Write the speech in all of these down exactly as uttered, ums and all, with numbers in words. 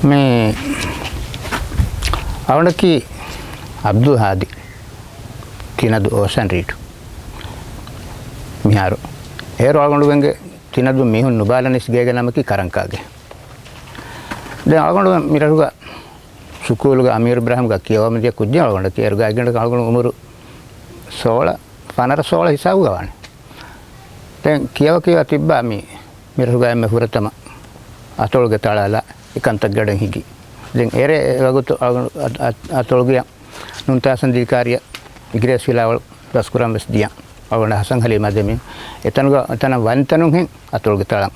މި އަޅުގަނޑަކީ އަބްދުލް ހާދި ތިނަދޫ އޯޝަން ރީޑް. މިހާރު އޭރު އަޅުގަނޑުގެ ތިނަދޫ މީހުން ނުބާލަނީސް ގޭގެ ނަމަކީ ކަރަންކާގޭ. ދެން އަޅުގަނޑު މިރަށުގަ ސުކޫލުގަ އަމީރު އިބްރާހިމްގަ ކިޔަވަމުންދިޔަ ކުއްޖެއް އަޅުގަނޑަކީ. އޭރު ގާތްގަނޑަކަށް އަޅުގަނޑު އުމުރު ސޯޅަ، ފަނަރަ ސޯޅަ ހިސާބުގަ ވާނެ. ދެން ކިޔަވަ ކިޔަވަ ތިއްބާ މި މިރަށުގަ އެންމެ ފުރަތަމަ އަތޮޅުގެ ތަޅާލާ އެ ކަންތައް ގަޑަން ހިގި. ދެން އެރޭ ވަގުތު އަ-، އަ-، އަތޮޅުގެ ނުންތާ ހަސަންދީދީ ކާރިޔަށް އިގްރޭސް ފިލާވަޅު ބަސްކުރަން ވެސް ދިޔަ. އަޅުގަނޑަށް ހަސަން ހަލީމާ ދެމި އެތަނުގަ، އެތަނަށް ވަންތަނުން ހެން އަތޮޅުގެ ތަޅަން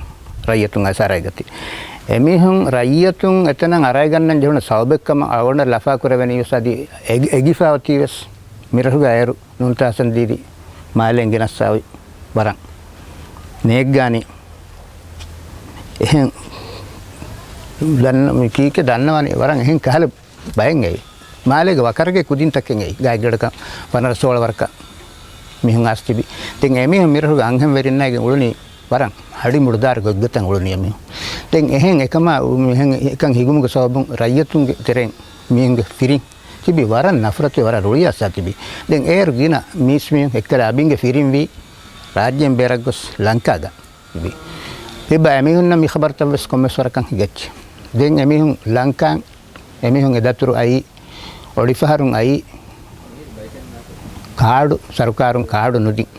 ރައްޔަތުން އައިސް އަރައިގަތީ. އެމީހުން ރައްޔަތުން އެތަނަށް އަރައިގަންނަން ޖެހުނު ސަބަބެއްކަމަށް އަޅުގަނޑަށް ލަފާ ކުރެވެނީ ވެސް އަދި އެ-، އެގިފާ އޮތީ ވެސް މިރަށުގަ އޭރު ނުންތާ ހަސަންދީދީ މާލެއިން ގެނައްސާ އޮތް ވަރަށް ނޭއްގާނީ. އެހެން ދަންނަ-، މި ކީކޭ ދަންނަވާނީ ވަރަށް އެހެން ކަހަލަ ބައެއް އެއީ. މާލޭގެ ވަކަރުގެ ކުދިންތަކެއް އެއީ. ގާތްގަނޑަކަށް ފަނަރަ ސޯޅަ ވަރަކަށް މީހުން އައިސް ތިބި. ދެން އެމީހުން މިރަށުގެ އަންހެންވެރިންނާއިގެން އުޅުނީ ވަރަށް ހަޑި މުޑުދާރު ގޮތްގޮތަށް އުޅުނީ އެމީހުން. ދެން އެހެން އެކަމާ އު-، މިހެން އެކަން ހިގުމުގެ ސަބަބުން ރައްޔަތުންގެ ތެރެއިން މީހުންގެ ފިރިން ތިބި ވަރަށް ނަފްރަތު ވަރަށް ރުޅި އައްސާ ތިބި. ދެން އޭރު ގިނަ މީސްމީހުން އެއްކަލަ އަބިންގެ ފިރިން ވީ ރާއްޖޭން ބޭރަށް ގޮސް ލަންކާގަ ތިބި. ތިބާ އެމީހުންނަށް މި ޚަބަރުތައް ވެސް ކޮންމެސް ވަރަކަށް ހިގައްޖެ. ދެން އެމީހުން ލަންކާ އެމީހުން އެ ދަތުރު އައީ، އޮޑިފަހަރުން އައީ، ކާޑު، ސަރުކާރުން ކާޑު ނުދިން.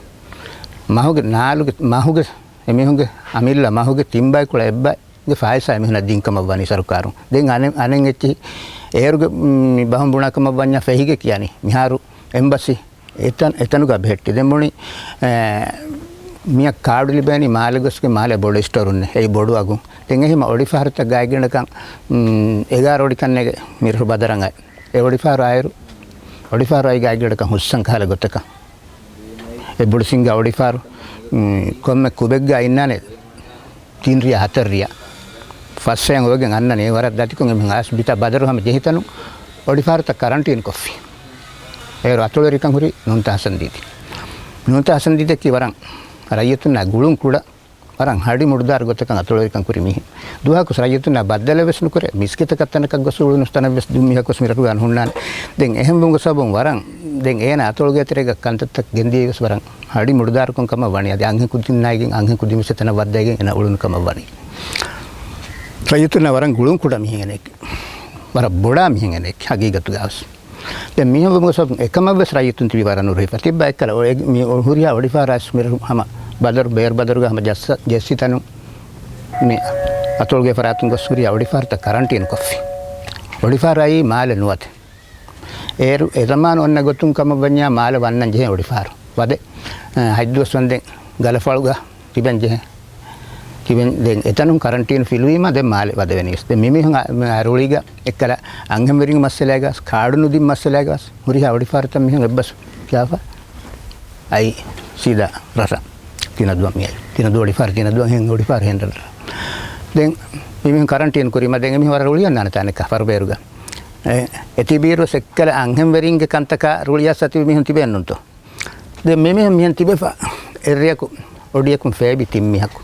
މަހުގެ ނާލުގެ، މަހުގެ އެމީހުންގެ އަމިއްލަ މަހުގެ ތިން ބައިކުޅަ އެއްބައިގެ ފާއިސާ އެމީހުންނަށް ދިން ކަމަށް ވަނީ ސަރުކާރުން. ދެން އަނެއް، އަނެއް އެއްޗިހި އޭރުގެ، މް، ބަހުން ބުނާ ކަމަށް ވަންޏާ ފެހިގެ ކިޔަނީ. މިހާރު އެމްބަސީ އެތަން، އެތަނުގަ ބެހެއްޓި. ދެން ބުނި، އެ، މިއަށް ކާޑު ލިބޭނީ މާލެ ގޮސްގެ މާލެ ބޮޑު ސްޓޯރުން އެއީ ބޮޑު އަގުން. ދެން އެހެމަ އޮޑިފަހަރުތައް ގާތްގަނޑަކަށް، މް، އެގާރަ އޮޑި ކަންނޭގެ މިރަށު ބަދަރަށް އައި. އެ އޮޑިފަހަރު އައިރު، އޮޑިފަހަރު އައި ގާތްގަނޑަކަށް ހުސްސަން ކަހަލަ ގޮތަކަށް. އެ ބޮޑު ސިންގާ އޮޑިފަހަރު، މް، ކޮންމެ ކުބެއްގަ އިންނާނެ ތިން ރިޔާ ހަތަރު ރިޔާ. ފަސް ހައެއް އޮވެގެން އަންނަނީ. އެ ވަރަށް ދަތިކޮށް އެމީހުން އައިސް ބިތަށް ބަދަރު ހަމަ ޖެހިތަނުން އޮޑިފަހަރުތައް ކަރަންޓީން ކޮށްފި. އޭރު އަތޮޅުވެރިކަން ހުރި ނޫންތާ ހަސަންދީދީ. ނޫންތާ ހަސަންދީދީއަކީ ވަރަށް ރައްޔިތުންނާ ގުޅުން ކުޑަ، ވަރަށް ހަޑި މުޑުދާރު ގޮތަކަށް އަތޮޅުވެރިކަން ކުރި މީހެއް. ދުވަހަކު ރައްޔިތުންނާ ބައްދަލެއް ވެސް ނުކުރޭ. މިސްކިތަކަށް ތަނަކަށް ގޮސް އުޅުނު ތަނަށް ވެސް ދުން މީހަކު ވެސް މިރަށުގަ ނުހުންނާނެ. ދެން އެހެން ވުމުގެ ސަބަބުން ވަރަށް، ދެން އޭނާ އަތޮޅުގެ ތެރޭގަ ކަންތައްތައް ގެންދިޔައީ ވެސް ވަރަށް ހަޑި މުޑުދާރުކަން ކަމަށް ވަނީ. އަދި އަންހެން ކުދިންނާއިގެން އަންހެން ކުދިން ވެސް އެތަނަށް ވައްދައިގެން އޭނާ އުޅުނު ކަމަށް ވަނީ. ރައްޔިތުންނާ ވަރަށް ގުޅުން ކުޑަ މީހެއް އެކެއް. ވަރަށް ބޮޑާ މީހެއް އެކެއް ހަގީގަތުގަ ވެސް. ދެން މިހެން ވުމުގެ ސަބަބުން އެކަމަށް ވެސް ރައްޔިތުން ތިބި ވަރަށް ނުރުހިފަ. ތިއްބާ އެއްކަލަ އޮ-، އެ-، މި އޮ-، ހުރިހާ އޮޑިފަހަރާސް މިރަށު ހަމަ ބަދަރު، ބޭރު ބަދަރުގަ ހަމަ ޖައްސަ-، ޖެއްސި ތަނުން މި އަތޮޅުގެ ފަރާތުން ގޮސް ހުރިހާ އޮޑިފަހަރުތައް ކަރަންޓީން ކޮށްފި. އޮޑިފަހަރު އައީ މާލެ ނުވަތަ. އޭރު އެ ޒަމާނު އޮންނަ ގޮތުން ކަމަށް ވަންޏާ މާލެ ވަންނަން ޖެހޭ އޮޑިފަހަރު. ވަދެ، އަ، ހަތްދުވަސް ވަންދެން ގަލަފަޅުގަ ތިބެން ޖެހޭ. ތިބެން ދެން އެތަނުން ކަރަންޓީން ފިލުވީމަ ދެން މާލެ ވަދެވެނީ ވެސް. ދެން މިމީހުން އަ، މި އަ، ރުޅީގަ އެއްކަލަ އަންހެންވެރިން މައްސަލައިގަސް، ކާޑު ނުދިން މައްސަލައިގަސް، ހުރިހާ އޮޑިފަހަރުތައް މީހުން އެއްބަސް ކިޔާފަ އައި ސީދާ ރަށަށް. ތިނަދުއަށް މިއައި. ތިނަދު އޮޑިފަހަރު، ތިނަދުއަށް ހެން އޮޑިފަހަރު ހެން ރަށަށް. ދެން މިމީހުން ކަރަންޓީން ކުރީމަ ދެން އެމީހުން ވަރަށް ރުޅި އަންނާނެ ތާނެކަ ފަރުބޭރުގަ. އެ، އެތިބީރުވެސް އެއްކަލަ އަންހެންވެރިންގެ ކަންތަކާ ރުޅިއައްސަ ތިބި މީހުން ތިބެންނުންތޯ؟ ދެން މިމީހުން މިހެން ތިބެފަ އެއްރެއަކު އޮޑިއަކުން ފޭބި ތިން މީހަކު.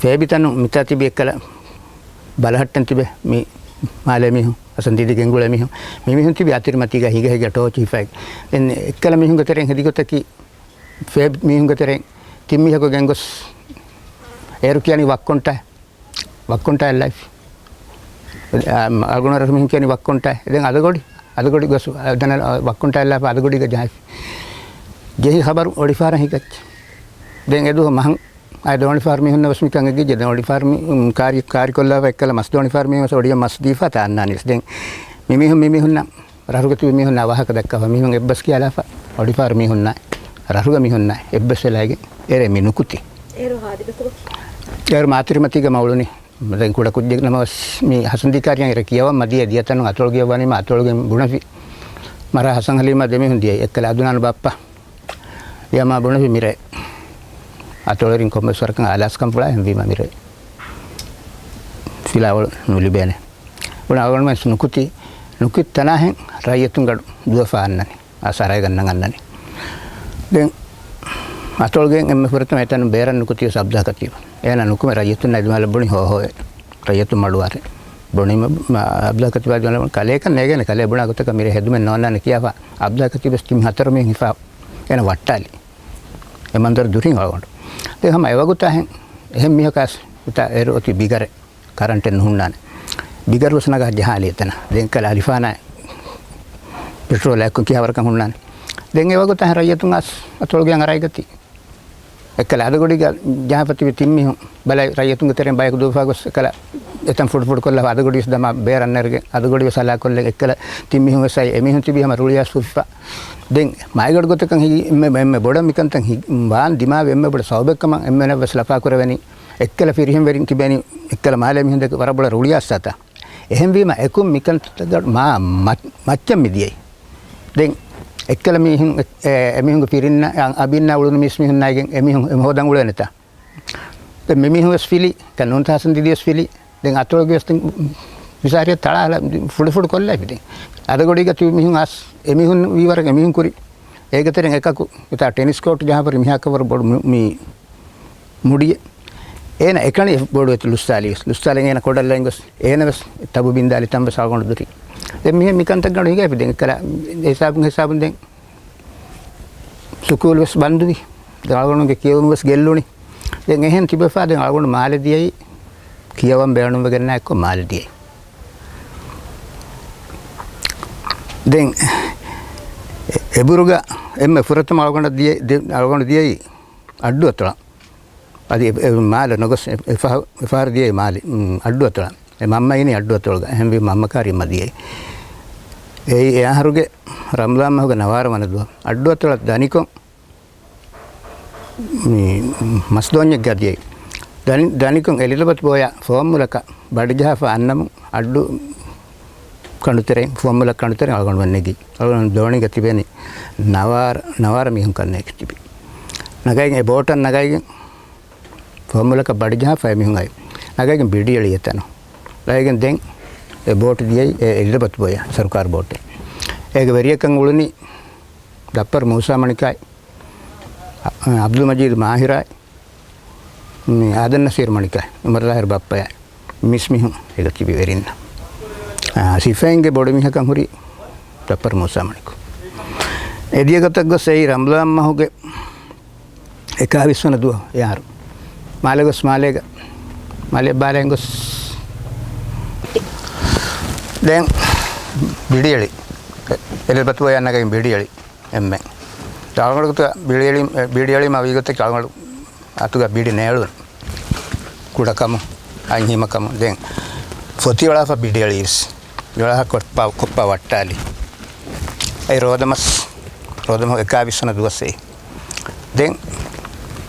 ފޭބި ތަނުން މިތާ ތިބި އެއްކަލަ ބަލަހައްޓަން ތިބެ މި މާލޭ މީހުން، ހަސަންދީދީ ގެންގުޅޭ މީހުން. މިމީހުން ތިބި އަތިރިމަތީގަ ހިގަ ހިގަ ޓޯޗު ހިފައި. ދެން އެއްކަލަ މީހުންގެ ތެރެއިން ހެދި ގޮތަކީ ފޭބި މީހުންގެ ތެރެއިން ތިން މީހަކު ގެންގޮސް އޭރު ކިޔަނީ ވައްކޮންޓާ. ވައްކޮންޓާ ލައިފް. އަ، އަޅުގަނޑު މީހުން ކިޔަނީ ވައްކޮންޓާ. ދެން އަދަގޮޑި، އަދަގޮޑި ގޮސް، އަ، ދަނަ، އަ، ވައްކޮންޓާ ލައިފް އަދަގޮޑީގަ ޖަހައިފި. ޖެހި ޚަބަރު އޮޑިފަހަރަށް ހިނގައްޖެ. ދެން އެދުވަހު މަހަށް އައި ދޯނިފަހަރު މީހުންނަށް ވެސް މިކަން އެނގިއްޖެ. ދެން އޮޑިފަހަރު މީ، މް، ކާރި، ކާރިކޮށްލާފަ އެއްކަލަ މަސް ދޯނިފަހަރު މީހުން ވެސް އޮޑިއަށް މަސް ދީފަ ތާ އަންނާނީ ވެސް. ދެން މި މީހުން، މި މީހުންނަށް ރަށުގަ ތިބި މީހުންނާ ވާހަކަ ދައްކާފަ މީހުން އެއްބަސް ކިޔާލާފަ އޮޑިފަހަރު މީހުންނާ ރަށުގެ މީހުންނާ އެއްބަސް ވެލައިގެން އެރޭ މި ނުކުތީ. އޭރު ހާދި ބަކުބަކީ. އޭރު މާތިރިމަތީގަ މަ އުޅުނީ. ދެން ކުޑަ ކުއްޖެއް ނަމަވެސް މި ހަސަންދީ ކާރިޔާ އިރަށް ކިޔަވަން މަ ދިޔަ ދިޔަތަނުން އަތޮޅު ގެޔަށް ވަނީމަ އަތޮޅުގެ ބުނެފި. މަރާ ހަސަން ހަލީމާ ދެމީހުން ދިޔަ އެއްކަލަ އަދުނާން ބައްޕަ. ދިޔަމާ ބުނެފި މިރޭ. އަތޮޅުވެރިން ކޮންމެސް ވަރަކަށް އާލާސްކަން ފުޅާ އެހެންވީމަ މިރޭ. ފިލާވަޅު ނުލިބޭނެ. ބުނެ އަޅުގަނޑުމެން ނުކުތީ، ނުކުތް ތަނާހެން ރައްޔިތުން ގަޑު ދުވަފާ އަންނަނީ. އާސާރާއި ގަންނަން އަންނަނީ. ދެން އަތޮޅުގެން އެންމެ ފުރަތަމަ އެތަނުން ބޭރަށް ނުކުތީވެސް އަބްދުލް ހަކީމް. އޭނާ ނުކުމެ ރައްޔިތުންނާ ދިމާލަށް ބުނި ހޯހޯއޭ. ރައްޔިތުން މަޑުވާރޭ. ބުނީމަ، މަ، އަބްދުﷲ ކަތީބާ ދުވަން ކަލޭކަން ނޭގޭނެ، ކަލޭ ބުނާ ގޮތަކަށް މިރޭ ހެދުމެއް ނޯންނާނެ ކިޔާފަ، އަބްދުﷲ ކަތީބަސް ތިން ހަތަރު މީހުން ހިފާ އޭނަ ވައްޓާލި. އެ މަންޒަރު ދުރިން އަޅުގަނޑު. ދެން ހަމަ އެވަގުތާ ހެން، އެހެން މީހަކާސް އެތާ އޭރު އޮތީ ބިގަރެއް، ކަރަންޓެއް ނުހުންނާނެ. ބިގަރު ވެސް ނަގާ ޖަހާލި އެތަނަށް. ދެން ކަލަ އަލިފާނާ ޕެޓްރޯލާ އެއްކޮށް ކިހާވަރަކަށް ހުންނާނެ. ދެން އެވަގުތާ ހެން ރައްޔިތުން އަސް އަތޮޅުގެ އަނގަރައިގަތީ. އެއްކަލަ އަދަގޮޑީގަ ޖަހާފަ ތިބި ތިން މީހުން ބަލައި، ރައްޔިތުންގެ ތެރެއިން ބަޔަކު ދޫފާ ގޮސް، އެއްކަލަ އެތަން ފުޑު ފުޑު ކޮށްލާފަ އަދަގޮޑި ވެސް ދަމާ ބޭރަށް ނެރެގެން އަދަގޮޑި ވެސް ހަލާކޮށްލަން އެއްކަލަ ތިން މީހުން ވެސް އައި، އެމީހުން ތިބީ ހަމަ ރުޅިއައިސް ފުށިފަ. ދެން މައިގަނޑު ގޮތަކަށް ހި-، އެންމެ، އެންމެ ބޮޑަށް މިކަންތައް ހި-، ވާން ދިމާވި އެންމެ ބޮޑު ސަބަބެއްކަމަށް އެންމެނަށް ވެސް ލަފާކުރެވެނީ އެއްކަލަ ފިރިހެންވެރިން ތިބެނީ އެއްކަލަ މާލޭ މީހުން ދެކެ ވަރަށް ބޮޑަށް ރުޅިއައިސްފަތާ. އެހެންވީމަ އެކު މިކަންތައް މާ މަ-، މައްޗަށް މިދިޔައީ. ދެން އެއްކަލަ މީހުން އެ-، އެ-، އެމީހުންގެ ފިރިންނަށް އަ-، އަބިންނާ އުޅުނު މީސްމީހުންނާއިގެން އެމީހުން އެ ހޯދަން އުޅޭނެތާ. ދެން މިމީހުން ވެސް ފިލި، ކަން ނޫންތަހަސަން ދިދި ވެސް ފިލި. ދެން އަތޮޅުގެ ވެސް ދެން ފިސާރިއަށް ތަޅާލަ ފުޑު ފުޑު ކޮށްލައިފި. ދެން އަދަގޮޑީގަ ތިބި މީހުން އަސް އެމީހުން ވީވަރަށް އެމީހުން ކުރި. އޭގެ ތެރެއިން އެކަކު އެތާ ޓެނިސް ކޯޓް ޖަހާފަރި މިހާކަށް ވަރަށް ބޮޑު މި-، މި މުޑިއެއް. އޭނަ އެކަނި ބޮޑު އެތި ލުއްސާލި ވެސް. ލުއްސާލަން އޭނަ ކޮޑަށް ލައިން ގޮސް އޭނަ ވެސް ތަބު ބިންދާލި ތަން ވެސް އަޅުގަނޑު ދުރި. ދެން މިހެން މިކަންތައް ގަނޑު ހިނގައިފި ދެން ކަލަ ހިސާބުން ހިސާބުން ދެން ސުކޫލް ވެސް ބަންދުވި. ދެން އަޅުގަނޑުގެ ކިޔެވުން ވެސް ގެއްލުނި. ދެން އެހެން ތިބެފާ ދެން އަޅުގަނޑު މާލެ ދިޔައީ ކިޔަވަން ބޭނުންވެގެންނާ އެއްކޮށް މާލެ ދިޔައީ. ދެން އެ-، އެބުރުގަ އެންމެ ފުރަތަމަ އަޅުގަނޑަށް ދިޔަ-، ދެ-، އަޅުގަނޑު ދިޔައީ އައްޑު އަތޮޅަށް. އަދި އެ-، އެ-، މާލެ ނުގޮސް އެ-، އެފަހަ-، އެފަހަރު ދިޔައީ މާލެ، މް، އައްޑު އަތޮޅަށް. އެ މަންމަ އިނީ އައްޑު އަތޮޅުގަ. އެހެންވީ މަންމަ ކާރި މަ ދިޔައީ. އެއީ އެ އަހަރުގެ ރަމަޟާން މަހުގެ ނަވާރަ ވަނަ ދުވަހު. އައްޑު އަތޮޅަށް ދަނިކޮށް މި މަސްދޯންޏެއްގަ ދިޔައީ. ދަނި-، ދަނިކޮށް އެލިޒަބަތު ބޯޔާ ފޯއްމުލަކަށް ބަޑިޖަހާފަ އަންނަމުން އައްޑު ކަނޑުތެރެއިން، ފޯއްމުލަ ކަނޑުތެރެއިން އަޅުގަނޑުމެން ނެގި. އަޅުގަނޑު ދޯނިގަ ތިބެނީ ނަވާރަ، ނަވާރަ މީހުން ކަންނޭގެ ތިބި. ނަގައިގެން އެ ބޯޓަށް ނަގައިގެން ފޯއްމުލަކަށް ބަޑިޖަހާފަ އެމީހުން އައި. ނަގައިގެން ބިޑިއެޅި އެތަނު. އައިގެން ދެން އެ ބޯޓު ދިޔައީ އެ އެލިޒަބަތު ބޯޔާ ސަރުކާރު ބޯޓެއް. އޭގެ ވެރިޔަކަށް އުޅުނީ ދައްޕަރު މޫސާ މަނިކާއި، އަ-، އަބްދުލް މަޖީދު މާހިރާއި، މި އާދަން ނަސީރު މަނިކާ، އުމަރު ޠާހިރު ބައްޕަޔާ، މިސް މީހުން އޭގަ ތިބި ވެރިންނަށް. އާ، ސިފައިންގެ ބޮޑު މީހަކަށް ހުރި ދައްޕަރު މޫސާ މަނިކު. އެ ދިޔަ ގޮތަށް ގޮސް އެއީ ރަމަޟާން މަހުގެ އެކާވީސް ވަނަ ދުވަހު އެ އަހަރު. މާލެ ގޮސް މާލޭގަ، މާލެ ބާލައިން ގޮސް ދެން ބިޑިއެޅި. އެ-، އެލިޒަބަތު ބޯޔާ ނަގައި ބިޑިއެޅި. އެންމެ އަޅުގަނޑު ބިޑިއެޅި، ބިޑިއެޅީމަ ވީގޮތަކީ އަޅުގަނޑު އަތުގަ ބިޑި ނޭޅުން. ކުޑަކަމު، އަތްހީމަކަމު. ދެން ފޮތި އޮޅާފަ ބިޑިއެޅީސް. އޮޅާ ކޮއްޕާ، ކޮއްޕާ ވައްޓާލި. އެ ރޯދަމަސް، ރޯދަމަހު އެކާވީސް ވަނަ ދުވަސް އެއީ. ދެން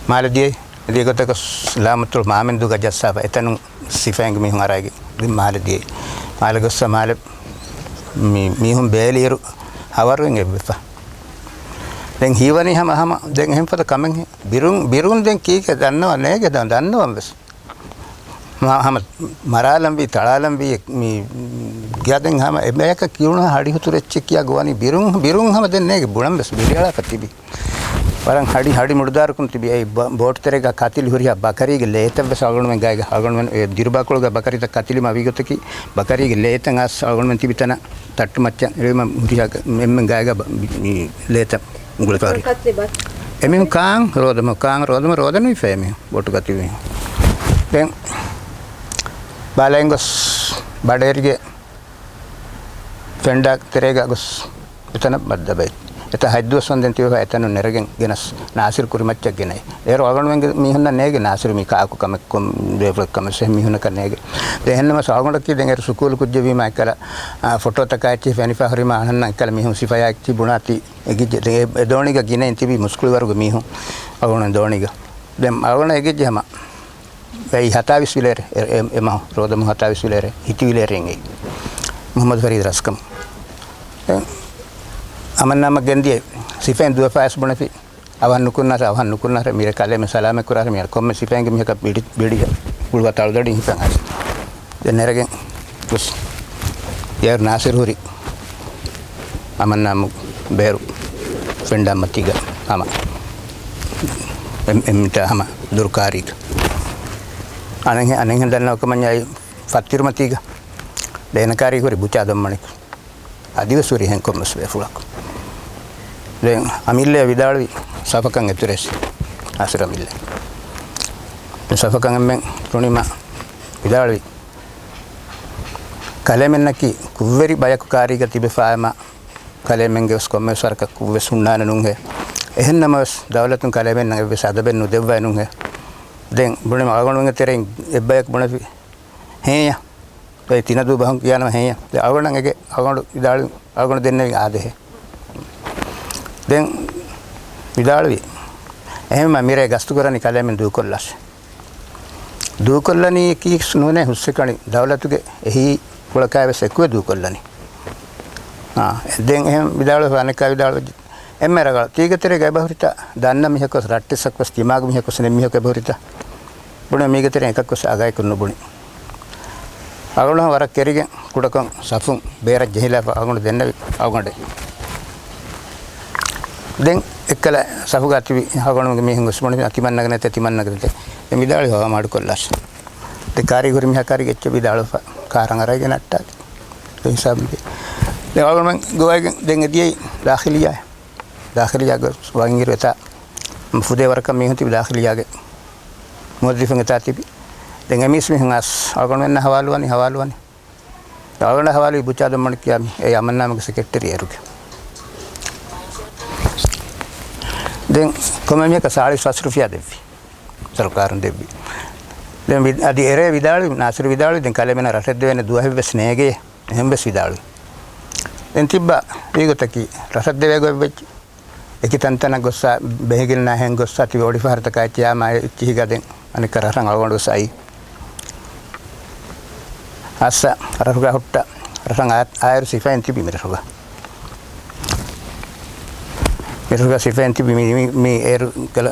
މާލެ ދިޔައީ. ދިޔަ ގޮތަކަށް ލާމަތުޅު މާމެންދޫގަ ޖައްސާފަ އެތަނުން ސިފައިންގެ މީހުން އަރާގެ ދި މާލެ ދިޔައީ. މާލެ ގޮއްސަ މާލެ މި-، މީހުން ބޭލިއިރު ހަވަރުވެން އެއްވެފަ. ދެން ހީވަނީ ހަމަ، ހަމަ ދެން އެހެން ފަދަ ކަމެއް ހެ-، ބިރުން، ބިރުން ދެން ކީކޭ ދަންނަވަން ނޭގެ ދަން-، ދަންނަވަން ވެސް. މާ ހަމަ މަރާލަންވީ، ތަޅާލަންވީ މި ގިޔަ ދެން ހަމަ އެބަޔަކަށް ކިޔުނު ހަޑި ހުތުރު އެއްޗެއް ކިޔާ ގޮވަނީ ބިރުން، ބިރުން ހަމަ ދެން ނޭގެ ބުނަން ވެސް ބިޑިއަޅާފަ ތިބި. ވަރަށް ހަޑި، ހަޑި މުޑުދާރުކުން ތިބި. އެ ބޯ-، ބޯޓު ތެރޭގަ ކަތިލި ހުރިހާ ބަކަރީގެ ލޭތައް ވެސް އަޅުގަނޑުމެން ގާތްގަ އަޅުގަނޑުމެން އެ ދިރުބާކޮޅުގަ ބަކަރިތައް ކަތިލި މަ ވީގޮތަކީ ބަކަރީގެ ލޭތައް އަސް އަޅުގަނޑުމެން ތިބި ތަނަށް ތައްޓު މައްޗަށް އެޅުމަށް ހުރިހާ އެންމެން ގާތްގަ ބަ-، މި ލޭތައް އުނގުޅިފަ ހުރި. އެމީހުން ކާން ރޯދަމަ، ކާން ރޯދަމަ، ރޯދަނުވިފަ އެމީހުން ބޯޓުގަ ތިބި މީހުން. ދެން ބާލައިން ގޮސް ބަޑޭރިގެ ފެންޑާ ތެރޭގަ ގޮސް އެތަނަށް ބައްދަބައި. އެތަ ހަތްދުވަސް ވަންދެން ތިބެފަ އެތަނުން ނެރެގެން ގެނަސް ނާސިރު ކުރިމައްޗަށް ގެނައި. އޭރު އަޅުގަނޑުމެންގެ މީހުންނަށް ނޭގެ ނާސިރު މީ ކާކު ކަމެއް ކޮން ބޭފުޅެއް ކަމެއް ސެ މީހުންނަކަށް ނޭގެ. ދެން އެހެންނަމަސް އަޅުގަނޑަކީ ދެން އޭރު ސުކޫލު ކުއްޖެއް ވީމަ އެއްކަލަ، އާ، ފޮޓޯތަކާ އެއްޗެހި ފެނިފަ ހުރީމަ އަހަންނަށް އެއްކަލަ މީހުން ސިފަޔާ އެއްޗެހި ބުނާތީ އެގިއްޖެ. ދެން އެ، އެ ދޯނިގަ ގިނައިން ތިބީ މުސްކުޅިވަރުގެ މީހުން އަޅުގަނޑު ދޯނިގަ. ދެން އަޅުގަނޑަށް އެގިއްޖެ ހަމަ އެއީ ހަތާވީސް ވިލޭރޭ، އެ، އެ، އެ މަހު، ރޯދަމަހު ހަތާވީސް ވިލޭރޭ، ހިތި ވިލޭރޭ އެއީ. މުހައްމަދު ފަރީދު ރަސްކަމު. އެ، އަމަންނާމަ ގެންދިޔަ ސިފައިން ދުވެފައިސް ބުނެފި، އަވަހަށް ނުކުންނާށޭ، އަވަހަށް ނުކުންނާށޭ، މިރޭ ކަލޭމެ ސަލާމަތް ކުރާށޭ، މިރޭ ކޮންމެ ސިފައިންގެ މީހަކަށް ބިޑި، ބިޑިގަ ހުޅުވާ ތަޅުދަޑި ހިފަން އައިސް. ދެން ނެރެގެން ގޮސް. އޭރު ނާސިރު ހުރި އަމަންނާމު ބޭރު ފެންޑާ މަތީގަ ހަމަ. އެ-، އެ މިތާ ހަމަ ދުރުކާރީގަ. އަނެއްހެ-، އަނެއްހެން ދަންނަވަކަމަންޏާއި ފަތްތިރުމަތީގަ. ދެން އޭނަ ކާރީ ހުރި ބުޗާ ދޮންމަނިކު. އަދިވެސް ހުރި ހެން ކޮންމެސް ބޭފުޅަކު. ދެން އަމިއްލަ ވިދާޅުވި ސަފަކަށް އެތުރެސް ނާސިރު އަމިއްލަ. ސަފަކަށް އެންމެން ތުނިމަ ވިދާޅުވި. ކަލޭމެންނަކީ ކުށްވެރި ބަޔަކު ކާރީގަ ތިބެފާއެމަ، ކަލޭމެންގެ ވެސް ކޮންމެވެސް ވަރަކަށް ކުށްވެސް ހުންނާނެ ނޫންހޭ. އެހެން ނަމަވެސް، ދައުލަތުން ކަލޭމެންނަށް އެއްވެސް އަދަބެއް ނުދެއްވައި ނޫންހޭ. ދެން ބުނިމަ އަޅުގަނޑުމެންގެ ތެރެއިން އެއްބަޔަކު ބުނެފި ހޭޔަ. އެ ތިނަދޫ ބަހުން ކިޔާނަމަ ހޭޔަ. ދެ އަޅުގަނޑަށް އެގެ އަޅުގަނޑު ވިދާޅު، އަޅުގަނޑު ދެންނެވި އާދެހޭ. ދެން ވިދާޅުވި. އެހެންމަ މިރޭ ގަސްތުކުރަނީ ކަލޭމެން ދޫކޮށްލާށޭ. ދޫކޮށްލަނީ ކީކްސް ނޫނޭ ހުސްއެކަނި ދައުލަތުގެ އެހީ ކުޅަކާވެސް އެކުވެ ދޫކޮށްލަނީ. އާ، ދެން އެހެން ވިދާޅުވެފަ އަނެއްކާ ވިދާޅުވެއްޖެ. އެންމެ ރަގަޅަށް ތީގެ ތެރޭގަ އެބަހުރިތަ؟ ދަންނަ މީހަކުވެސް ރައްޓެއްސަކުވެސް ތިމާގެ މީހަކުވެސް ނެތް މީހަކު އެބަހުރިތަ؟ ބުނެ މީގެ ތެރެއިން އެކަކުވެސް އަގާއެކު ނުބުނި. އަޅުގަނޑު ވަރަށް ކެރިގެން ކުޑަކޮށް ސަފުން ބޭރަށް ޖެހިލާފަ އަޅުގަނޑު ދެންނެވި އަޅުގަނޑެއް. ދެން އެއްކަލަ ސަފުގަ ތިބި އަޅުގަނޑުގެ މީހުން ގޮސް ބުނި ތިމަންނަގެ ނެތޭ، ތިމަންނަގެ ނެތޭ. ދެން ވިދާޅުވި ހަވާ މާޑުކޮށްލާށޭ. ދެ ކާރީ ހުރި މީހާ ކާރީގެ އެއްޗެއް ވިދާޅުވެފަ ކާރަށް އަރައިގެން އައްޓާލި. އެ ހިސާބުން ދިޔަ. ދެން އަޅުގަނޑުމެން ގޮވައިގެން ދެން އެ ދިޔައީ ދާޚިލިއްޔާ. ދާޚިލިއްޔާ ގޮސް ވަންއިރު އެތާ ފުދޭ ވަރަކަށް މީހުން ތިބި ދާޚިލިއްޔާގެ މުވައްޒިފުން އެތާ ތިބި. ދެން އެ މީސް މީހުން އަސް އަޅުގަނޑުމެންނަށް ހަވާލުވަނީ، ހަވާލުވަނީ. އަޅުގަނޑަށް ހަވާލުވި ބުޗާ ދޮންމަނިކު ކިޔާ މީ އެ އަމަންނާމުގެ ސެކްރެޓަރީ އޭރުގެ. ދެން ކޮންމެ މީހަކަށް ސާޅީސް ފަސް ރުފިޔާ ދެއްވި. ސަރުކާރުން ދެއްވި. ދެން ވި-، އަދި އެރޭ ވިދާޅުވި، ނާސިރު ވިދާޅުވި، ދެން ކަލޭމެނަށް ރަށެއް ދެވޭނެ ދުވަހެއް ވެސް ނޭގޭ. އެހެން ވެސް ވިދާޅުވި. ދެން ތިއްބާ ވީގޮތަކީ ރަށަށް ދެވޭ ގޮތް ވެއްޖެ. އެކި ތަންތަނަށް ގޮއްސާ ބެހިގެންނާ ހެން ގޮއްސާ ތިބި އޮޑިފަހަރުތަކާ އެއްޗެހިގާ ދެން އަނެއްކާ ރަށަށް އަޅުގަނޑު ވެސް އައީ. އައްސަ ރަށުގާ ހުއްޓަ ރަށަށް އާ-، އާއިރު ސިފައިން ތިބި މިރަށުގާ. މިރަށުގާ ސިފައިން ތިބި މި، މި، މި އޭރު ކަލަ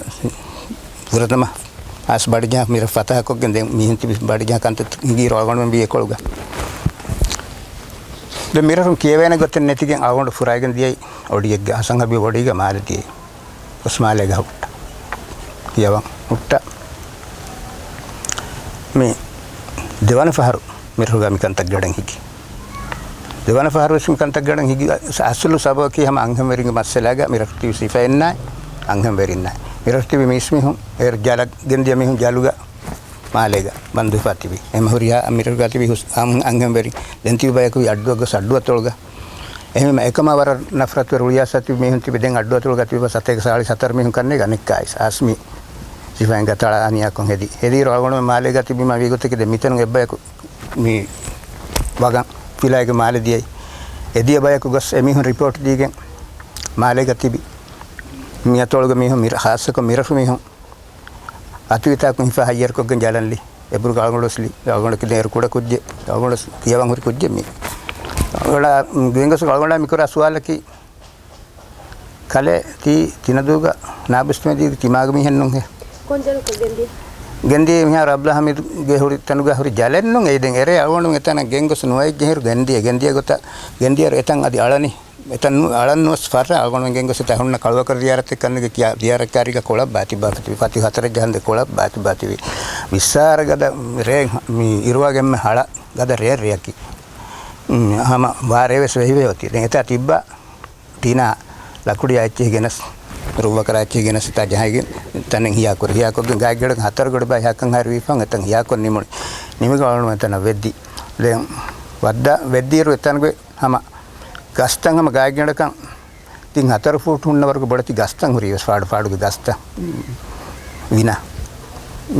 ފުރަތަމަ އައިސް ބަޑިޖަހާ މިރަށް ފަތަހަކޮށްގެން ދެން މީހުން ތިބި ބަޑިޖަހާ ކަންތައް ހިނގިއިރު އަޅުގަނޑުމެން ވީ އެކޮޅުގަ. ދެން މިރަށުން ކިޔެވޭނެ ގޮތެއް ނެތިގެން އަޅުގަނޑު ފުރައިގެން ދިޔައީ އޮޑިއެއްގަ. ހަސަން ހަބީބް އޮޑީގަ މާލެ ދިޔައީ. އުސްމާލޭގަ ހުއްޓަ. ކިޔަވަން ހުއްޓަ. މި ދެވަނަ ފަހަރު މިރަށުގަ މި ކަންތައް ގަޑަން ހިގި. ދެވަނަ ފަހަރު ވެސް މި ކަންތައް ގަޑަން ހިގި. އަސްލު ސަބަބަކީ ހަމަ އަންހެންވެރިންގެ މައްސަލާގަ މިރަށު ތިބި ސިފައިންނާއި އަންހެންވެރިންނާއި. މިރަށު ތިބި މީސްމީހުން އޭރު ޖަލަށް ގެންދިޔަ މީހުން ޖަލުގަ މާލޭގަ ބަންދުވެފާ ތިބި. އެމަ ހުރިހާ މިރަށުގަ ތިބި ހުސް-، އަން-، އަންހެންވެރިން. ދެން ތިބި ބަޔަކު އައްޑުއަށް ގޮސް އައްޑުއަތޮޅުގަ. އެހެންވީމަ އެކަމާ ވަރަށް ނަފްރަތުވެރި އުޅިއައިސް ތިބި މީހުން ތިބި ދެން އައްޑުއަތޮޅުގަ ތިބި ސަތޭކަ ސާޅީސް ހަތަރު މީހުން ކަންނޭގެ އަނެއްކާ އައިސް އާސްމީ ސިފައިންގެ ތަޅަ އަނިޔާކޮށް ހެދި. ހެދިއިރު އަޅުގަނޑުމެން މާލޭގަ ތިބީމަ ވީގޮތަކީ ދެން މިތަނުން އެއްބަޔަކު މި ވަގަން ފިލައިގެ މާލެ ދިޔައީ. އެދިޔަ ބަޔަކު ގޮސް އެމީހުން ރިޕޯޓް ދީގެން މާލޭގަ ތިބި މި އަތޮޅުގެ މީހުން މިރަށް، ހާއްސަކޮށް މިރަށު މީހުން އަތުވެތާކުން ހިފާ ހައްޔަރުކޮށްގެން ޖަލަންލި. އެބުރުގަ އަޅުގަނޑު އަސްލީ އަޅުގަނޑަކީ ދޭރު ކުޑަ ކުއްޖެއް، އަޅުގަނޑު ކިޔަވަން ހުރި ކުއްޖެއް މީ. އަޅުގަނޑާ ގެންގޮސް އަޅުގަނޑާ މިކުރާ ސުވާލަކީ، ކަލޭ ތީ ތިނަދޫގަ ނާބިސްތުމެދީގެ ތިމާގެ މީހެއްނުންހޭ؟ ކޮން ޖަލަކަށް ގެންދިޔަ؟ ގެންދިޔަ މިހާރު އަބްދުﷲ ހަމީދުގެ ހުރި ތަނުގަ ހުރި ޖަލެއްނުން. އެއީ ދެން އެރޭ އަޅުގަނޑު އެތަނަށް ގެންގޮސް ނުވައެއްގެ ހިރު ގެންދިޔަ، ގެންދިޔަ ގޮތަށް ގެންދިޔަރު އެތަން އަދި އަޅަނީ. އެތަން ނު-، އަޅަން ނުވެސް ފަށާ އަޅުގަނޑުމެން ގެންގޮސް އެތާ ހުންނަ ކަޅުއަކަށް ޒިޔާރަތެއް ކަންނޭގެ ކިޔާ ޒިޔާރަތްކާރީގަ ކޮޅަށް ބާތިބާ ފަތި، ފަތި ހަތަރެއް ޖަހަންދެ ކޮޅަށް ބާތިބާތިވި. ވިއްސާރަ ގަދަ ރޭ މި އިރުވާގެންމެ ހަޅަ ގަދަ ރޭ ރެޔަކީ. ހަމަ ވާރޭ ވެސް ވެހިވެ އޮތީ. ދެން އެތާ ތިއްބާ ޓީނާ ލަކުޑިއާ އެއްޗެހި ގެނަސް، ރުއްވަކަރާ އެއްޗެހި ގެނަސް އެތާ ޖަހައިގެން ތަނެއް ހިޔާކުރި. ހިޔާކޮށްގެން ގާތްގަނޑަކަށް ހަތަރު ގަޑި ބާ ހިޔާކަން ހާރި ވީފަން އެތަން ހިޔާކޮށް ނިމުނީ. ނިމިގެން އަޅުގަނޑު އެތަނަށް ވެއްދި. ދެން ވައްދާ ވެއްދިއިރު އެތަނުގެ ހަމަ ގަސްތައް ހަމަ ގާތްގަނޑަކަށް ތިން ހަތަރު ފޫޓް ހުންނަ ވަރުގެ ބޮޑެތި ގަސްތައް ހުރީ ވެސް ފާޑު ފާޑުގެ ގަސްތައް. ވިނަ.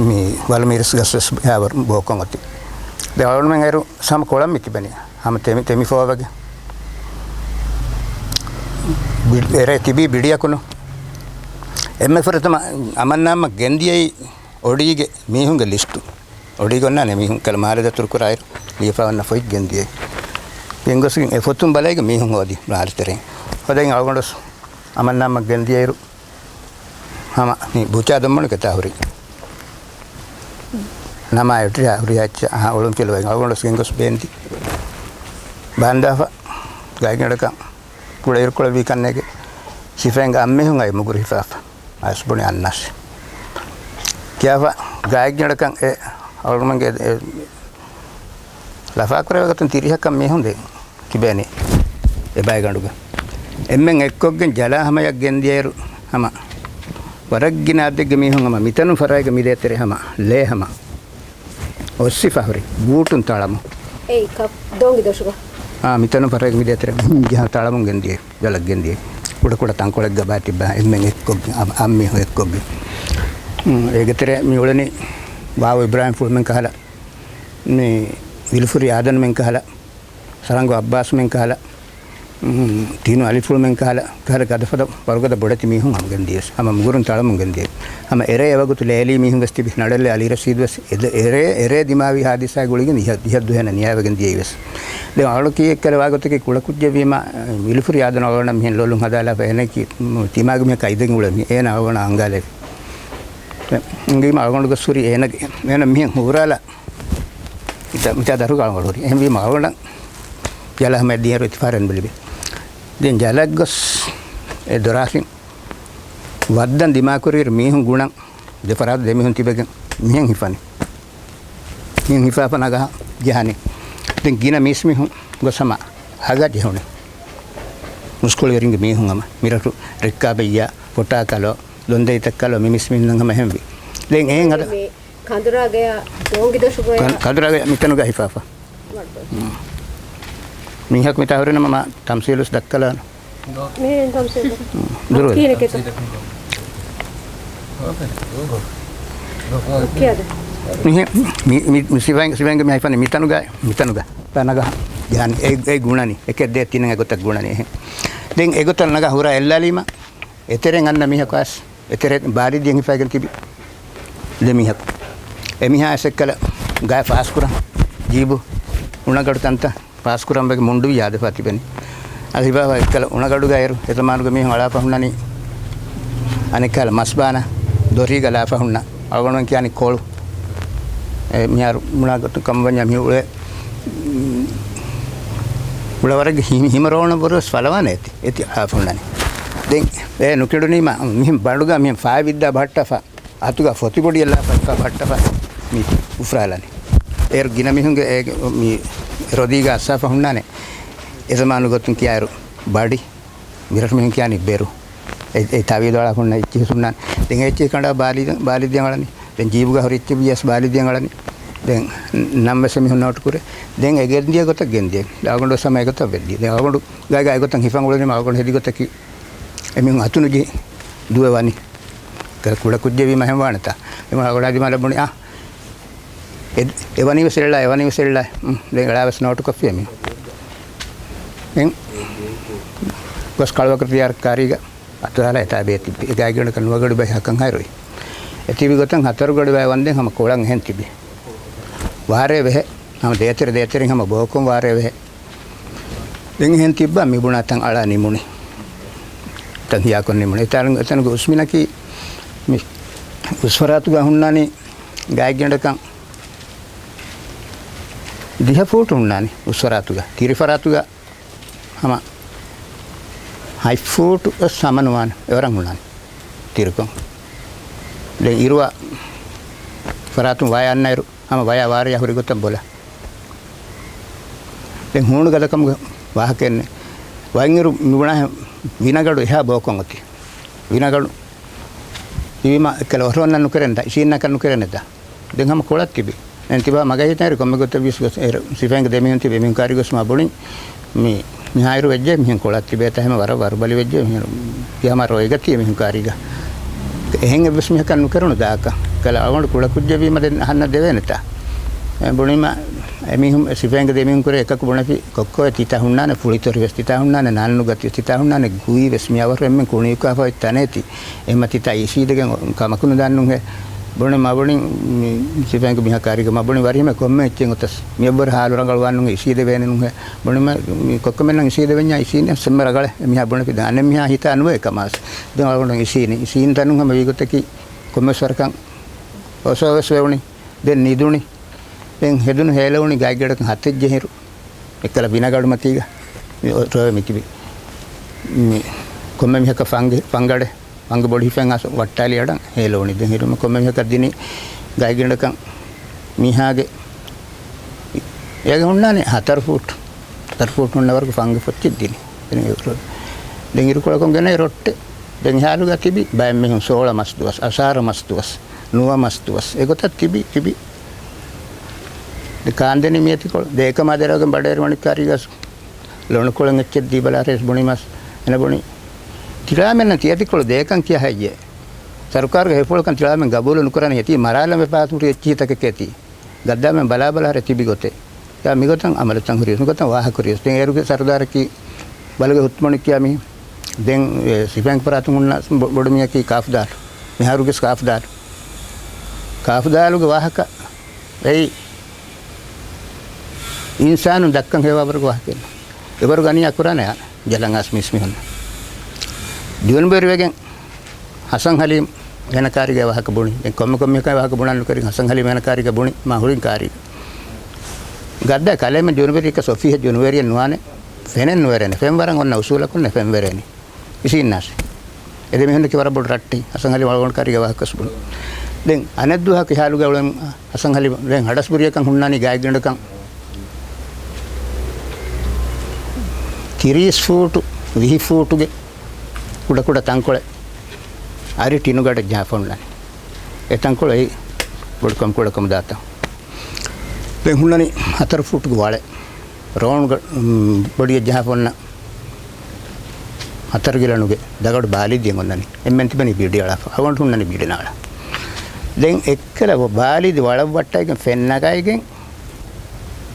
މި ވަލު މީރިސް ގަސް ވެސް ހާވަރު ބޯކޮށް އޮތީ. ދެ އަޅުގަނޑުމެން އޭރު ހަމަ ކޮޅަށް މި ތިބެނީ. ހަމަ ތެމި، ތެމި ފޯވަގެ. ބި-، އެރޭ ތިބީ ބިޑިއަކުނު. އެންމެ ފުރަތަމަ އަމަންނާމަ ގެންދިޔައީ އޮޑީގެ މީހުންގެ ލިސްޓު. އޮޑީ ގޮންނާނެ މީހުން ކަލަ މާލެ ދަތުރު ކުރާއިރު ލިޔެފަ އޮންނަ ފޮތް ގެންދިޔައީ. ގެންގޮސްގެން އެ ފޮތުން ބަލައިގެން މީހުން ހޯދި މާލެ ތެރެއިން. ހޯދައިގެން އަޅުގަނޑު އަމަންނާމަ ގެންދިޔައިރު ހަމަ މި ބުޗާ ދޮންމަނު ކެތާ ހުރި. ނަމާ އެޓްރިހާ ހުރިހާ އެއްޗެއް އަހާ އޮޅުން ފިލުވައި އަޅުގަނޑު ގެންގޮސް ބޭންދި. ބާންދާފަ ގާތްގަނޑަކަށް ކުޅަ އިރުކޮޅެއް ވީ ކަންނޭގެ ސިފައިންގެ އަންމީހުން އައި މުގުރު ހިފާފަ. އައިސް ބުނި އަންނާސި. ކިޔާފަ ގާތްގަނޑަކަށް އެ އަޅުގަނޑުމެންގެ އެ ލަފާކުރެވޭ ގޮތުން ތިރީހަކަށް މީހުން ދެން ތިބޭނީ އެބައިގަނޑުގަ. އެންމެން އެއްކޮށްގެން ޖަލާ ހަމަޔަށް ގެންދިޔައިރު ހަމަ ވަރަށް ގިނަ އަދެއްގެ މީހުން ހަމަ މިތަނު ފަރާތްގެ މިދޭތެރޭ ހަމަ ލޭ ހަމަ އޮއްސިފަ ހުރި ބޫޓުން ތަޅަމުން. އެއީ ކަ-، ދޯންގި ދޮށުގަ؟ އާ، މިތަނު ފަރާތްގެ މިދޭތެރޭ ޖަހާ ތަޅަމުން ގެންދިޔަ، ޖަލަށް ގެންދިޔަ. ކުޑަކުޑަ ތަންކޮޅެއްގަ ބާ ތިއްބާ އެންމެން އެއްކޮށްގެން، އަ-، އަންމީހުން އެއްކޮށްގެން. އޭގެތެރޭ މި އުޅެނީ ވާވު އިބްރާހިމްފުޅުމެން ކަހަލަ، މި ވިލުފުރި އާދަނުމެން ކަހަލަ، ސަރަނގޯ އައްބާސްމެން ކަހަލަ، މް، ތީނު އަލިފުޅުމެން ކަހަލަ، ކަހަލަ ގަދަފަދަ ވަރުގަދަ ބޮޑެތި މީހުން ހަމަ ގެންދިޔަސް، ހަމަ މުގުރުން ތަޅަމުން ގެންދިޔަ. ހަމަ އެރޭ އެވަގުތު ލޭލީ މީހުން ވެސް ތިބި، ނަޑެއްލެ އަލީ ރަޝީދު ވެސް އެދ-، އެރޭ، އެރޭ ދިމާވި ހާދިސާ ގުޅިގެން ދިހަ، ދިހަ ދުވަހެން ނިޔާވެގެން ދިޔައި ވެސް. ދެން އަޅު ކީއްކަލެ ވާގޮތަކީ ކުޅަކުއްޖެއްވީމަ، ވިލުފުރި އާދަނު އަޅުގަނޑަށް މިހެން ލޮލުން ހަދާލާފަ އޭނައަކީ، މް، ތިމާގެ މީހަކަށް އައިދެން އުޅެ މީ. އޭނަ އަޅުގަނޑަށް އަންގާލެވި. އެނގީމަ އަޅުގަނޑުގެ ސުރި އޭނަގެ، އޭނަ މިހެން ހުރާލާ މިތާ، މިތާ ދަރުގަ އަޅުގަނޑު ހުރި. އެހެންވީމަ އަޅުގަނޑަށް ޖަލަށް ހަމަ ދިޔައިރު އިތުފާރެއް ނުލިބި. ދެން ޖަލަށް ގޮސް އެ ދޮރާސިން ވައްދަން ދިމާކުރިއިރު މީހުން ގުނަން ދެ ފަރާތު ދެ މީހުން ތިބެގެން މިހެން ހިފަނީ. މިހެން ހިފާފަ ނަގާ ޖަހަނީ. ދެން ގިނަ މީސްމީހުން ގޮސް ހަމަ ހަގަ ޖެހުނީ. މުސްކުޅިވެރިންގެ މީހުން ހަމަ މިރަށު ރިއްކާބެއްޔާ، ފޮޓާކަލޯ، ދޮންދެއްތަކަލޯ، މި މީސްމީހުން ހަމަ އެހެންވީ. ދެން އެހެން ހަދާ މި ކަނދުރާގެޔާ ދޯންގި ދޮށުގަޔާ؟ ކަން-، ކަނދުރާގެޔާ މިތަނުގަ ހިފާފަ. މީހަކު މިތާ ހުރިނަމަ މާ ތަމްސީލުސް ދައްކަލާނަ. މިހެން ތަމްސީލު. ދުރުވެ. ކީނެކޭތޯ؟ ކިޔާދެ. މިހެން މި، މި، މި ސިފައިން، ސިފައިންގެ މި ހައިފަން މިތަނުގަ، މިތަނުގަ. ތަނަގަ ޖާން އެ، އެ ގުނަނީ. އެކެއް ދޭ ތިނަށް އެގޮތަށް ގުނަނީ. އެހެން. ދެން އެގޮތަށް ނަގާ ހުރާ އެއްލާލީމަ. އެތެރެން އަންނަ މީހަކު އައިސް، އެތެރެ ބާލިދިޔަން ހިފައިގެން ތިބި ދެ މީހަކު. އެ މީހާ އައިސް އެއްކަލަ ގާތް ފާސްކުރަން، ޖީބު އުނަގަޑު ތަންތަން ފާސްކުރަން ވެގެން މުންޑުވި ޔާދަފާ ތިބެނީ. އަދި ހިފާފަ އެއްކަލަ އުނަގަޑުގަ އޭރު އެ ޒަމާނުގެ މީހުން އަޅާފަ ހުންނަނީ އަނެއްކާލަ މަސްބާނަ ދޮރީގަ ލާފަ ހުންނަ އަޅުގަނޑުމެން ކިޔާނީ ކޮޅު. އެ މިހާރު ބުނާ ގޮތުން ކަމަށް ވަންޏާ މި އުޅޭ، އުޅަވަރެއްގެ ހި-، ހިމަރޯނަ ބުރުވެސް ފަލަވާނެ އެތި، އެތި އާފަ ހުންނާނެ. ދެން އެ ނުކެނޑުނީމަ މިހެން ބަނޑުގަ މިހެން ފާއި ވިއްދާ ބަހައްޓާފަ، އަތުގަ ފޮތި ބޮޑިއެއް ލާފަ ބަހައްޓާފަ މި އުފްރާލާނެ. އޭރު ގިނަ މީހުންގެ އޭގެ މި ރޮދީގަ އައްސާފަ ހުންނާނެ. އެ ޒަމާނު ގޮތުން ކިޔާއިރު ބަޑި. މިރަށު މީހުން ކިޔާނީ ބެރު. އެ، އެ ތާވީދު އަޅާ ހުންނަ އެއްޗިހި ހުންނާނެ. ދެން އެއްޗިހި ކަނޑާ ބާލި، ބާލިދިޔަ އަޅަނީ. ދެން ޖީބުގަ ހުރި އެއްޗިހި ވިޔަސް ބާލިދިޔަ އަޅަނީ. ދެން ނަން ވެސް މީހުން ނޯޓު ކުރޭ. ދެން އެ ގެންދިޔަ ގޮތަށް ގެންދިޔަ. އަޅުގަނޑު ވެސް ހަމަ އެގޮތަށް ވެއްދިޔަ. ދެން އަޅުގަނޑު ގާތްގާ އެގޮތަށް ހިފަން އުޅެނީމަ އަޅުގަނޑު ހެދި ގޮތަކީ އެމީހުން އަތުނުޖެހި ދުވެ ވަނީ. ކުޑަ ކުއްޖެއް ވީމަ އެހެން ވާނެތާ. އެމީހުން އަޅުގަނޑާ ދިމާލަށް ބުނި، އާ، އެ، އެވަނީ ވެސް އެއްލާ، އެވަނީ ވެސް އެއްލާ. ދެން އެޅާ ވެސް ނޯޓު ކޮށްފި އެމީހުން. ދެން ގޮސް ކަޅުވަކުރު ތިޔާރަ ކާރީގަ އަތުލާލާ އެތާ ބޭތިއްބި. އެ ގާތްގަނޑަކަށް ނުވަގަޑު ބައި ހަކަން ހައިރުވި. އެތިބި ގޮތަށް ހަތަރު ގަޑު ބައި ވަންދެން ހަމަ ކޮޅަށް އެހެން ތިބި. ވާރޭ ވެހެ. ހަމަ ދޭތެރެ ދޭތެރިން ހަމަ ބޯކޮން ވާރޭ ވެހެ. ދެން އެހެން ތިއްބާ މި ބުނާ ތަން އަޅާ ނިމުނީ. ތަން ހިޔާކޮށް ނިމުނީ. އެތަނު، އެތަނުގެ އުސްމިނަކީ މި އުސްފަރާތުގަ ހުންނާނީ ގާތްގަނޑަކަށް ދިހަ ފޫޓު ހުންނާނީ އުސްފަރާތުގަ. ތިރިފަރާތުގަ ހަމަ ހަތް ފޫޓު ވެސް ހަމަ ނުވާނެ. އެވަރަށް ހުންނާނެ ތިރިކޮން. ދެން އިރުވާ ފަރާތުން ވަޔަށް އަންނައިރު ހަމަ ވަޔާ ވާރިޔާ ހުރި ގޮތަށް ބޮލަ. ދެން ހޫނު ގަދަކަމުގެ ވާހަކައެއް ނެތް. ވަންއިރު މިބުނާހެން ވިނަގަޑު އެހާ ބޯކޮން އޮތީ. ވިނަގަޑު ތިބީމަ އެއްކަލަ އޮށޯންނަން ނުކެރެން ދާ، އިށީންނަކަށް ނުކެރެނެ ދާ. ދެން ހަމަ ކޮޅަށް ތިބި. ދެން ތިބާ މަގަށް ހިތައިރު ކޮންމެ ގޮތެއް ވިޔަސް ގޮސް އޭރު ސިފައިންގެ ދެމީހުން ތިބި މިހުން ކާރި ގޮސް މާ ބުނި. މި، މިހާއިރު ވެއްޖެ މިހެން ކޮޅަށް ތިބޭތަ ހަމަ ވަރަށް ވަރުބަލި ވެއްޖެ މިހެން ތި ހަމަ ރޮއިގަތީ މިހުން ކާރީގަ. އެހެން އެއްވެސް މީހަކަށް ނުކެރުނު ދާކަށް. ކަލަ އަޅުގަނޑު ކުޅަ ކުއްޖެއް ވީމަ ދެން އަހަންނަށް ދެވޭނެތާ. އެ ބުނީމަ އެމީހުން ސިފައިންގެ ދެމީހުން ކުރެ އެކަކު ބުނެފި ކޮއްކޮއެ ތިތާ ހުންނާނެ ފުޅިތޮރި ވެސް ތިތާ ހުންނާނެ ނާންނު ގަތި ތިތާ ހުންނާނެ ގުއި ވެސް މި އަވަރު އެންމެން ކުނިއުކާފަ އޮތް ތަނޭތި. އެމަ ތިތާ އިށީދެގެން ކަމަކު ނުދާންނުހެ. ބުނި މަ ބުނި މި ސިފައިންގެ މިހާ ކާރީގަ މަ ބުނި ވަރިހަމެ ކޮންމެ އެއްޗެއް އޮތަސް މިއަށްވުރެ ހާލު ރަނގަޅުވާންނުހެ އިށީދެވޭނެނުހެ. ބުނިމަ މި ކޮއްކޮމެންނަށް އިށީދެވެންޏާ އިށީނެ ސެންމެ ރަގަޅެ މިހާ ބުނެފި ދާނެ މިހާ ހިތާ ނުވޭ ކަމާސް. ދެން އަޅުގަނޑު އިށީނި. އިށީން ތަނުން ހަމަ ވީގޮތަކީ ކޮންމެސް ވަރަކަށް އޮށޯވެސް ވެވުނި. ދެން ނިދުނި. ދެން ހެދުނު ހޭލެވުނި ގާތްގަޑަކަށް ހަތެއް ޖެހިރު. އެއްކަލަ ވިނަގަޑު މަތީގަ މި އޮ-، ރޮވެ މިތިބި. މި ކޮންމެ މީހަކަށް ފަންގި-، ފަންގަޑެއް، ފަންގި ބޮޑި ހިފެން އަސް ވައްޓާލި އަޑަން ހޭލެވުނި. ދެން ހިރުމަ ކޮންމެ މީހަކަށް ދިނި ގާތްގަޑަކަށް މީހާގެ އޭގެ ހުންނާނެ ހަތަރު ފޫޓް. ހަތަރު ފޫޓް ހުންނަވަރުގެ ފަންގި ފޮއްޗެއް ދިނީ. ދެން އިރުކޮޅަކުން ގެނައި ރޮއްޓެއް. ދެން ހިޔާލުގަ ތިބި ބައެއް މީހުން ސޯޅަ މަސް ދުވަސް، އަށާރަ މަސް ދުވަސް، ނުވަ މަސް ދުވަސް. އެގޮތަށް ތިބި، ތިބި. ދެ ކާންދެނީ މިއަދިކޮޅު. ދޭކަމާ ދެރަވެގެން ބަޑޭރި މަނިކާރީގަސް ލޮނުކޮޅެއް އެއްޗެއް ދީބަލާ ރޭސް ބުނި މަސް، އޭނަ ބުނި. ތިޅާމެންނަށް ތިއަދިކޮޅު ދޭކަން ކިޔާ ހެއްޔޭ؟ ސަރުކާރުގެ ހެޔޮފުޅަކަށް ތިޅާމެން ގަބޫލު ނުކުރަނީ އެތީ މަރާލަން ވެފާ ހުރި އެއްޗިހިތަކެކޭ ތީ. ގައްދާމެން ބަލާބަލާ ހަރެ ތިބި ގޮތެއް. އެއާ މިގޮތަށް އަމަލުތައް ހުރި، މިގޮތަށް ވާހަކަ ހުރި. ދެން އޭރުގެ ސަރުދާރަކީ ބަލުގެ ހުތުމަނިކް ކިޔާ މީހެއް. ދެން އެ ސިފައިން ފަރާތުން ހުންނަ ބޮ-، ބޮޑުމީހަކީ ކާފްދާރު. މިހާރުގެ ކާފްދާރު. ކާފްދާރުގެ ވާހަކަ އެއީ އިންސާނުން ދައްކަން ހެޔޮވާވަރުގެ ވާހަކައެއް. އެވަރުގެ އަނިޔާ ކުރާނެ އާ ޖަލަން އާސް މީސްމީހުން. ޖޫނިބަރި ވެގެން ހަސަން ހަލީމް އޭނަ ކާރީގަ ވާހަކަ ބުނި. ދެން ކޮންމެ ކޮންމެއަކަށް ވާހަކަ ބުނަން ނުކެރިން ހަސަން ހަލީމް އޭނަ ކާރީގަ ބުނި މާ ހުރިން ކާރީގަ. ގައްދާ ކަލޭމެން ޖޫނިބަރީގަ ސޮފީހަ ޖޫނިބަރީއެއް ނުވާނެ. ފެނެއް ނުވެރޭނެ. ފެން ވަރަށް އޮންނަ އުސޫލަކުންނެ ފެން ވެރޭނީ. އިސީންނާސް. އެ ދެ މީހުންނަކީ ވަރަށް ބޮޑު ރައްޓެއް. ހަސަން ހަލީމް އަޅުގަނޑު ކާރީގަ ވާހަކަ ބުނި. ދެން އަނެއް ދުވަހަކު ހިޔާލުގަ އުޅެން ހަސަން ހަލީމް ދެން ހަޑަސް ބުރިއަކަށް ހުންނާނީ ގާތްގަނޑަކަށް ތިރީސް ފޫޓު، ވިހި ފޫޓުގެ ކުޑަކުޑަ ތަންކޮޅެއް އަރި ޓިނުގަޑަށް ޖަހާފަ ހުންނާނެ. އެ ތަންކޮޅު އެއީ ބޮޑުކަމު ކުޑަކަމު ދާތަން. ދެން ހުންނަނީ ހަތަރު ފޫޓުގެ ވަޅެއް. ރޯނުގަ-، މް، ބޮޑިއެއް ޖަހާފަ ހުންނަ ހަތަރު ގިލަނުގެ ދަގަޑު ބާލިދިއެއް އޮންނަނީ. އެންމެން ތިބެނީ ބިޑިއަޅާފަ. އަޅުގަނޑު ހުންނަނީ ބިޑި ނާޅަ. ދެން އެއްކަލަ ބާލިދި ވަޅަށް ވައްޓައިގެން ފެން ނަގައިގެން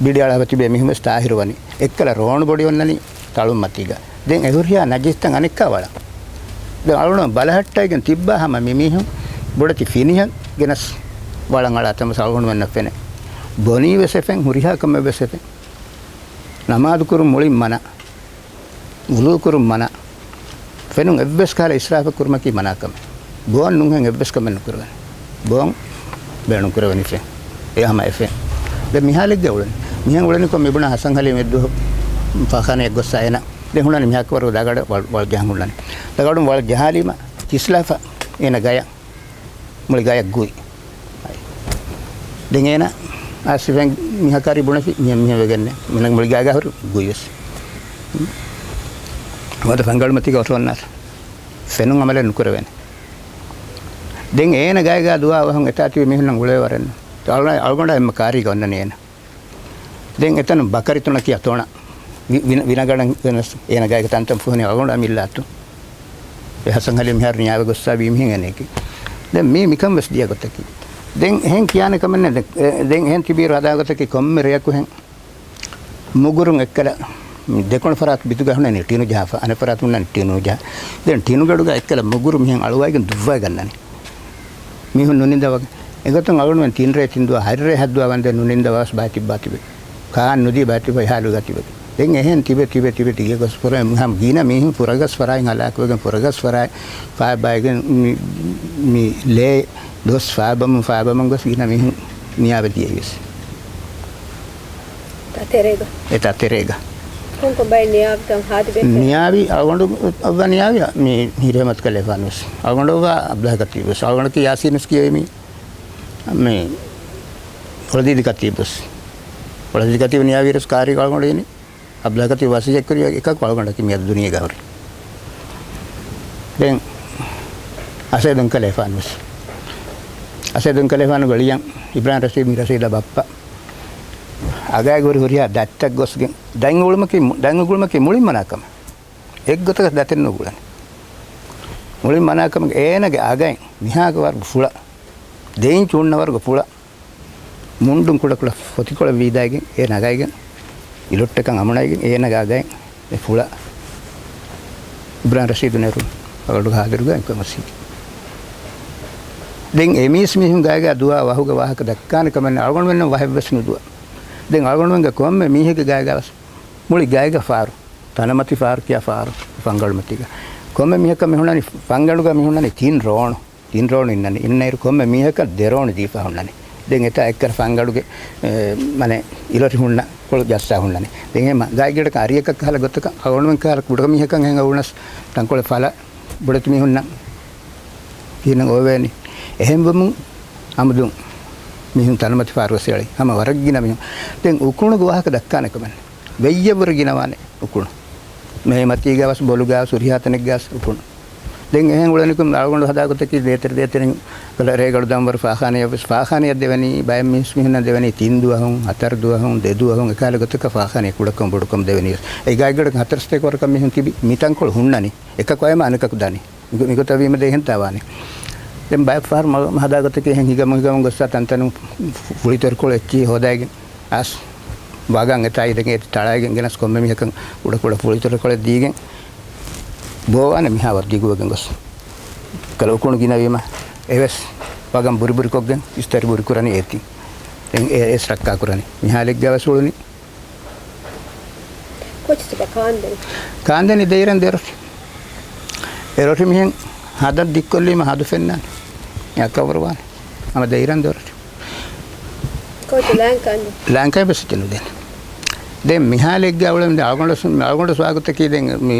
ބިޑިއަޅާފަ ތިބޭ މީހުން ވެސް ތާހިރު ވަނީ. އެއްކަލަ ރޯނު ބޮޑި އޮންނަނީ ތަޅުން މަތީގަ. ދެން އެހުރިހާ ނަޖިސްތައް އަނެއްކާ ވަޅަށް. ދެން އަޅުގަނޑު ބަލަހައްޓައިގެން ތިއްބާ ހަމަ މި މީހުން ބޮޑެތި ފިނިހަށް ގެނަސް ވަޅަށް އަޅާ ތަން ވެސް އަޅުގަނޑުމެންނަށް ފެނޭ. ބޮނީ ވެސް އެފެން، ހުރިހާ ކަމެއް ވެސް އެފެން. ނަމާދު ކުރުން މުޅިން މަނަ. ވުޟޫ ކުރުން މަނަ. ފެނުން އެއްވެސް ކަހަލަ އިސްރާފެއް ކުރުމަކީ މަނާ ކަމެއް. ބޯން ނޫންހެން އެއްވެސް ކަމެއް ނުކުރެވޭނެ. ބޯން ބޭނުން ކުރެވެނީ ފެން. އެ ހަމަ އެ ފެން. ދެން މިހާލެއްގަ އުޅެނީ. މިހެން އުޅެނިކޮށް މިބުނާ ހަސަން ހަލީމް އެއްދުވަހު ފާޚާނައަށް ގޮއްސަ އޭނަ. ދެން ހުންނަނީ މިހާކު ވަރު ދަގަޑަށް ވަޅު، ވަޅު ޖަހަން ހުންނަނީ. ދަގަޑުން ވަޅު ޖަހާލީމަ ކިސްލާފަ އޭނަ ގަޔަށް. މުޅި ގަޔަށް ގުއި. ދެން އޭނަ އާސިފެން މިހަކާރި ބުނެފި މިހެން މިހެން ވެގެންނެ. މިނަ މުޅި ގާގާ ހުރި ގުއިވެސް. ވަދަ ފަންގަޅުމަތީގަ އޮތޯންނާ ފެނުން އަމަލެއް ނުކުރެވޭނެ. ދެން އޭނަ ގާގާ ދުވާ ވަހުން އެތާ ތިބި މީހުންނަށް އުޅޭ ވަރެއް ނު. އަޅުގަނޑާ އެންމެ ކާރީގަ އޮންނަނީ އޭނަ. ދެން އެތަނުން ބަކަރިތުނަކީ އަތޯނަ. ވި-، ވިނަ-، ވިނަގަޑަން ވެސް އޭނަ ގާގެ ތަންތަން ފުހަނީ އަޅުގަނޑު އަމިއްލަ އަތު. އެ ހަސަން ހަލީމް މިހާރު ނިޔާވެ ގޮއްސާ ވީ މިހެން އެނެކި. ދެން މީ މިކަން ވެސް ދިޔަ ގޮތަކީ. ދެން އެހެން ކިޔާނެ ކަމެއް ނެތް. ދެ-، އެ، ދެން އެހެން ތިބީ ރަދާ ގޮތަކީ ކޮންމެ ރެޔަކު ހެން މުގުރުން އެއްކަލަ ދެކޮޅު ފަރާތު ބިތުގަ ހުންނަނީ ޓިނު ޖަހާފަ، އަނެއް ފަރާތު ހުންނަނީ ޓިނު ޖަހާ. ދެން ޓިނުގަޑުގަ އެއްކަލަ މުގުރު މިހެން އަޅުވައިގެން ދުއްވައި ގަންނަނީ. މީހުން ނުނިންދަވަގެ. އެގޮތުން އަޅުގަނޑުމެން ތިން ރޭ ތިން ދުވަހު ހަތް ރޭ ހަތް ދުވަހު ވަންދެން ނުނިންދަވާސް ބައި ތިއްބާ ތިބެ. ކާން ނުދީ ބައި ތިބެ ހާލުގަ ތިބެ. ދެން އެހެން ތިބެ، ތިބެ، ތިބެ ތިގެ ގޮސް ފުރަ ހަމަ ގިނަ މީހުން ފުރަގަސް ފަރާތް ހަލާކުވެގެން ފުރަގަސް ފަރާތް ފާބައިގެން މި، މި ލޭ ދޮސް ފާބަމުން، ފާބަމުން ގޮސް ގިނަ މީހުން ނިޔާވެ ދިޔައީވެސް. ތާ ތެރޭގަ. އެތާ ތެރޭގަ. ކޮންކޮން ބައެއް ނިޔާވިތަން ހާދިބެ؟ ނިޔާވި އަޅުގަނޑު އައްވާ ނިޔާވި މި ހިރޭ މަތިކަލޭފާނުވެސް. އަޅުގަނޑު އައްވާ އަބްދުލް ކަތީބުވެސް. އަޅުގަނޑަކީ ޔާސީނުވެސް ކިޔެވި މި، މި އޮޅަދީދި ކަތީބުވެސް. އޮޅަދީދި ކަތީބު ނިޔާވީރަސް ކާރީ އަޅުގަނޑު އިނީ. އަބްދުލް ކަތީބު ވަސިއްޔަތްކުރި އެކަކު އަޅުގަނޑަކީ މިއަދު ދުނިޔޭގަ ހުރި. ދެން އަސޭދުން ކަލޭފާނުވެސް. އަސޭދުން ކަލޭފާނުގެ އަޅިޔަން އިބްރާހިމް ރަޝީދު މި ރަޝީދާ ބައްޕަ. އަގާގެ ހުރި ހުރިހާ ދަތްތައް ގޮސްގެން ދަތް އުޅުމަކީ، ދަތް އުޅުމަކީ މުޅިން މަނާ ކަމެއް. އެއްގޮތަކަށް ދަތެއް ނުގުޅެން. މުޅިން މަނާ ކަމެއް އޭނަގެ އަގައިން މިހާގެ ވަރުގެ ފުޅަށް، ދެއިންޗު ހުންނަ ވަރުގެ ފުޅަށް، މުންޑުން ކުޑަކުޑަ ފޮތިކޮޅެއް ވީދާގެން އޭ ނަގައިގެން، އިލޮއްޓަކަށް އަމުނައިގެން އޭނަގެ އަގައިން އެ ފުޅަށް އިބްރާހިމް ރަޝީދު ނެރުނު އަޅުގަޑު ހާދިރުގަ އެކަމަސީ. ދެން އެ މީސް މީހުން ގާގާ ދުވާ ވަހުގެ ވާހަކަ ދައްކާނެ ކަމެއް ނެތް. އަޅުގަނޑުމެންނަށް ވަހެއްވެސް ނުދުވާ. ދެން އަޅުގަނޑުމެންގެ ކޮންމެ މީހެއްގެ ގާގާވެސް މުޅި ގައިގަ ފާރު، ތަނަމަތި ފާރު ކިޔާ ފާރު، ފަންގަޅުމަތީގަ. ކޮންމެ މީހަކަށް މި ހުންނަނީ، ފަންގަޅުގަ މި ހުންނަނީ ތިން ރޯނު. ތިން ރޯނު އިންނަނީ. އިންނައިރު ކޮންމެ މީހަކަށް ދެ ރޯނު ދީފަ ހުންނަނީ. ދެން އެތާ އެއްކަރަ ފަންގަޅުގެ، އެ، މަނެ އިލޮށި ހުންނަ ކޮޅު ޖައްސާ ހުންނަނީ. ދެން އެ މަ-، ގާތްގަނޑަކަށް އަރިއަކަށް ކަހަލަ ގޮތަކަށް އަޅުގަނޑުމެން ކަހަލަ ކުޑަ މީހަކަށް ހެން އަޅުގަނޑު ތަންކޮޅެއް ފަލަ ބޮޑެތި މީހުންނަށް ކިހިނެއް އޮވޭނީ. އެހެންވުމުން އަމުދުން މީހުން ތަނުމަތި ފާރުވެސް އެޅީ. ހަމަ ވަރަށް ގިނަ މީހުން. ދެން އުކުނުގެ ވާހަކަ ދައްކާނެ ކަމެއް ނެތް. ވެއްޔަށްވުރެ ގިނަވާނެ އުކުނު. މޭމަތީގަ ވެސް، ބޮލުގަ ވެސް، ހުރިހާ ތަނެއްގަ ވެސް އުކުނު. ދެން އެހެން އުޅެނިކޮށް އަޅުގަނޑު ހަދާ ގޮތަކީ ދޭތެރެ ދޭތެރެން ރޭގަނޑު ދަންވަރު ފާޚާނަޔަށް ވެސް، ފާޚާނަޔަށް ދެވެނީ ބައެއް މީސް މީހުންނަށް ދެވެނީ ތިން ދުވަހުން، ހަތަރު ދުވަހުން، ދެ ދުވަހުން އެކަހަލަ ގޮތަކަށް ފާޚާނަޔަށް ކުޑަކޮށް ބޮޑުކޮށް ދެވެނީ ވެސް. އެ ގާތްގަނޑަކަށް ހަތަރު ސަތޭކަ ވަރަކަށް މީހުން ތިބި މި ތަންކޮޅު ހުންނަނީ. އެކަކު އައީމަ އަނެކަކު ދާނީ. މިގޮ-، މިގޮތަށް ވީމަ ދެ އެހެންތާ ވާނީ. ދެން ބައެއް ފަހަރު މަ-، ހަދާ ގޮތަކީ އެހެން ހިގަމު ހިގަމު ގޮއްސާ ތަންތަނުން ފު-، ފުޅިތޮރިކޮޅު އެއްޗިހި ހޯދައިގެން އަސް ވަގަށް އެތާ އިދެގެ ތަޅައިގެން ގެނަސް ކޮންމެ މީހަކަށް ކުޑަކުޑަ ފުޅިތޮރިކޮޅެއް ދީގެން ބޯވާނެ މިހާ ވަރަށް ދިގުވެގެން ގޮސް. ކަލަ އުކުނު ގިނަވީމަ އެވެސް ވަގަށް ބުރިބުރިކޮށްގެން އިސްތަށި ބުރިކުރަނީ އޭތި. ދެން އެ އެސް ރައްކާކުރަނީ. މިހާލެއްގަ ވެސް އުޅުނީ. ކޯޗި ތިބާ ކާންދެނީ؟ ކާންދެނީ ދެއިރަށް ދެރޮށި. އެރޮށި މިހެން ހަދަން ދިއްކޮށްލީމަ ހަދު ފެންނާނެ. އަކަވަރުވާނެ. ހަމަ ދެއިރަށް ދެރޮށި. ކޯޗި ލާން ކާންދެނީ؟ ލާން ކާން ވެސް އެއްޗެއް ނުދޭނެ. ދެން މިހާލެއްގަ އުޅެން އަޅުގަނޑު ސު-، އަޅުގަނޑު ސުވާގުތަކީ ދެން މި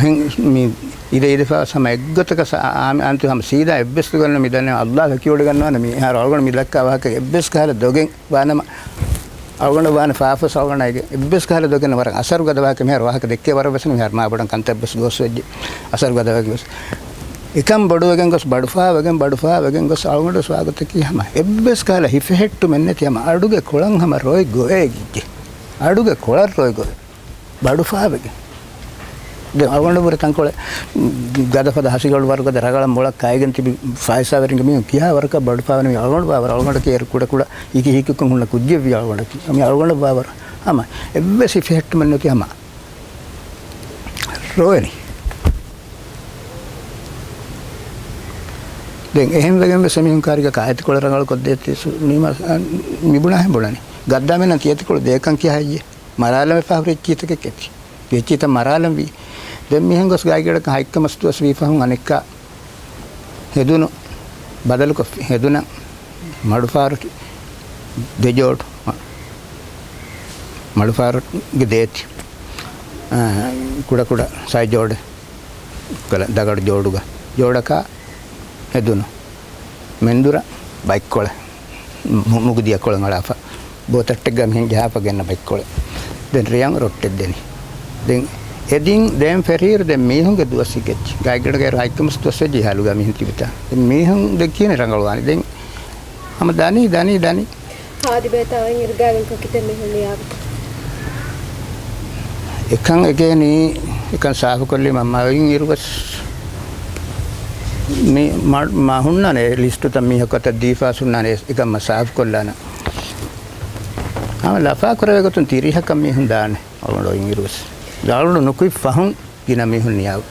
ހެން-، މި އިދެ އިދެފަ ހަމަ އެއްގޮތަކަށް ސަ-، އާ-، އާ-، އާންތު ހަމަ ސީދާ އެއްވެސް ދޮގެއް ނު މި ދަންނަ އައްލާހު ކިޔޮޑިގަންނަވާނެ މިހާރު އަޅުގަނޑު މި ދައްކާ ވާހަކަ އެއްވެސް ކަހަލަ ދޮގެއް ވާނަމަ، އަޅުގަނޑަށް ވާނެ ފާފަސް އަޅުގަނޑަށް އެއްވެސް ކަހަލަ ދޮގެއް ނު ވަރަށް އަސަރު ގަދަވާކަށް މިހާރު ވާހަކަ ދެއްކޭ ވަރަށް ވެސް ނު މިހާރު މާބޮޑަށް ކަންތައް ވެސް ގޯސް ވެއްޖެ އަސަރު ގަދަވެގެން ވެސް. އެކަން ބޮޑުވެގެން ގޮސް ބަޑުފާވެގެން ބަޑުފާވެގެން ގޮސް އަޅުގަނޑު ސުވާގުތަކީ ހަމަ އެއްވެސް ކަހަލަ ހިފެހެއްޓުމެއް ނެތި ހަމަ އަޑުގެ ކޮޅަށް ހަމަ ރޮއެ ގޮވޭ ގިއްޖެ. އަޑުގެ ކޮޅަށް ރޮއެ ގޮވޭ. ބަޑުފާވެގެން. ދެން އަޅުގަނޑު ވުރެ ތަންކޮޅެއް ގަދަފަދަ ހަސިގަނޑު ވަރުގަދަ ރަގަޅަށް މޮޅަށް ކައިގެން ތިބި ފައިސާވެރިންގެ މީހުން ކިހާ ވަރަކަށް ބަޑުފާވަނީ މީ އަޅުގަނޑު ބާވަރު އަޅުގަނޑަކީ އޭރު ކުޑަކުޑަ ހިކި ހިކިކޮށް ހުންނަ ކުއްޖެއްވީ އަޅުގަނޑަކީ. މީ އަޅުގަނޑަށް ބާވަރު ހަމަ އެއްވެސް ހިފެހެއްޓުމެއް ނެތި ހަމަ ރޮވެނީ. ދެން އެހެންވެގެން ވެސް އެމީހުން ކާރިގަ ކާއެތިކޮޅެއް ރަނގަޅު ކޮށްދޭތީ ސު-، ނީމާ، މިބުނާހެން ބުނަނީ. ގައްދާމެންނަށް ތިއެތިކޮޅު ދޭކަން ކިޔާ ހެއްޔޭ؟ މަރާލަމެއް ފަހުރި އެއްޗިތަކެއް އެތި. އެއްޗިތައް މަރާލަންވީ. ދެން މިހެން ގޮސް ގާތްގަނޑަކަށް ހަތްކަމަސް ދުވަސް ވީ ފަހުން އަނެއްކާ ހެދުނު ބަދަލުކޮށްފި. ހެދުނަ މަޑުފާރު ދެ ޖޯޑު. މަ-، މަޑުފާރުގެ ދޭތި. އާ، ކުޑަކުޑަ ސައި ޖޯޑެއް. ކަލަ ދަގަޑު ޖޯޑުގަ. ޖޯޑަކާ ހެދުނު. މެންދުރަށް ބައިކޮޅެއް. މު-، މުގުދިޔަ ކޮޅަށް އަޅާފަ. ބޯތައްޓެއްގަ މިހެން ޖަހާފަ ގެންނަ ބައިކޮޅެއް. ދެން ރެޔަން ރޮއްޓެއް ދެނީ. ދެން އެދިން ދޭން ފެށީއިރު ދެން މީހުންގެ ދުވަސް ހިގައްޖެ. ގާތްގަޑަކަށް އޭރު ހަތްކަމަސް ދުވަސް ވެއްޖެ ހާލުގަ މިހެން ތިބިތާ. ދެން މީހުން ދެއްކީނެ ރަނގަޅުވާނެ. ދެން ހަމަ ދަނީ، ދަނީ، ދަނީ. ހާދިބޭތާ އޮތް އިރުގައިގެން ކޮކިތެއް މީހުން ނިޔާވި. އެކަން އެގޭނީ، އެކަން ސާފުކޮށްލީމަ މަ އޮތް އިރުވެސް މި މަ-، މަ ހުންނާނެ އެ ލިސްޓުތައް މީހަކު އަތަށް ދީފާސް ހުންނާނެ އެކަން މަ ސާފުކޮށްލާނަ. ހަމަ ލަފާކުރެވޭ ގޮތުން ތިރީހަކަށް މީހުން ދާނެ. އަޅުގަނޑު އޮތް އިރުވެސް. އަޅުގަނޑު ނުކުތް ފަހުން ގިނަ މީހުން ނިޔާވި.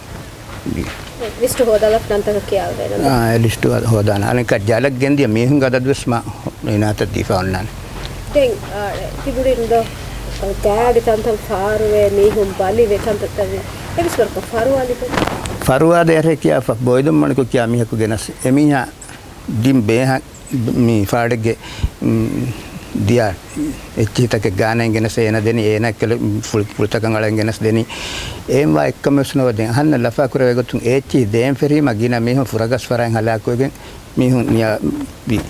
ލިސްޓު ހޯދާލާފަ ނަންތަކަށް ކިޔާލަދޭނަން. އާ، އެ ލިސްޓު ހޯދާނަ. އަނެއްކާ ޖަލަށް ގެންދިޔަ މީހުންގެ އަދަދުވެސް މަ އިނާތަށް ދީފަ އޮންނާނެ. ދެން، އާ، ތިބުނީ ދޯ، ގާގެ ތަންތަން ފާރުވެ، މީހުން ބަލިވެ ތަންތަން ތަން އެވެސް ވަރަކަށް ފަރުވާ ލިބެނީ. ފަރުވާ ދޭހެ ކިޔާފަ ބޮއިދުންމަނިކު ކިޔާ މީހަކު ގެނަސް އެމީހާ ދިން ބޭހަށް މި ފާޑެއްގެ، މް، ދިޔަ އެއްޗިހިތަކެއް ގާނައިން ގެނަސް އޭނަ ދެނީ، އޭނަ ކެލެ ފުޅި-، ފުޅިތަކަށް އަޅައިން ގެނަސް ދެނީ. އެއިން ވާ އެއްކަމެއް ވެސް ނޯވޭ. ދެން އަހަންނަށް ލަފާ ކުރެވޭ ގޮތުން އެ އެއްޗިހި ދޭން ފެށީމަ ގިނަ މީހުން ފުރަގަސް ފަރާތް ހަލާކުވެގެން މީހުން ނިޔާ ވި-،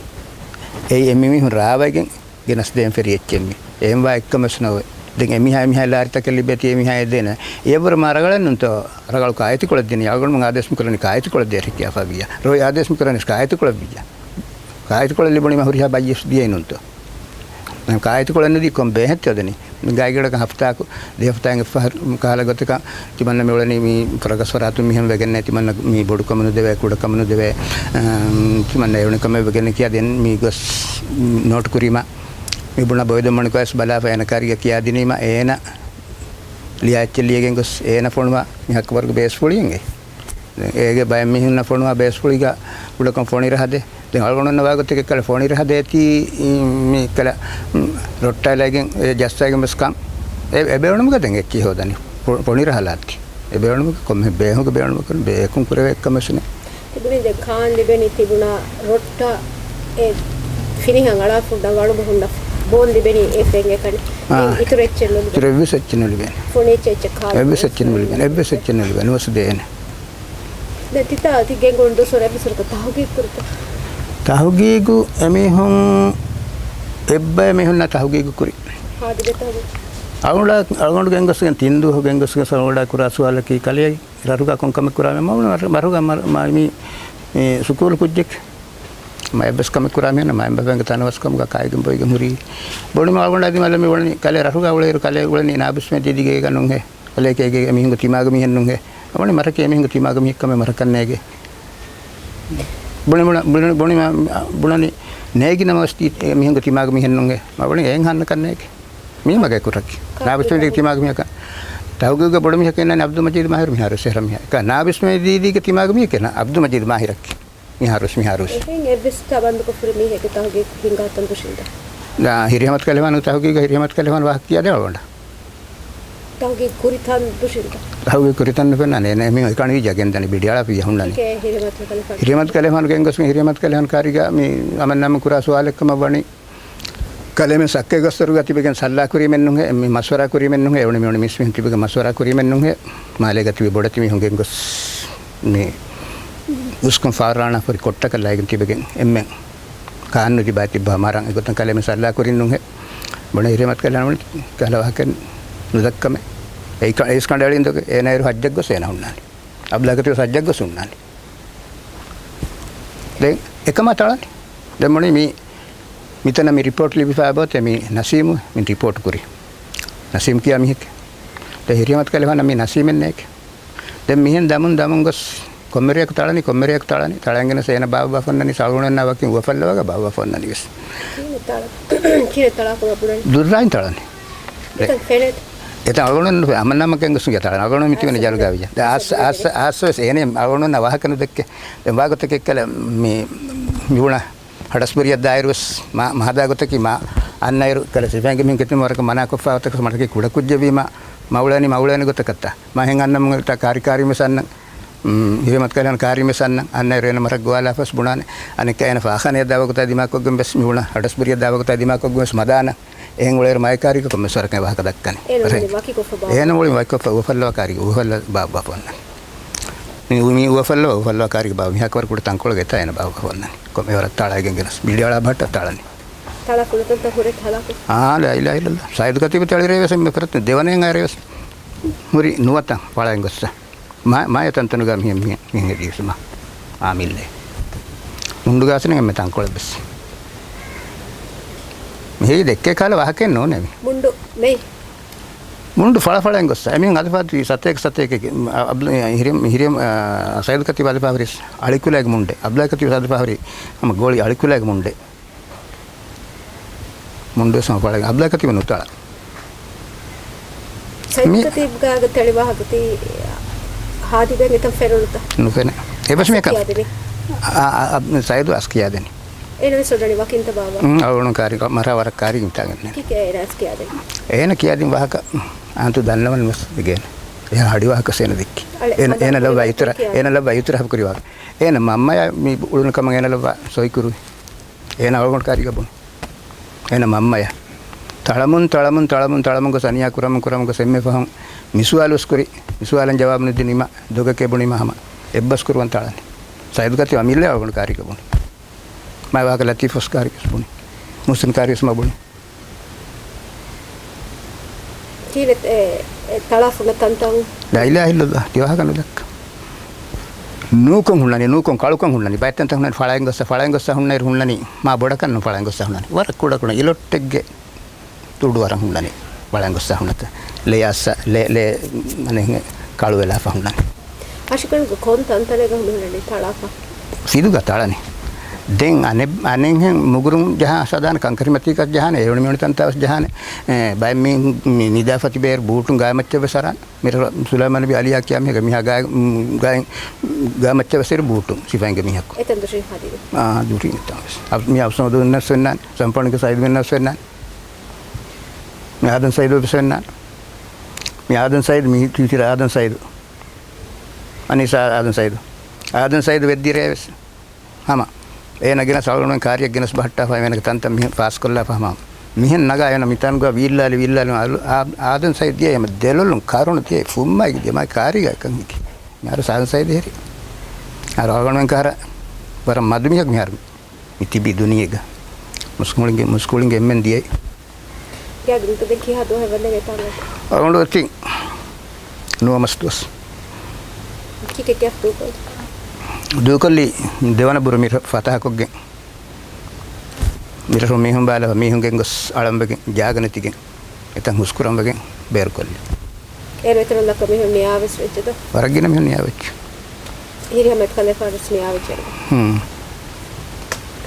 އެއީ އެ މި މީހުން ރާވައިގެން ގެނަސް ދޭން ފެށި އެއްޗެއް މީ. އެއިން ވާ އެއްކަމެއް ވެސް ނޯވޭ. ދެން އެމީހާ އެމީހާ ލާރިތަކެއް ލިބޭތީ އެމީހާ އެ ދޭނަ. އެއަށްވުރެ މާ ރަގަޅެއް ނޫންތޯ ރަގަޅު ކާއެތިކޮޅެއް ދިނީ. އަޅުގަނޑުމެން އާދޭސް މިކުރަނީ ކާއެތިކޮޅެއް ދޭހެއް ކިޔާފަ ވިއްޔާ. ރޮއި އާދޭސް މިކުރަނީ ކާއެތިކޮޅެއް ވިއްޔާ. ކާއެތިކޮޅެއް ލިބުނީމަ ހުރިހާ ބައްޔެއް ދިޔައީ ނޫންތޯ. ދެން ކާއެތިކޮޅެއް ނުދީ ކޮން ބޭހެއްތޯ ދެނީ. މި ގާތްގަނޑަކަށް ހަފްތާއަކު، ދެ ހަފްތާއިން އެއްފަހަރު ކަހަލަ ގޮތަކަށް ތިމަންނަ މި އުޅެނީ މި ފުރަގަސް ފަރާތުން މިހެން ވެގެންނޭ. ތިމަންނަ މީ ބޮޑުކަމެއް ނުދެވޭ، ކުޑަކަމެއް ނުދެވޭ، އަ، ތިމަންނަ އެވަނި ކަމެއް ވެގެން ކިޔާ ދެން މީ ގޮސް ނޯޓު ކުރީމަ. މި ބުނާ ބޮއިދުންމަނިކު ވެސް ބަލާފަ އޭނަ ކާރިގަ ކިޔާ ދިނީމަ އޭނަ ލިޔާ އެއްޗެއް ލިޔެގެން ގޮސް އޭނަ ފޮނުވާ މި ހައްކު ވަރުގެ ބޭސްފުޅި އެނގޭ. ދެން އޭގެ ބައެއް މީހުންނަށް ފޮނުވާ ބޭސްފުޅިގަ ކުޑަކޮށް ފޮނި ރަހަ ދޭ. ދެން އަޅުގަނޑު އޮންނަ ވާގޮތެއް ކަލަ ފޮނި ރަހަ ދޭތީ، މި ކަލަ، މް، ރޮއްޓާލައިގެން އެ ޖައްސައިގެން ވެސް ކަން. އެ، އެ ބޭނުމުގަ ދެން އެއްޗިހި ހޯދަނީ. ފޮ-، ފޮނި ރަހަލާތީ. އެ ބޭނުމުގަ ކޮންމެ ބޭހުގެ ބޭނުމަކަށް ބޭކުން ކުރެވޭ އެއްކަމެއް ވެސް ނެތް. ތިބުނީ ދެން ކާން ލިބެނީ ތިބުނާ ރޮއްޓަށް އެ ފިނިހަން އަޅާފަ ހުންނަ ވަޅުގަ ހުންނަ ބޯން ލިބެނީ އެ ފެން އެކަނި. އާ. ދެން އިތުރު އެއްޗެއް ނުލިބޭ. އިތުރު އެއްވެސް އެއްޗެއް ނުލިބޭ. ފޮނި އެއްޗެއް އެއްޗެއް ކާން އެއްވެސް އެއްޗެއް ނުލިބޭ. އެއްވެސް އެއްޗެއް ނުލިބޭ. ނުވަސް ދޭނެ. ދެން ތިތާ ތި ގެންގުޅުނު ދުވަސްވަރު އެއްވެސް ވަރަކަށް ތަހުގީގު ކުރިތަ؟ ތަހުގީގު އެމީހުން އެއްބައެއް މީހުންނާ ތަހުގީގު ކުރި. ހާދިގެ ތަހުގީގު. އަޅުގަނޑާ، އަޅުގަނޑު ގެންގޮސްގެން ތިން ދުވަހު ގެންގޮސްގެން އަޅުގަނޑާ ކުރާ ސުވާލަކީ ކަލޭ ރަށުގަ ކޮން ކަމެއް ކުރާ މަ-، މަ-، މަރުގަ މަ-، މަ-، މި، މި ސުކޫލު ކުއްޖެއް. މަ އެއްވެސް ކަމެއް ކުރާ މީހުން މަ އެއްބަފައިންގެ ތަނަވަސްކަމުގަ ކާއިގެން ބޮއިގެން ހުރީ. ބުނިމަ އަޅުގަނޑާ ދިމާލަށް މި ވަނީ ކަލޭ ރަށުގަ އުޅޭއިރު ކަލޭ އުޅެނީ ނާބިސްމެދީ ދީދީގެ ގޭގަ ނޫންހޭ. ކަލޭ އެކޭ އެމީހުންގެ ތިމާގެ މީހެއް ނޫންހޭ. އަވަނީ މަރަކޭ އެމީހުންގެ ތިމާގެ މީހެއްކަމެއް މަރަކަށް ނޭގެ. ބުނި، ބުނި، ބުނި، ބުނި، ބުނަނީ ނޭގި ނަމަވެސް ތީ އެމީހުންގެ ތިމާގެ މީހެއް ނޫންހޭ. އަވަނީ އެއިން ހަންނަކަށް ނޭގެ. މީ މަގޭ ކުރަކީ. ނާބިސްމެދީގެ ތިމާގެ މީހަކަށް. ތަހުގީގުގެ ބޮޑު މީހަކަށް އިންނާނީ އަބްދުލް މަޖީދު މާހިރު މިހާރު ސެހްރަ މީހާ. ނާބިސްމެދީދީގެ ތިމާގެ މީހަކަށް އިންނާ އަބްދުލް މަޖީދު މާހިރަކީ. މިހާރުވެސް، މިހާރުވެސް. އެހެން އެއްވެސް ތަބަންދުކޮށްފުރި މީހެއްގެ ތަހުގީގު ހިނގާތަން ދުށިންދާ. ދާ ހިރިހަމަތު ކަލޭފާނު ތަހުގީގަ ހިރިހަމަތު ކަލޭފާނު ވާހަކަ ކިޔާދޭ އަޅުގަނޑަށް. ތަހުގީގު ކުރިތަން ދުށިންދާ. ތަހުގީގު ކުރިތަން ނުފެންނާނެ. އޭނަ މި އެކަނި ވިއްޔާ ގެންދަނީ ބިޑިއަޅާފިއްޔާ ހުންނަނީ. ކޭ ހިރިހަމަތު ކަލޭފާނު؟ ހިރިހަމަތު ކަލޭފާނު ގެންގޮސް މި ހިރިހަމަތު ކަލޭފާނު ކާރީގަ މި އަމަންނާމެން ކުރާ ސުވާލެއްކަމަށް ވަނީ. ކަލޭމެން ސައްކަތް ގަސްތުރުގަ ތިބެގެން ސައްލާކުރީމެއް ނޫންހޭ، މި މަޝްވަރާ ކުރީމެއް ނޫންހޭ، އެވަނި މިވަނި މީސްމީހުން ތިބެގެން މަޝްވަރާ ކުރީމެއް ނޫންހޭ، މާލޭގަ ތިބި ބޮޑެތި މީހުން ގެންގޮސް މި އުސްކުން ފާރާނާ ފުރި ކޮށްޓަކަށް ލައިގެން ތިބެގެން އެންމެން ކާން ނުތިބާ ތިއްބާ މަރަން އެގޮތަށް ކަލޭމެން ސައްލާ ކުރިން ނޫންހޭ. ބުނެ ހިރިހަމަތު ކަލޭފާނު ކަހަލަ ވާހަކަ ނުދައްކަމެ. އެއީ ކަ-، އެއީސް ކަނޑައެޅި އިނދުގެ އޭނަ އޭރު ހައްޖަށް ގޮސް އޭނަ ހުންނާނެ. އަބްލާ ކަތީބު ހައްޖަށް ގޮސް ހުންނާނެ. ދެން އެކަމާ ތަޅަނީ. ދެން ބުނީ މި، މިތަނަށް މި ރިޕޯޓް ލިބިފައި އޮތޭ މި ނަސީމު މި ރިޕޯޓް ކުރީ. ނަސީމް ކިޔާ މީހެއް. ދެން ހިރިހަމަތު ކަލޭފާނަށް މި ނަސީމެއް ނޭގެ. ދެން މިހެން ދަމުން ދަމުން ގޮސް ކޮންމެރެއަކު ތަޅަނީ، ކޮންމެރެއަކު ތަޅަނީ، ތަޅަންގެނަސް އޭނަ ބާއްވާފަ އޮންނަނީ އަޅުގަނޑުމެންނާ ވަކިން އުވަފައްލަވާގަ ބާއްވާފަ އޮންނަނީ ވެސް. ކިހިނެއް ތަޅަ-، ކިހިނެއް ތަޅާފަ ބުނަނީ؟ ދުއްރާއިން ތަޅަނީ. އެތަން ފެނޭތަ؟ އެތަން އަޅުގަނޑު ނުފެ-، އަމަންނާމެން ގޮސް ތަޅަނީ. އަޅުގަނޑު މި ތިބެނީ ޖަލުގާ ވިއްޔާ. ދެން އާސް، އާސް، އާސް ވެސް އޭނަ އަޅުގަނޑުމެންނާ ވާހަކަ ނުދެއްކޭ. ދެން ވާގޮތަކަށް ކަލޭ މި، މި ބުނާ ހަޑަސްބުރިއަށް ދާއިރު ވެސް މާ، މާ ހަދާ ގޮތަކީ މާ އަންނައިރު ކަލޭ ސިފައިންގެ މީހުން ކެތުން ވަރަކަށް މަނާކޮށްފަ އޮތަކަސް މަޑަކީ ކުޑަ ކުއްޖެއްވީމާ މަ އުޅެނީ، މަ އުޅެނީ ގޮތަކަށްތަ؟ މާ ހެން އަންނަމުން އެތާ ކާރި ކާރި މިސް އަންނަން. ހިރިހަމަތު ކަލޭފާނު ކާރި މިސް އަންނަން. އަންނައިރު އޭނަ މަރަށް ގޮވާލާފަސް ބުނާނެ. އަނެއްކާ އޭނަ ފާޚާނަޔަށް ދާ ވަގުތާ ދިމާކޮށްގެން ވެސް މި ބުނާ ހަޑަސްބުރިއަށް ދާ ވަގުތާ ދިމާކޮށްގެން ވެސް މަދާނަ. އެހެން އުޅޭއިރު މާ ކާރީގަ ކޮންމެސް ވަރަކަށް ވާހަކަ ދައްކަނީ. އޭނަ ވަކިކޮށްފަ ބާ. އޭނަ މުޅި ވަކިކޮށްފަ އުވަފައްލަވާ ކާރީގަ އުވަފައްލަ ބާއްވާފަ އޮންނަނީ. މި، މި އުވަފައްލަވާ، އުވަފައްލަވާ ކާރީގަ ބާ މިހާ ކަވަރު ކުޑަ ތަންކޮޅެއް ގެތާ އޭނަ ބާއްވާފަ އޮންނަނީ. ކޮންމެ ވަރަށް ތާޅާގެން ގެނަސް ބިޑިއަޅާ ބަހައްޓާ ތާޅަނީ. ތާޅާ ފުނަތަންތައް ހުރޭ ތާޅާކޮށް. އާ، ލާ އިލާހަ އިއްލައްލާ. ސައިދު ކަތީބު ތެޅިރޭ ވެސް މި ފުރަތަމަ ދެވަނައިން އައިރޭ ވެސް ހުރި ނުވަތަ ފަޅައިން ގޮއްސަ. މާ، މާ އެ ތަންތަނުގަ މި، މި، މި ހެދީސް މާ އާމިއްލޭ. މުންޑު ގާސިނި އެންމެ ތަންކޮޅެއް ވެސް. މިހިރީ ދެއްކޭ ކަހަލަ ވާހަކައެއް ނޫނޭ މި. މުންޑު މެއި. މުންޑު ފަޅަފަޅައިން ގޮއްސަ. އެމީހުން އަދިފާ ސަތޭކަ ސަތޭކަ، އަ، އަބްލު، ހިރި، ހިރި، އަ، ސައިދު ކަތީބު އަދިފާ ހުރި އަޅިކުލައިގެ މުންޑެއް. އަބްލާ ކަތީބު އަދިފާ ހުރި ހަމަ ގޯޅި އަޅިކުލައިގެ މުންޑެއް. މުންޑުވެސް ހަމަ ފަޅައިގެން. އަބްލާ ކަތީބު ނުތަޅާ. ސައިދު މި- ކަތީބުގާގަ ތެޅި ވާހަކަ ތީ ހާދިގަ އެތަން ފެނުނުތަ؟ ނުފެނޭ. އެބަސް މިޔަކަ ކިޔާދެނީ. އާ، އާ، އާ، ސައިދު އަސް ކިޔާދެނީ. އޭނަ ވެސް އޮޑަނި ވަކިންތަ ބާވާ؟ އުން، އަޅުގަނޑު ކާރި މަރާ ވަރަށް ކާރި އިންތާގެން. ކިކޭ އޭނަ އަސް ކިޔާދެނީ؟ އޭނަ ކިޔާދިން ވާހަކަ އާންތު ދަންނަވަން ވެސް ދެގޭނެ. އޭނަ ހަޑި ވާހަކަ ސޭނަ ދެއްކި. އޭނަ، އޭނަ ލައްވާ އިތުރަ، އޭނަ ލައްވާ އިތުރަ ހަފު ކުރި ވާހަކަ. އޭނަ މަންމަޔާ މި އުޅުނު ކަމަށް އޭނަ ލައްވާ ސޮއި ކުރުވި. އޭނަ އަޅުގަނޑު ކާރިގަ ބުނި. އޭނަ މަންމަޔަށް ތަޅަމުން، ތަޅަމުން، ތަޅަމުން، ތަޅަމުން ގޮސް އަނިޔާ ކުރަމުން، ކުރަމުން ގޮސް އެންމެ ފަހުން މި ސުވާލު ވެސް ކުރި. މި ސުވާލަށް ޖަވާބު ނުދިނީމަ، ދޮގެކޭ ބުނީމަ ހަމަ އެއްބަސް ކުރުވަން ތަޅަނީ. ސައިދު ކަތީ އަމިއްލަ އަޅުގަނޑު ކާރިގަ ބުނި. މާ ވާހަކަ ލަތީފް ވެސް ކާރިގަ ވެސް ބުނި. މުހްސިން ކާރި ވެސް މަ ބުނި. ކީރެތް އެ، އެ ތަޅާ ފުނަ ތަންތަން. ލާ އިލާހަ އިއްލައްލާ. ތި ވާހަކަ ނުދައްކާ. ނޫކޮން ހުންނަނީ، ނޫކޮން ކަޅުކޮން ހުންނަނީ. ބައެއް ތަންތަން ހުންނަނީ ފަޅައިން ގޮއްސަ، ފަޅައިން ގޮއްސަ ހުންނައިރު ހުންނަނީ މާ ބޮޑަކަށް ނޫން ފަޅައިން ގޮއްސަ ހުންނަނީ. ވަރަށް ކުޑަ ކުޑަ އިލޮއްޓެއްގެ ތުޑު ވަރަށް ހުންނަނީ. ފަޅައިން ގޮއްސަ ހުންނަތަ. ލެޔާސް، ލެ، ލެ، އަނެއް ކަޅުވެލާފަ ހުންނަނީ. އަށިކަން ކޮން ތަންތަނެއްގަ ހުންނަނީ ތަޅާފަ؟ ފިލުގަ ތަޅަނީ. ދެން އަނެއް، އަނެއްހެން މުގުރުން ޖަހާ ސަދާނެ ކަންކަރިމަތީގަ ޖަހާނެ، އެ އުނި މިއުނި ތަންތާ ވެސް ޖަހާނެ. އެ، ބައެއް މީ، މި ނިދާފަ ތިބޭ ބޫޓުން ގާތް މައްޗަށް ވެސް އަރާނެ. މިރަށު ސުލައިމާން ނަބީ އަލިޔާ ކިޔާ މީހަކަށް މިހާ ގާތް، ގާތް، ގާތް މައްޗަށް ވެސް އެރު ބޫޓުން ސިފައިންގެ މީހަކު. އެތަން ދުށީ ހަދިގެ. އާ، ދުށީ މިތާ ވެސް. އަ، މި އަފްސަން ދުންނަސް ވެންނާނެ. ސަމްޕަނިކ ސައިދު ވެންނަސް ވެންނާނެ. މި އާދަން ސައިދު ވެސް ވެންނާނެ. މި އާދަން ސައިދު، މި ތިތިރ އާދަން ސައިދު. އަނީސާ އާދަން ސައިދު. އާދަން ސައިދު ވެއްދިރޭ ވެސް. ހަމަ އޭނަ ގެނަސް އަޅުގަނޑުމެން ކާރިއަށް ގެނަސް ބަހައްޓާފަ އޭނަގެ ތަންތަން މިހެން ފާސްކޮށްލާފަ ހަމަ މިހެން ނަގާ އޭނަ މިތާނުގަ ވީއްލާލި ވީއްލާލި އަލު-، އާ-، އާދަން ސައިދު ދިޔަ އެމަ ދެލޮލުން ކަރުނަ ދިޔަ ފުއްމައިގެ ދިޔަ މާ ކާރީގަ އެކަން ހިކި. މިހާރު އާދަން ސައިދު ހެރި. އަރު އަޅުގަނޑުމެން ކަހަރަ ވަރަށް މަދު މީހަކު މިހާރު. މި ތިބީ ދުނިޔޭގަ. މުސްކުޅިންގެ، މުސްކުޅިންގެ އެންމެން ދިޔައީ. ގާތްގަނޑު ދެން ކިހާ ދުވަހެއް ވަންދެން އެތާނގަ؟ އަޅުގަނޑު އޮތީ ނުވަ މަސް ދުވަސް. ކިކެކޭ ދޫކޮށް؟ ދޫކޮށްލީ ދެވަނަ ބުރު މިރަށް ފަތަހަކޮށްގެން. މިރަށު މީހުން ބާލަ، މީހުން ގެންގޮސް އަޅަންވެގެން ޖާގަ ނެތިގެން. އެތަން ހުސްކުރަން ވެގެން ބޭރުކޮށްލި. އޭރު އެތަނުން ލައްކަ މީހުން ނިޔާވެސް ވެއްޖެދޯ؟ ވަރަށް ގިނަ މީހުން ނިޔާވެއްޖެ. ހިރިހަމަ އެތަން ލަފާވެސް ނިޔާވެއްޖެ. ހުން.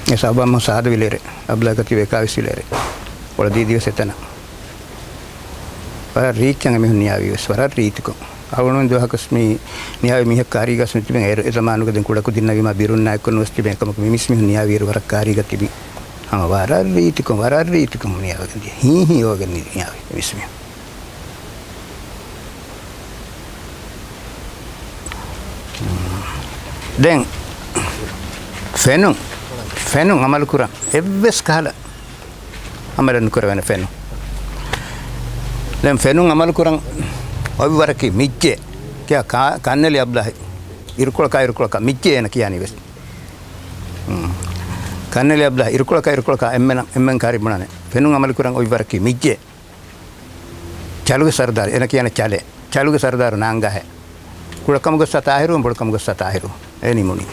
އެ ސަބަބުން ސާދަ ވިލޭރެ، އަބްލާ ކަތީބް އެކާވެސް ވިލޭރެ. އޮޅަދީދީވެސް އެތަނަށް. ވަރަށް ރީއްޗަށް އެމީހުން ނިޔާވީވެސް، ވަރަށް ރީތިކޮށް. އަޅުގަނޑު ދުވަހަކުސް މި ނިޔާވި މީހަކު ކާރީގަސް ނުތިބެން އޭރު އެ ޒަމާނުގަ ދެން ކުޑަކުދިންނަށް ވީމާ ބިރުންނާ އެއްކޮށް ނުވެސް ތިބެން އެކަމަކު މި މިސް މީހުން ނިޔާވިއިރު ވަރަށް ކާރީގަ ތިބި. ހަމަ ވަރަށް ރީތިކޮށް، ވަރަށް ރީތިކޮށް ނިޔާވެގެން ދިޔަ. ހީ ހީ އޯގެން ނިޔާވި މިސް މީހުން. ދެން ފެނުން، ފެނުން އަމަލުކުރަން އެއްވެސް ކަހަލަ އަމަލެއް ނުކުރެވޭނެ ފެނުން. ދެން ފެނުން އަމަލުކުރަން އޮތް ވަރަކީ މިއްޖެ ކިޔާ ކާ-، ކަންނެލި އަބްލާހި އިރުކޮޅަކާ އިރުކޮޅަކާ މިއްޖެ އޭނަ ކިޔާނީ ވެސް. ކަންނެލި އަބްލާހި އިރުކޮޅަކާ އިރުކޮޅަކާ އެންމެނަށް، އެންމެން ކާރި ބުނާނެ. ފެނުން އަމަލުކުރަން އޮތް ވަރަކީ މިއްޖެ. ޗަލުގެ ސަރުދާރު، އޭނަ ކިޔާނެ ޗަލެ. ޗަލުގެ ސަރުދާރު ނާންގާހެ. ކުޑަކަމުގަ ސަތާހިރު، ބޮޑުކަމުގަ ސަތާހިރު. އެ ނިމުނީ.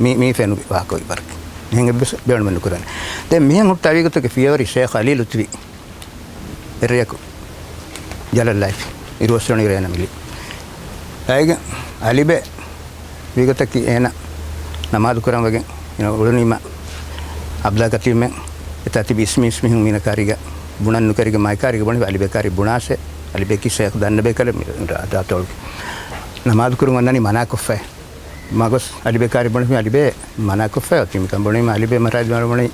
މީ، މީ ފެނުގެ ވާހަކަ އޮތް ވަރަކީ. މިހެން އެއްވެސް ބޭނުމެއް ނުކުރަން. ދެން މިހެން ހުއްޓާ ވީގޮތަކީ ފިޔަވަރި ޝޭޚް އަލީ ލުތުވީ. އެރެޔަކު ޖަލަށް ލައިފި. އިރުއޮއްސުނި ރޭނަމިލި. އޭގެ އަލިބެ ވީގޮތަކީ އޭނަ ނަމާދު ކުރަން ވެގެން އުޅުނީމަ އަބްދާ ކަތީމެން އެތާ ތިބި އިސްމި އިސްމިހުން މީނަ ކާރީގަ ބުނަން ނުކެރިގެން މާ ކާރީގަ ބުނި އަލިބެ ކާރީ ބުނާސެ އަލިބެ ކި ޝޭޚް ދަންނަބޭ ކަލެ ރާތޯޅު ނަމާދު ކުރުން އޮންނަނީ މަނާކޮށްފައި. މަގޮސް އަލިބެ ކާރި ބުނި އަލިބެ މަނާކޮށްފައި އޮތީ މިކަން ބުނީމަ އަލިބެ މަރާ ދިމާރު ބުނި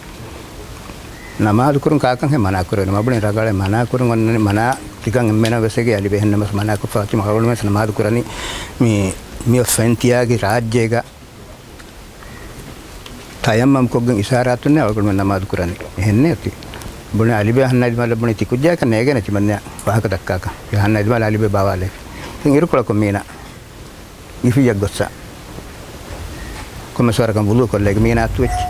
ނަމާދު ކުރުން ކާކަން ހެ މަނާ ކުރެވެން މަ ބުނި ރަގަޅެ މަނާ ކުރުން އޮންނަނީ މަނާ ތިކަން އެންމެނަށް ވެސް އެގެ އަލިބެ ހެންނަމަސް މަނާކޮށްފަ އޮތީ މަ އަޅުގަނޑު ވެސް ނަމާދު ކުރަނީ މި މި ފެންތިޔާގެ ރާއްޖޭގަ ތަޔައްމަމް ކޮށްގެން އިޝާރާތުންނެ އަޅުގަނޑުމެން ނަމާދު ކުރަނީ. އެހެންނޭ އޮތީ. ބުނެ އަލިބެ ހަންނައިދި މަލަ ބުނި ތި ކުއްޖާކަށް ނޭގޭނެ ތިމަންނަ ވާހަކަ ދައްކާކަށް. އެ ހަންނައިދި މަލަ އަލިބެ ބާވާލޭ. ތިން އިރުކޮޅަކުން މީނަ ގިފިއްޔަށް ގޮއްސަ. ކޮންމެސް ވަރަކަށް ވުޟޫ ކޮށްލޭ މީނާ އަތުވެއްޖެ.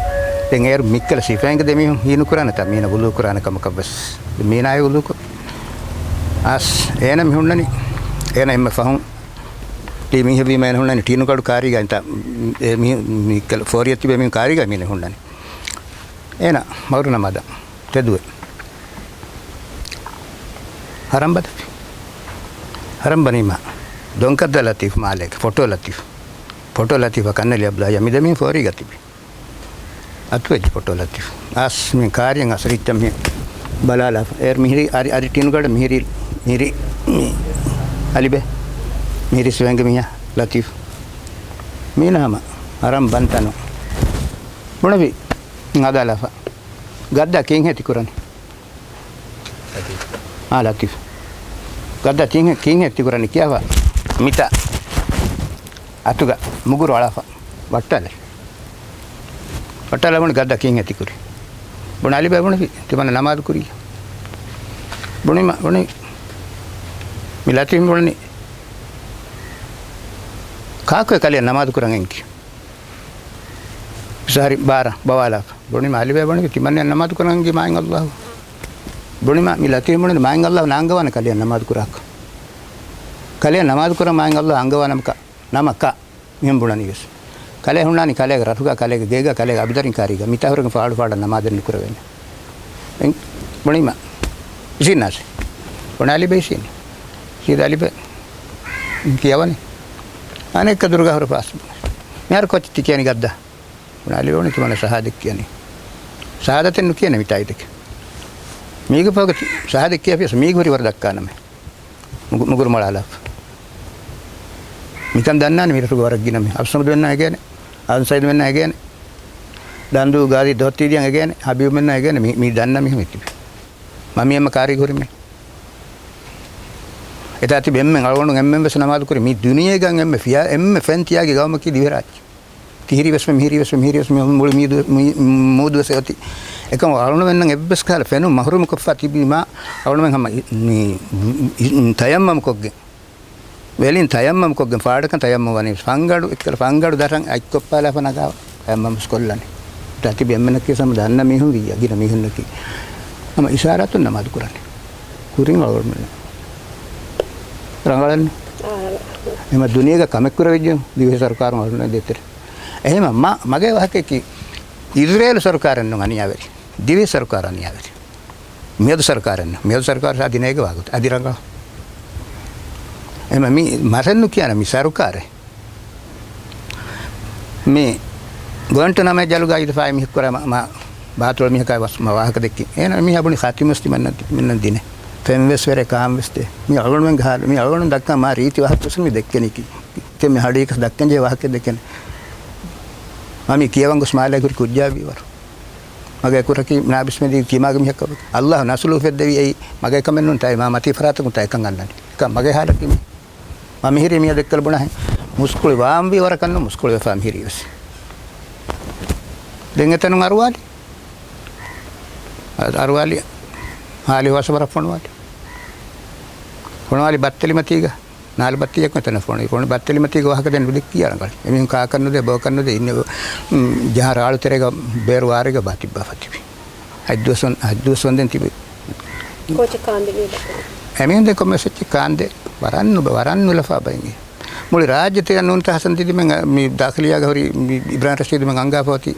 ދެން އޭރު މިއްކަލަ ސިފައިންގެ ދެމީހުން ހީނުކުރާނެތާ މީނަ ވުޟޫ ކުރާނެ ކަމަކަށް ވެސް. މީނާއި ވުޟޫ ކޮށް. އަސް އޭނަ މި ހުންނަނީ. އޭނަ އެންމެ ފަހުން ތީ މީހެއް ވީމަ އޭނަ ހުންނަނީ ޓީނުގަޑު ކާރީގަ އިންތާ އެ މީ، މިއްކަލަ ފޯރިއަށް ތިބޭ މީހުން ކާރީގަ މީނަ ހުންނަނީ. އޭނަ މަގުރު ނަމާދަށް ތެދުވެ. ހަރަން ބަދަފި. ހަރަން ބަނީމަ ދޮންކައްދާ ލަތީފް މާލޭގެ ފޮޓޯ ލަތީފް. ފޮޓޯ ލަތީފަށް ކަންނެލި އަބްދުﷲ މި ދެމީހުން ފޯރީގަ ތިބި. އަތުވެއްޖެ ފޮޓޯ ލަތީފް. އަސް މި ކާރިއަށް އަސް ރީއްޗަށް މި ބަލާލާފަ. އޭރު މިހިރީ އަރި، އަރި ޓިނުގަޑަށް މިހިރީ، މިހިރީ މި އަލިބެ. މިހިރީ ސިފައިންގެ މީހާ ލަތީފް. މީނަ ހަމަ ހަރަން ބަންތަނު. ބުނެފި ހަދާލާފަ. ގައްދާ ކީންހޭ ތި ކުރަނީ؟ އާ، ލަތީފް. ގައްދާ ތިން، ކީންހޭ ތި ކުރަނީ ކިޔާފަ. މިތާ އަތުގަ މުގުރު އަޅާފަ. ވައްޓާލެ. ވައްޓާލާ ބުނި ގައްދާ ކީންހޭ ތި ކުރީ؟ ބުނި އަލިބެ ބުނި ތިމަންނަ ނަމާދު ކުރީ. ބުނި މަ، ބުނި މި ލަތީފް ބުނި. ކާކު އެ ކަލެއަށް ނަމާދު ކުރަން އެނގި؟ ސަހަރި ބާރަ ބަވާލާފަ. ބުނިމަ އަލިބެ ބުނި ތިމަންނަ ނަމާދު ކުރަން އެނގި މާތް ﷲ. ބުނިމަ މި ލަތީފް ބުނި މާތް ﷲ ނާނގަވާނެ ކަލެއަށް ނަމާދު ކުރާކަށް. ކަލެއަށް ނަމާދު ކުރަން މާތް ﷲ އަންގަވާނަމަކަށް، ނަމަކަށް މިހެން ބުނަނީ ވެސް. ކަލޭ ހުންނާނީ ކަލޭގެ ރަށުގަ، ކަލޭގެ ގޭގަ، ކަލޭގެ އަބިދަރިން ކާރީގަ. މިތާ ހުރެގެން ފާޑު ފާޑަށް ނަމާދެއް ނުކުރެވޭނެ. އެން، ބުނީމަ އިސީންނާސެ. ބުނާ އަލިބެ އިސީން. ސީދާ އަލިބެ ކިޔަވަނީ. އަނެއްކަ ދުރުގަ ހުރެ ފާސް. މިހާރު ކޮއްޗެއް ތި ކިޔަނީ ގައްދާ؟ ބުނާ އަލިބެ ބުނީ ތިމަންނަ ޝަހާދަތް ކިޔަނީ. ޝަހާދަތެއް ނުކިޔަނީ މިތާ އިދެކެ. މީގެ ފަހުގަ ޝަހާދަތް ކިޔާފިޔަސް މީގެ ހުރި ވަރަށް ދައްކާނަމޭ. މުގު-، މުގުރު މަޅާލާފަ. މިކަން ދަންނާނެ މި ރަށުގަ ވަރަށް ގިނަ މީހުން. އަބްދުއްސަމަދު މެންނާ އެގޭނެ، އަންސައިދު މެންނާ އެގޭނެ، ދަންދޫ ގާޒީ ދޯތީދިޔަން އެގޭނެ، ހަބީބު މެންނާ އެގޭނެ، މި، މި ދަންނަ މީހުން އެތިބި. މަ މި އެންމެ ކާރީގަ ހުރި މީ. އެތާ ތިބި އެންމެން އަޅުގަނޑު އެންމެން ވެސް ނަމާދު ކުރި މި ދުނިޔޭގަ އެންމެ ފިޔާ، އެންމެ ފެން ތިޔާގި ގައުމަކީ ދިވެހިރާއްޖެ. ތިހިރީ ވެސް މިހިރީ ވެސް މިހިރީ ވެސް މި މުޅި މީދު-، މި މޫދު ވެސް އޮތީ. އެކަމަކު އަޅުގަނޑުމެންނަށް އެއްވެސް ކަހަލަ ފެނުން މަހުރޫމު ކޮށްފަ ތިބީމާ އަޅުގަނޑުމެން ހަމަ މި ތަޔައްމަމް ކޮށްގެން، ވެލިން ތަޔައްމަމް ކޮށްގެން ފާޑަކަށް ތަޔައްމަމް ވަނީ ފަންގަޑު، އެއްކަލަ ފަންގަޑު ދަށަށް އަތްކޮށްޕާލާފަ ނަގާ ތަޔައްމަމް ވެސް ކޮށްލަނީ. ތިބި އެންމެނަކީ ސަމަ ދަންނަ މީހުން ވިއްޔަ ގިނަ މީހުންނަކީ. ހަމަ އިޝާރާތުން ނަމާދު ކުރަނީ. ކުރިން އަޅުގަނޑުމެން ރަނގަޅަން. އެމަ ދުނިޔޭގަ ކަމެއް ކުރެވިއްޖެ ދިވެހި ސަރުކާރުން އަޅުގަނޑުމެން ދޭތެރެ. އެހެމަ މަ-، މަގޭ ވާހަކައަކީ އިޒްރޭލު ސަރުކާރެއް ނޫން އަނިޔާވެރި. ދިވެހި ސަރުކާރު އަނިޔާވެރި. މިއަދު ސަރުކާރެއް ނޫން. މިއަދު ސަރުކާރު ސާ ދިނޭގެ ވާގޮތަށް އަދި ރަނގަޅަށް. އެމަ މި މަސައް ނުކިޔާނަ މި ސަރުކާރެއް. މި ގުއަންޓަނަމޯ ޖަލުގަ އިދިފާއި މީހަކު ކުރާ މަ-، މަ-، ބާތުޅު މީހަކާ ވަސް-، މަ ވާހަކަ ދެއްކި. އޭނަ މީހާ ބުނި ޚާތިމު ވެސް ތިމަންނަ، ތިމަންނަ ދިނެ. ފެން ވެސް ވެރޭ ކާން ވެސް ދޭ. މި އަޅުގަނޑުމެންގެ ހާލު، މި އަޅުގަނޑު ދައްކާ މާ ރީތި ވާހަކަ ވެސް މި ދެއްކެނީ ކި-، ކި-، ކި-، މި ހަޑީކަސް ދައްކަން ޖެހޭ ވާހަކަ ދެއްކެނީ. މަ މި ކިޔަވަން ގޮސް މާލޭ ކުރި ކުއްޖާ ވީވަރު. މަގޭ ކުރަކީ ނާބިސްމެދީ ތިމާގެ މީހަކަށް އައްލާހު ނަސްލު އުފެއްދެވީ އެއީ މަގޭ ކަމެއް ނޫން ތާއީ މާ މަތީ ފަރާތަކުން ތާ އެކަން އަންނަނީ. އެކަން މަގޭ ހާލަކީ މި. މަ މިހިރީ މިއަދު އެއްކަލަ ބުނާހެން. މުސްކުޅި ވާންވީ ވަރަކަށް ނޫން މުސްކުޅި ވެފާ މިހިރީ ވެސް. ދެން އެތަނުން އަރުވާލި. އަ-، އަރުވާލި ހާލި ހުވަސަ ވަރަށް ފޮނުވާލި. ފޮނުވާލި ބައްތެލިމަތީގަ. ނާލު ބައްތިއަކުން އެތަނަށް ފޮނުވި. ފޮނު ބައްތެލިމަތީގެ ވާހަކަ ދެން ނުދެއްކި އަޅުގަނޑު. އެމީހުން ކާކަށް ނުދޭ، ބޯކަށް ނުދޭ، އިންނެ، އު، ޖަހާ ރާޅު ތެރޭގަ ބޭރު ވާރޭގަ ބާ ތިއްބާފަ ތިބި. ހަތްދުވަސް ވަން-، ހަތްދުވަސް ވަންދެން ތިބި. ކޯޗެއް ކާންދެވީ ދައްކަން. އެމީހުން ދެން ކޮންމެސް އެއްޗެއް ކާންދޭ. ވަރަށް ނުބަ-، ވަރަށް ނުލަފާ ބައިން. މުޅި ރާއްޖެ ތެރެއަށް ނޫންތަ ހަސަން ދިދިމެން މި ދާޚިލިއްޔާގަ ހުރި މި އިބްރާހިމް ރަޝީދުމެން އަންގާފަ އޮތީ.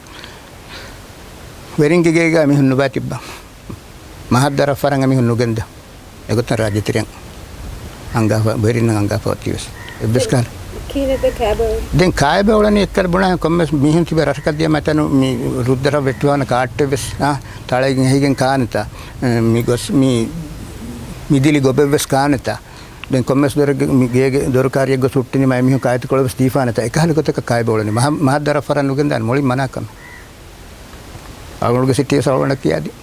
ވެރިންގެ ގޭގަ މީހުން ނުބާ ތިއްބަ. މަހަށް ދަރަށް ފަރަން އެމީހުން ނުގެންދަ. އެގޮތަށް ރާއްޖެ ތެރެއަށް އަންގާފަ، ވެރިންނަށް އަންގާފަ އޮތީވެސް. އެއްވެސް ކާ-، ކިހިނެއް ދެ ކާބަ؟ ދެން ކާބަ އުޅެނީ އެއްކަލަ ބުނާ ކޮންމެސް މީހުން ތިބެ ރަށަކަށް ދިޔަ މަތަނު މި ރުއްދަރަށް ވެއްޓިވާނެ ކާއްޓެއްވެސް، އާ، ތަޅައިގެން އެހިގެން ކާނެތާ، މި ގޮސް މި، މި ދިލި ގޮބެއްވެސް ކާނެތާ. ދެން ކޮންމެސް ދޮރެއްގެ، މި ގޭގެ ދޮރުކާރިއެއް ގޮސް ހުއްޓި ނިމާ އެމީހުން ކާއެތި ކޮޅެއްވެސް ދީފާނެތާ. އެކަހަލަ ގޮތަކަށް ކާބަ އުޅެނީ. މަހަ-، މަހަށް ދަރަށް ފަރަން ނުގެންދާނެ މުޅިން މަނާކަމެއް. އަޅުގަނޑުގެ ސިޓީވެސް އަޅުގަނޑަށް ކިޔާދިން.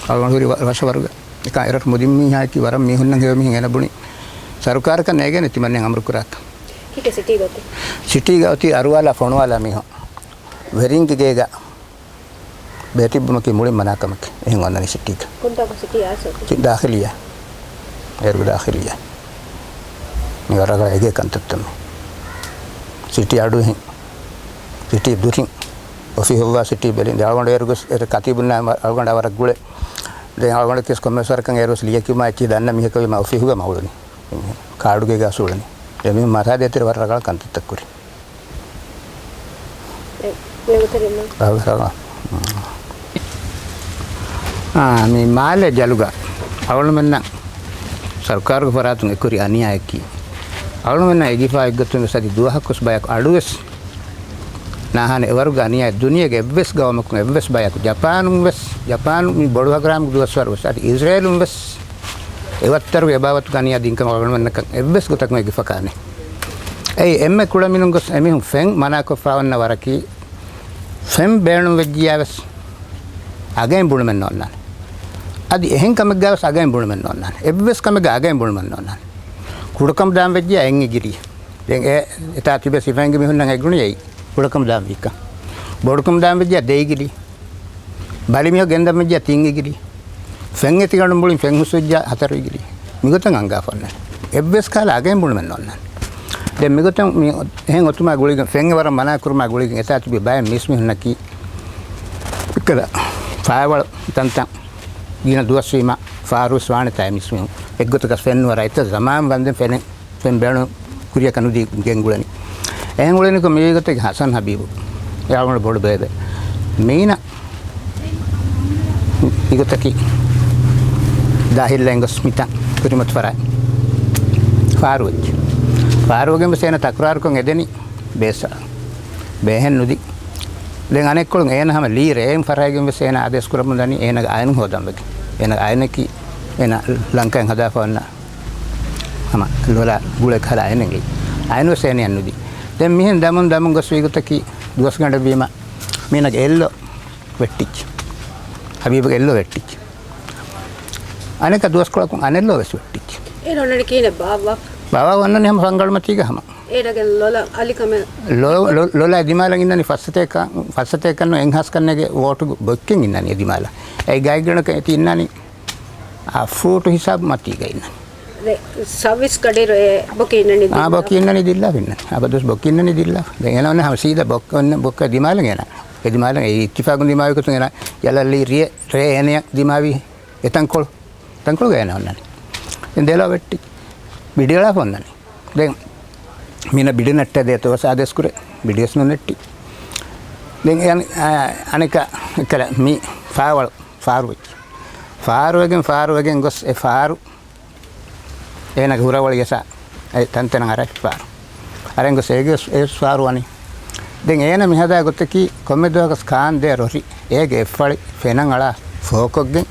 އަޅުގަނޑު ހުރި ވަ-، ވަށަވަރުގަ. އެކާ އެރަށް މުދިން މީހާއަކީ ވަރަށް މީހުންނަށް ހެޔޮ މީހެއް އޭނަ ބުނި. ސަރުކާރަކަށް ނޭގޭނެ ތިމަންނެން އަމުރު ކުރާކަށް. ކިކެ ސިޓީގަ އޮތީ؟ ސިޓީގަ އޮތީ އަރުވާލާ ފޮނުވާލާ މީހުން. ވެރިންގެ ގޭގަ ބޭތިއްބުމަކީ މުޅިން މަނާކަމެކޭ. އެހެން އޮންނަނީ ސިޓީގަ. ކޮންތާކު ސިޓީ އާސޯ؟ ދާޚިލިއްޔާ. އޭރުގެ ދާޚިލިއްޔާ. މި ވަރަށް އެގޭ ކަންތައްތައް މި. ސިޓީ އަޑު އެހެން. ސިޓީ ދުރިން. އޮފީހުގަ ސިޓީ ބެލިން. ދެން އަޅުގަނޑު އޭރު ގޮސް އެ ކަތީބުންނާ އަޅުގަނޑާ ވަރަށް ގުޅޭ. ދެން އަޅުގަނޑަކީ ކޮންމެސް ވަރަކަށް އޭރު ވެސް ލިޔެކިޔުމާ އެއްޗިހި ދަންނަ މީހަކަށް ވީމާ އޮފީހުގަ މަ އުޅުނީ. ކާޑުގޭގަ އުޅެނީ. އެމީހުން މަސާދޭތެރެ ވަރަށް ރަގަޅަށް ކަންތައްތައް ކުރި. އެ، މޭގޮތަށް އިންނަ. އާ، މި މާލޭ ޖަލުގަ އަޅުގަނޑުމެންނަށް ސަރުކާރުގެ ފަރާތުން އެކުރި އަނިޔާއަކީ، އަޅުގަނޑުމެންނަށް އެގިފާ އެއްގޮތުން ވެސް އަދި ދުވަހަކުވެސް ބަޔަކު އަޑުވެސް ނާހާނެ އެވަރުގެ އަނިޔާ ދުނިޔޭގެ އެއްވެސް ގައުމަކުން އެއްވެސް ބަޔަކު، ޖަޕާނުން ވެސް، ޖަޕާނު މި ބޮޑު ހަގަރާމުގެ ދުވަސްވަރު ވެސް އަދި އިޒްރޭލުން ވެސް އެވައްތަރުގެ އެބާވަތުގެ އަނިޔާ ދިންކަމަށް އަޅުގަނޑުމެންނަކަށް އެއްވެސް ގޮތަކުން އެގިފަކާނެ. އެއީ އެންމެ ކުޅަމިނުން ގޮސް އެމީހުން ފެން މަނާކޮށްފާ އޮންނަ ވަރަކީ، ފެން ބޭނުން ވެއްޖިޔާ ވެސް އަގައިން ބުނުމެއް ނޯންނާނެ. އަދި އެހެން ކަމެއްގަ ވެސް އަގައިން ބުނުމެއް ނޯންނާނެ. އެއްވެސް ކަމެއްގަ އަގައިން ބުނުމެއް ނޯންނާނެ. ކުޑަކަމު ދާން ވެއްޖިޔާ އެއް އިގިރީ. ދެން އެ އެތާ ތިބެ ސިފައިންގެ މީހުންނަށް އެ ގުޅި އެއީ ކުޑަކަމު ދާން ވީކަން. ބޮޑުކަމު ދާން ވެއްޖިޔާ ދެ އިގިރީ. ބަލި މީހަކު ގެންދަން ވެއްޖިޔާ ތިން އިގިރީ. ފެން އެތިގަނޑުން ބުޅިން ފެން ހުސްވެއްޖިޔާ ހަތަރު އިގިރީ. މިގޮތަށް އަންގާފަ އޮންނަނީ. އެއްވެސް ކަހަލަ އަގައިން ބުނުމެއް ނޯންނާނެ. ދެން މިގޮތަށް މި އެހެން އޮތުމާ ގުޅިގެން، ފެން އެ ވަރަށް މަނާ ކުރުމާ ގުޅިގެން އެތާ ތިބި ބައެއް މީސްމީހުންނަކީ އެއްކަލަ ފާވަޅު ތަންތަން ގިނަ ދުވަސްވީމާ ފާރުވެސް ވާނެތާ އެ މީސްމީހުން އެއްގޮތަކަށް ފެން ނުވަރާ އެތައް ޒަމާން ވަންދެން ފެނެއް ފެން ބޭނުން ކުރިޔަކަށް ނުދީ ގެންގުޅެނީ. އެހެން އުޅެނިކޮށް މިވީގޮތަކީ ހަސަން ހަބީބު އެ އަޅުގަނޑު ބޮޑު ބޭބެ. މީނަ މިގޮތަކީ ދާހިލް އެނގޮސް މިތަން ކުރިމަތި ފަރާތް ފާރުވެއްޖެ. ފާރުވެގެން ވެސް އޭނަ ތަކުރާރުކޮށް އެދެނީ ބޭސް ބޭހެއް ނުދީ. ދެން އަނެއްކޮޅުން އޭނަ ހަމަ ލީ ރޭން ފަރާތްގެން ވެސް އޭނަ އާދޭސް ކުރަމުން ދަނީ އޭނަގެ އައިން ހޯދަން ވެގެން. އޭނަގެ އައިނަކީ އޭނަ ލަންކައިން ހަދާފަ އޮންނަ ހަމަ ލޮލާ ގުޅޭ ކަހަލަ އައިނެއް. އައިނުވެސް އޭނައަށް ނުދީ. ދެން މިހެން ދަމުން ދަމުން ގޮސް ވީގޮތަކީ ދުވަސްގަނޑެއްވީމަ މީނަގެ އެއްލޮ ވެއްޓިއްޖެ. ހަބީބުގެ އެއްލޮ ވެއްޓިއްޖެ. އަނެއްކާ ދުވަސްކޮޅަކުން އަނެއްލޮ ވެސް ވެއްޓިއްޖެ. އޭނަ އޮންނަނީ ކިހިނެއް ބާއްވާ؟ ބާއްވާ އޮންނަނީ ހަމަ ފަންގަޅުމަތީގަ ހަމަ. އޭނަގެ ލޮލަށް އަލިކަމެއް. ލޮ-، ލޮ-، ލޮލާ ދިމާލަށް އިންނަނީ ފައްސަތޭކަ-، ފައްސަތޭކަން ނު އެއްހާސް ކަންނޭގެ ވޯޓު ބޮއްކެން އިންނަނީ ދިމާލަށް. އެ ގާތްގަނޑަކަށް އެތި އިންނަނީ އާ، ފޫޓު ހިސާބު މަތީގަ އިންނަނީ. ދެ، ސައުވީސް ގަޑިއިރު އެ ބޮކި އިންނަނީ ދިއްލާ. އާ، ބޮކި އިންނަނީ ދިއްލާ އިންނަނީ. އަބަދުވެސް ބޮކި އިންނަނީ ދިއްލާ. ދެން އޭނަ އޮންނަ ހަމަ ސީދާ ބޮކް-، އޮންނަ ބޮކްކަ ދިމާލަށް އޭނަ. އެ ދިމާލަން އެ އިއްތިފާގުން ދިމާވި ގޮތުން އޭނާ ޔަލަށްލީ ރޭ، ރޭ އޭނަޔަށް ދިމާވީ އެ ތަންކޮޅު، ތަންކޮޅުގަ އޭނާ އޮންނަނީ. ދެން ދެލޯ ވެއްޓި ބިޑިއަޅާފަ އޮންނަނީ. ދެން މީނަ ބިޑި ނެއްޓޭ ދޭތޯ ވެސް އާދޭސް ކުރޭ. ބިޑިވެސް ނުނެއްޓި. ދެން އެ އަނެ-، އާ، އަނެކަ އެއްކަލަ މި ފާވަޅު، ފާރު ވެއްޖެ. ފާރުވެގެން، ފާރުވެގެން ގޮސް އެ ފާރު އޭނަގެ ހުރަވަޅި އެސާ އެ ތަންތަނަށް އަރައިފި ފާރު. އަރެން ގޮސް އޭގެ އެ ފާރު ވަނީ. ދެން އޭނަ މިހަދާ ގޮތަކީ ކޮންމެ ދުވަހަކަސް ކާން ދޭ ރޮށި އޭގެ އެއްފަޅި ފެނަށް އަޅާ ފޯކޮށްގެން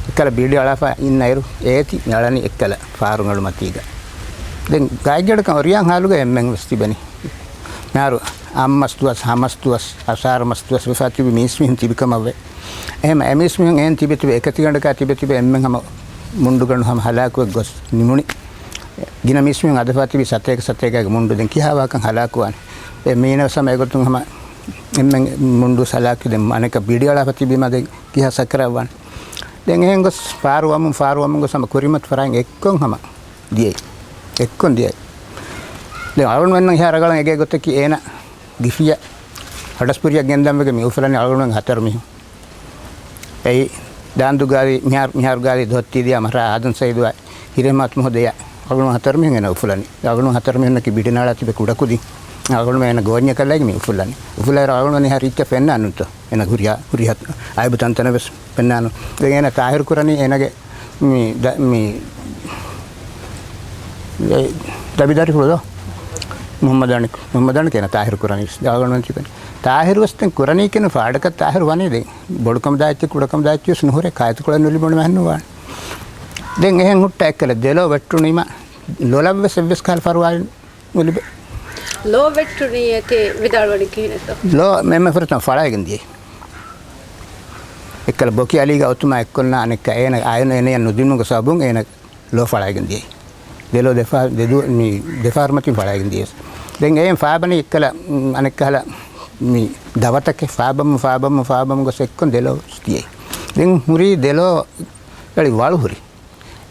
އެއްކަލަ ބިޑި އަޅާފަ އިންނައިރު އޭތި އަޅަނީ އެއްކަލަ ފާރު މެޅުމަތީގަ. ދެން ގާތްގަނޑަކަށް އޮރިޔާން ހާލުގަ އެންމެން ވެސް ތިބެނީ. މިހާރު އަށް މަސް ދުވަސް، ހަ މަސް ދުވަސް، އަށާރަ މަސް ދުވަސް ވެފަ ތިބި މީސްމީހުން ތިބި ކަމަށްވެ. އެހެން އެމީސްމީހުން އެހެން ތިބެ ތިބެ އެކަތިގަނޑަކާ ތިބެ ތިބެ އެންމެން ހަމަ މުންޑުގަނޑު ހަމަ ހަލާކުވެ ގޮސް ނިމުނީ. ގިނަ މީސްމީހުން އަދަފާ ތިބި ސަތޭކަ ސަތޭކަގެ މުންޑު ދެން ކިހާ ވާކަން ހަލާކުވާނެ. އެ މީނަ ވެސް ހަމަ އެގޮތުން ހަމަ އެންމެން މުންޑު ހަލާކު ދެން އަނެކަ ބިޑި އަޅާފަ ތިބީމަ ދެން ކިހާ ސަކަރާތް ވާނެ. ދެން އެހެން ގޮސް ފާރު ވަމުން، ފާރު ވަމުން ގޮސް ހަމަ ކުރިމަތި ފަރާތް އެއްކޮން ހަމަ ދިޔައީ. އެއްކޮން ދިޔައީ. ދެން އަޅުގަނޑުމެންނަށް އެހާ ރަގަޅަށް އެގޭ ގޮތަކީ އޭނަ ގިފިއަށް ހަޑަސްޕުރިއަށް ގެންދަންވެގެން މި އުފުލަނީ އަޅުގަނޑުމެން ހަތަރު މީހުން. އެއީ ދާންދު ގާދީ މިހާރު، މިހާރު ގާދީ ދޮއްތީ ދިޔަ މަހްރާ އާދަން ސައީދުއާ ހިރޭ މާތު މުހު ދެޔަ. އަޅުގަނޑު ހަތަރު މީހުން އޭނަ އުފުލަނީ. އަޅުގަނޑު ހަތަރު މީހުންނަކީ ބިޑި ނާޅާ ތިބެ ކުޑަކުދިން. އަޅުގަނޑު އޭނަ ގޯންޏަކަށް ލައިގެން މި އުފުލަނީ. އުފުލައިރު އަޅުގަނޑު މިހާ ރީއްޗަށް ފެންނާނުތޯ. އޭނަ ހުރިހާ، ހުރިހާ އައިބު ތަންތަނަށް ވެސް ފެންނާނު. ދެން އޭނަ ތާހިރު ކުރަނީ އޭނަގެ މި ދަ-، މި އެ ދަބިދަރިފުޅު ދޯ؟ މުހައްމަދާނި، މުހައްމަދާނި ކޭނަ ތާހިރު ކުރަނީ ވެސް. ދާގަނޑުމެން ތިބެނީ. ތާހިރު ވެސް ދެން ކުރަނީ ކޭނަ ފާޑަކަށް ތާހިރު ވަނީ ދެން. ބޮޑުކަމު ދާއްޗެ ކުޑަކަމު ދާއްޗެ ވެސް ނުހުރޭ. ކާއެތުކޮޅެއް ނުލިބުނު މަހެއް ނުވާނެ. ދެން އެހެން ހުއްޓަ އެއްކަލަ ދެލޯ ވެއްޓުނީމަ ލޮލަށް ވެސް އެއްވެސް ކަހަލަ ފަރުވާއެއް ނުލިބޭ. ލޯ ވެއްޓުނީ އޭތި ވިދާޅުވަނީ ކިހިނެއްތޯ؟ ލޯ މެންމެ ފުރަތަމަ ފަޅައިގެން ދިޔައީ. އެއްކަލަ ބޮކި އަލީގެ އޮތުމާ އެއްކޮންނާ އަނެއްކާ އޭނަ އާޔަން އޭނަޔަށް ނުދިނުމުގެ ސަބަބުން އޭނަ ލޯ ފަޅައިގެން ދިޔައީ. ދެލޯ ދެފާ، ދެދު-، މި ދެފާރު މަތިން ފަޅައިގެން ދިޔަސް. ދެން އެއިން ފާބަނީ އެއްކަލަ، މް، އަނެއްކަހަލަ މި ދަވަތަކެއް ފާބަމު، ފާބަމު، ފާބަމު ގޮސް އެއްކޮން ދެލޯ ދިޔައީ. ދެން ހުރީ ދެލޯ އެޅި ވަޅު ހުރި.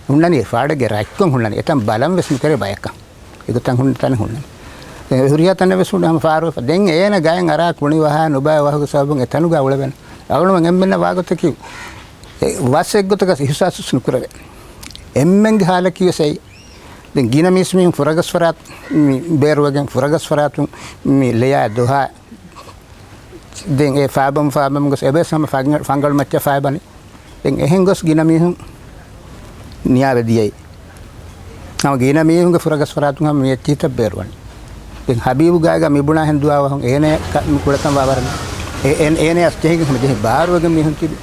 ހުންނަނީ ފާޑެއްގެ ރަތްކޮން ހުންނަނީ. އެތަން ބަލަން ވެސް ނުކެރޭ ބަޔަކަށް. އެގޮތަށް ހުންނަ ތަނެއް ހުންނަނީ. އެ ހުރިހާ ތަނެއް ވެސް ހުންނަ ހަމަ ފާރުވެފަ. ދެން އޭނަ ގަޔަށް އަރާ ކުނިވަހާ ނުބައި ވަހުގެ ސަބަބުން އެ ތަނުގަ އުޅެވެން. އަޅުގަނޑުމެން އެންމެންނަށް ވާގޮތަކީ، އެ ވަސް އެއްގޮތަކަސް އިހުސާސް ނުކުރެވޭ. އެންމެންގެ ހާލަކީ ވެސް އެއީ. ދެން ގިނަ މީސްމީހުން ފުރަގަސް ފަރާތް މި ބޭރުވެގެން ފުރަގަސް ފަރާތުން މި ލެޔާ ދޮހާ ދެން އެ ފާބަމު ފާބަމު ގޮސް އެބަސް ހަމަ ފަނގަ-، ފަނގަޅު މައްޗަށް ފާބަނި. ދެން އެހެން ގޮސް ގިނަ މީހުން ނިޔާވެ ދިޔައީ. ހަމަ ގިނަ މީހުންގެ ފުރަގަސް ފަރާތުން ހަމަ މި އެއްޗިހިތައް ބޭރުވަނީ. ދެން ހަބީބު ގާގަ މި ބުނާ ހެން ދުވާ ވަހުން އޭނަ ކަ-، މި ކުޅަތަން ވާ ވަރަށް. އެ-، އެ-، އޭނަޔަށް ޖެހިގެން ހަމަ ޖެހި ބާރުވެގެން މީހުން ތިބި.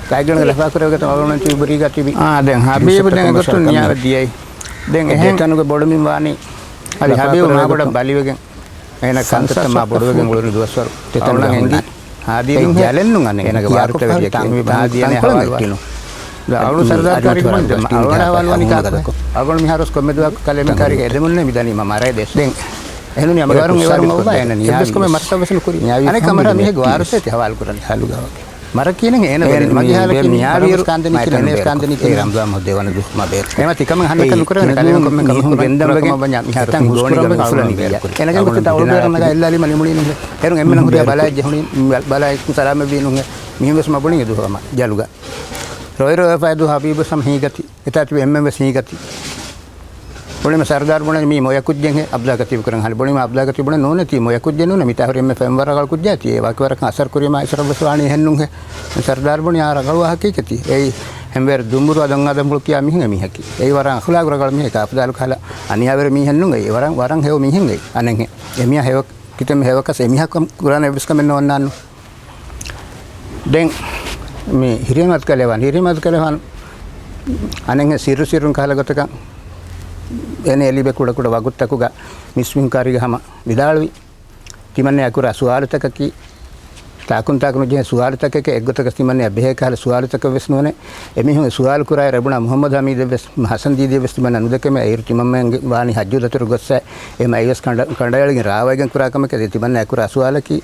ގާތްގަނޑުގެ ލަފާކުރެވިގެން އަޅުގަނޑު ތިބި ބުރީގަ ތިބި. އާ، ދެން ހަބީބު ދެން އެގޮތުން ނިޔާވެ ދިޔައީ. ދެން އެ އެހެން ދެތަނުގެ ބޮޑުމިން ވާނީ. އަދި ހަބީބު މާ ބޮޑަށް ބަލިވެގެން. އޭނަ ކަންތައްތައް މާ ބޮޑުވެގެން އުޅުނު ދުވަސްވަރު. އަޅުގަނޑަށް އެނގި. ހާދީ ނުހޭ. ޖަލެއް ނޫން އަނެއް. އޭނަގެ ވާރުތަވެރިއަކީ. ހާދީ އޭނަ ހަވާލު ވެއްޓިނު. އަޅު ސަރުދާރު ކާރި ބުނި ދެމަ. އަޅުގަނޑަށް ހަވާލު ވަނީ ކާކު. އަޅުގަނޑު މިހާރު ކޮންމެ ދުވަހަކު ކަލޭމެން ކާރިގެ އެދެމުންނޭ މިދަނީ މަ މަރައި ދޭސް. ދެން. އެހެނުނީ އަމިވާރުން އެވަރުން އޮއްވާ އޭނަ ނިޔާވީ. އެއްވެސް ކަމެއް މަރަތައް ވެސް ނުކުރި. އަނެއް ކަމަށް މީހެއްގެ ވާރުސޭތި ހަވާލު ކުރަނީ. ހަލުގަވަކި. މަރަ ކީނެ އޭނަ ބެރި މަގި ހާލަކީ މި މަރަވެސް ކާންދެނި ކިނެ މޭ ރަމްޒާން މުހުއްދޭވަނަ ދު މަ ބޭރު. އެމަ ތިކަމެއް ހަންނަކަށް ނުކުރެވެނެ ކަލޭމެން ކޮންމެ ކަމަކު ގެންދަން ވެގެން ހަމަ މިހާރު ހުސްކުރަން ގޮސް އަޅުގަނޑު ބޭރު ކުރި. އެނަގެން ގޮތެއް އަޅު ބޭރަށް ނަގާ އެއްލާލީމަ ނިމުނީ ނުހޭ. އޭރު އެންމެނަށް ހުރިހާ ބަލާއެއް ޖެހުނީ ބަލާއެއް ސަލާމަތްވީ ނުހޭ. މިހެން ވެސް މަ ބުނީ އެދު ހަމަ ޖަލުގަ. ރޮއި ރޮއިފައި ދު ހަބީބު ސަމް ހީގަތި. އެތާ ތިބި އެންމެން ވެސް ހީގަތި. ބުނީމަ ސަރުދާރު ބުނަނީ މީ މޮޔަ ކުއްޖެއްހޭ އަބްދާ ކަތީބު ކުރަން ހާލި. ބުނީމަ އަބްދާ ކަތީބު ބުނެ ނޫނޭ ތީ މޮޔަ ކުއްޖެއް ނޫނޭ މިތާ ހުރި އެންމެ ފެންވަރަ ރަނގަޅު ކުއްޖާ ތީ އެ ވަކިވަރަކަށް އަސަރު ކުރީމާ އިސްރަށް ވެސް ވާނީ އެހެން ނޫންހޭ. ސަރުދާރު ބުނީ އާ ރަނގަޅު ވާހަކައެކޭ ތީ. އެއީ ހެންވޭރު ދުނބުރު އަދަން އަދަން ބުޅު ކިޔާ މީހުން އެ މީހަކީ. އެއީ ވަރަށް އަޚުލާގު ރަނގަޅު މީހެއް. ކާފަދާލު ކަހަލަ އަނިޔާވެރި މީހެއް ނޫން އެއީ. ވަރަށް، ވަރަށް ހެޔޮ މީހެއް އެއީ. އަނެއްހޭ. އެމީހާ ހެޔޮ ކިތަންމެ ހެޔޮކަސް އެމީހަކަށް ކުރާނެ އެއްވެސް ކަމެއް ނޯންނާނު. ދެން މި ހިރިހަމަތު ކަލޭވާން، ހިރިހަމަތު ކަލޭވާން އަނެއްހެން ސިއްރު ސިއްރުން ކަހަލަ ގޮތަކަށް އޭނަ އެ ލިބޭ ކުޑަ ކުޑަ ވަގުތުތަކުގަ މިސްމިހުން ކާރީގަ ހަމަ ވިދާޅުވި. ތިމަންނަޔާ ކުރާ ސުވާލުތަކަކީ، ތާކުން ތާކު ނުޖެހޭ ސުވާލުތަކެކޭ. އެއްގޮތަކަސް ތިމަންނަޔާ ބެހޭ ކަހަލަ ސުވާލުތަކެއް ވެސް ނޫނޭ. އެމީހުން އެ ސުވާލު ކުރާއިރު އެބުނާ މުހައްމަދު ހަމީދެއް ވެސް ހަސަން ދީދީއެއް ވެސް ތިމަންނަ ނުދެކެމޭ. އޭރު ތިމަންމެންގެ ވާނީ ހައްޖު ދަތުރު ގޮއްސަ. އެމަ އެއްވެސް ކަނޑަ-، ކަނޑައެޅިގެން ރާވައިގެން ކުރާ ކަމެކޭ. ދެ ތިމަންނަޔާ ކުރާ ސުވާލަކީ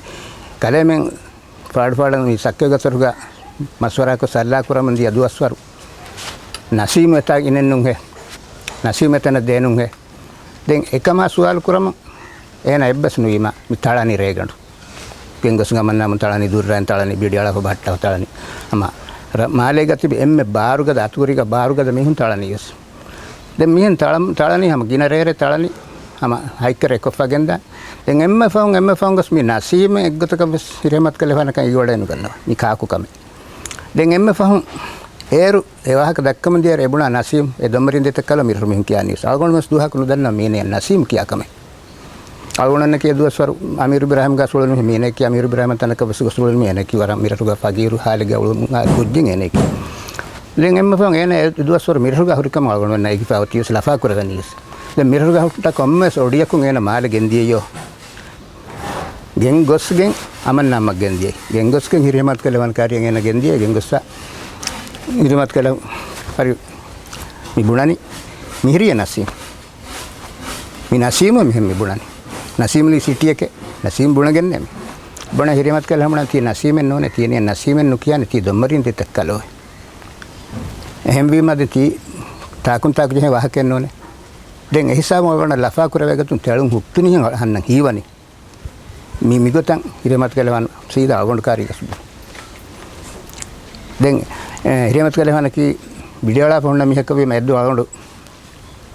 ކަލޭމެން ފާޑުފާޑަށް މި ސައްކަ ގަތަރުގަ މަސްވަރާކޮށް ސައްލާ ކުރަމުން ދިޔަ ދުވަސްވަރު ނަސީމު އެތާ އިނެއްނުންހޭ. ނަސީމު އެތަނަށް ދޭނުންހޭ. ދެން އެކަމާ ސުވާލު ކުރަމުން އޭނަ އެއްބަސް ނުވީމަ މި ތަޅަނީ ރޭގަނޑު. ގެންގޮސް ގަމަންނާމުން ތަޅަނީ، ދުއްރާއިން ތަޅަނީ، ބިޑިއަޅާފަ ބަހައްޓާފަ ތަޅަނީ. ހަމަ ރަ-، މާލޭގަ ތިބި އެންމެ ބާރުގަދަ އަތުވެރިގަ ބާރުގަދަ މީހުން ތަޅަނީ ވެސް. ދެން މިހެން ތަޅަ-، ތަޅަނީ ހަމަ ގިނަ ރޭރޭ ތަޅަނީ ހަމަ ހައިކަރެ ކޮށްފަ ގެންދާ. ދެން އެންމެ ފަހުން، އެންމެ ފަހުން ގޮސް މި ނަސީމް އެއްގޮތަކަށް ވެސް ހިރެހެމަތު ކަލޭފާނަކަށް އިގޮޑައެއް ނުގަންނަވާ. މި ކާކު ކަމެއް. ދެން އެންމެ ފަހުން އޭރު އެ ވާހަކަ ދައްކަމުން ދިޔައިރު އެ ބުނާ ނަސީމް އެ ދޮންމަރިން ދެތައް ކަލޯ މިރަށު މީހުން ކިޔާ ނިއުސް. އަޅުގަނޑު ވެސް ދުވަހަކު ނުދަންނަ މީނޭ ނަސީމް ކިޔާ ކަމެއް. އަޅުގަނޑަކީ އެ ދުވަސްވަރު އަމީރު އިބްރާހިމްގާ ސުޅުނި މީނެކީ އަމީރު އިބްރާހިމް ތަނަކަށް ވެސް ގޮސް ސުޅުނި މީނެކީ ވަރަށް މިރަށުގަ ފަގީރު ހާލެއްގަ އުޅުމުގަ ގުއްޖެއް އޭނެކީ. ދެން އެންމެ ފަހުން އޭނަ އެ ދުވަސްވަރު މިރަށުގަ ހުރިކަމަށް އަޅުގަނޑުމެންނަށް އެގިފަ އޮތީ ވެސް ލަފާ ކުރެވެނީ ވެސް. ދެން މިރަށުގަ ހުއްޓަ ކޮންމެވެސް އޮޑިއަކުން އޭނަ މާލެ ގެންދިޔައީ. ގެން ގޮސްގެން އަމަންނާމަ ގެންދިޔައީ. ގެން ގޮސްގެން ހިރިހެމަތު ކަލޭފާނު ކާރިއަށް އޭނަ ގެންދިޔައީ. ގެން ގޮއްސަ ހިރިހެމަތު ކަލޭ ހަރި މި ބުނަނީ މިހިރީ ނަސީމް. މި ނަސީމު މިހެން މި ބުނަނީ. ނަސީމު ލީ ސިޓީއެކޭ. ނަސީމް ބުނަގެންނޭ މި. ބުނަ ހިރިހެމަތު ކަލޭ ހަމަނާ ތީ ނަސީމެއް ނޫނޭ. ތީ ނިޔަ ނަސީމެއް ނުކިޔާނެ. ތީ ދޮންމަރިން ދެތައް ކަލޯ. އެހެންވީމަ ދެން ތީ ތާކުން ތާކު ޖެހޭ ވާހަކައެއް ނޫނޭ. ދެން އެހިސާބުން އަޅުގަނޑަށް ލަފާ ކުރެވޭގޮތުން ތެޅުން ހުއްޓުނީހެން ހަންނަން ހީވަނީ. މި-، މިގޮތަށް ހިރިހެމަތު ކަލޭފާނު ސީދާ އަޅުގަނޑު ކާރީގަ ސުބު. ދެން، އެ، ހިރިހެމަތު ކަލޭފާނަކީ ބިޑިއަޅާފަ ހުންނަ މީހަކަށް ވީމަ އެއްދުވަހު އަޅުގަނޑު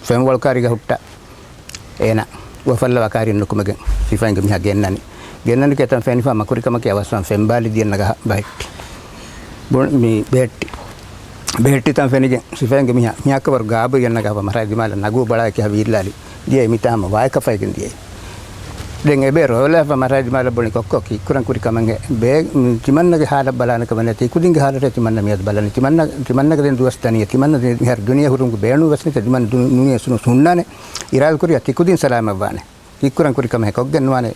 ފެންވަޅު ކާރީގަ ހުއްޓާ. އޭނަ އުވަފަށްލަވާ ކާރި ނުކުމެގެން ސިފައިންގެ މީހާ ގެންނަނީ. ގެންނަނީ އެތަން ފެނިފާ މަކުރިކަމަކީ އަވަސްވާން ފެންބާލި ދިޔަން ނަގާ ބަހެއްޓި. ބު-، މި ބެހެއްޓި. ބެހެއްޓި ތަން ފެނިގެން ސިފައިންގެ މީހާ މިހާކަށް ވަރު ގާބުރިއަށް ނަގާފަ މަރާ ދިމާލަށް ނަގޫ ބަޅާ ކިހާ ވީއްލާލި. ދިޔައީ މިތާ ހަމަ ވާއެއް ކަފައިގެން ދިޔައީ. ދެން އެބޭ ރޮވެލާފަ މަރާ ދިމާލަށް ބުނި ކޮއްކޮ ކީއްކުރަން ކުރި ކަމެއް ބޭ-، ތިމަންނަގެ ހާލަށް ބަލާނެ ކަމެއް ނެތި. ތިކުދިންގެ ހާލަށޭ ތިމަންނަ މިއަދު ބަލަނީ. ތިމަންނަ، ތިމަންނަގެ ދެން ދުވަސް ދަނީ. ތިމަންނަ ދެން މިހާރު ދުނިޔެ ހުރުމުގެ ބޭނުން ވެސް ނެތި. ތިމަން ދު-، ދުނިޔެ ސުނު ހުންނާނެ. އިރާދަކުރިއްޔާ ތިކުދިން ސަލާމަތްވާނެ. ކީއްކުރަން ކުރި ކަމެއް ކޮށްގެން ނުވާނެ.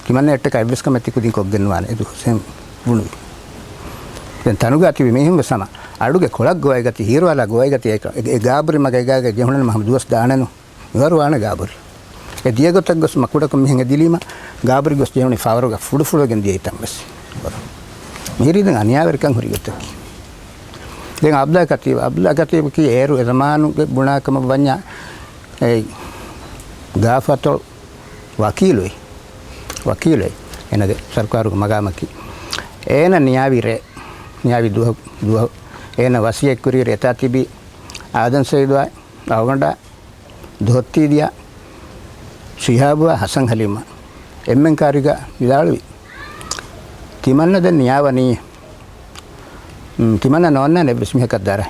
ތިމަންނައަށްޓަކާ އެއްވެސް ކަމެއް ތިކުދިން ކޮށްގެން ނުވާނެ. އެދު ހުސެން ބުނުވި. ދެން ތަނުގާ ތިބި މީހުން ވެސް ހަމަ އަޑުގެ ކޮޅަށް ގޮވައިގަތީ، ހީރުވާލާ ގޮވައިގަތީ އެ، އެ ގާބުރި މަގަށް އެގާގަ ޖެހުނަން ހަމަ ދުވަސް ދާނެނު. މިވަރު ވާނެ ގާބުރި. އެ ދިޔަ ގޮތަށް ގޮސް މަ ކުޑަކޮށް މިހެން އެ ދިލީމަ، ގާބުރި ގޮސް ޖެހުނީ ފާވަރުގަ ފުޑުފުޅުވެގެން ދިޔައިތަން ވެސް. މިހިރީ ދެން އަނިޔާވެރިކަން ހުރި ގޮތަކީ. ދެން އަބްދާ ކަތީބު، އަބްދާ ކަތީބަކީ އޭރު އެ ޒަމާނުގެ ބުނާ ކަމަށް ވަންޏާ، އެ ގާފަތޮޅު ވަކީލުއެއް، ވަކީލެއް. އޭނަގެ ސަރުކާރުގެ މަގާމަކީ. އޭނަ ނިޔާވި ރޭ، ނިޔާވި ދުވަހު، ދުވަހު އޭނަ ވަސިއްޔަތްކުރި ރޭތާ ތިބީ އާދަމް ސައީދުއާއި އަޅުގަނޑާ ދޮހޮއްތީ ދިޔަ ޝިހާބުއާ ހަސަން ހަލީމާ އެންމެން ކާރީގަ ވިދާޅުވި. ތިމަންނަ ދެން ނިޔާވަނީ، ތިމަންނަ ނޯންނާނެ އެއްވެސް މީހަކަށް ދަރަ.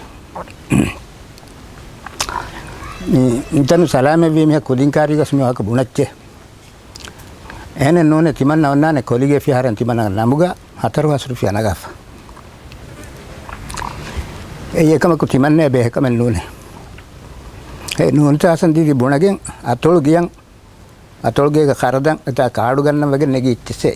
މި ތަނު ސަލާމަތްވީ މީހަކު ކުދިން ކާރީގަސް މި ވާހަކަ ބުނައްޗޭ. އެހެނެއް ނޫނޭ، ތިމަންނަ އޮންނާނެ ކޮލިގޭ ފިހާރަން ތިމަންނަ ނަމުގަ ހަތަރު ހާސް ރުފިޔާ ނަގާފަ. އެއީ އެކަމަކު ތިމަންނަ ބޭހެކަމެއް ނޫނޭ. އެ ނޫންތާ ހަސަން ދީދީ ބުނަގެން އަތޮޅު ގިޔަން، އަތޮޅުގޭގަ ޚަރަދަން އެތާ ކާޑު ގަންނަން ވެގެން ނެގީ އިއްޗިއްސޭ.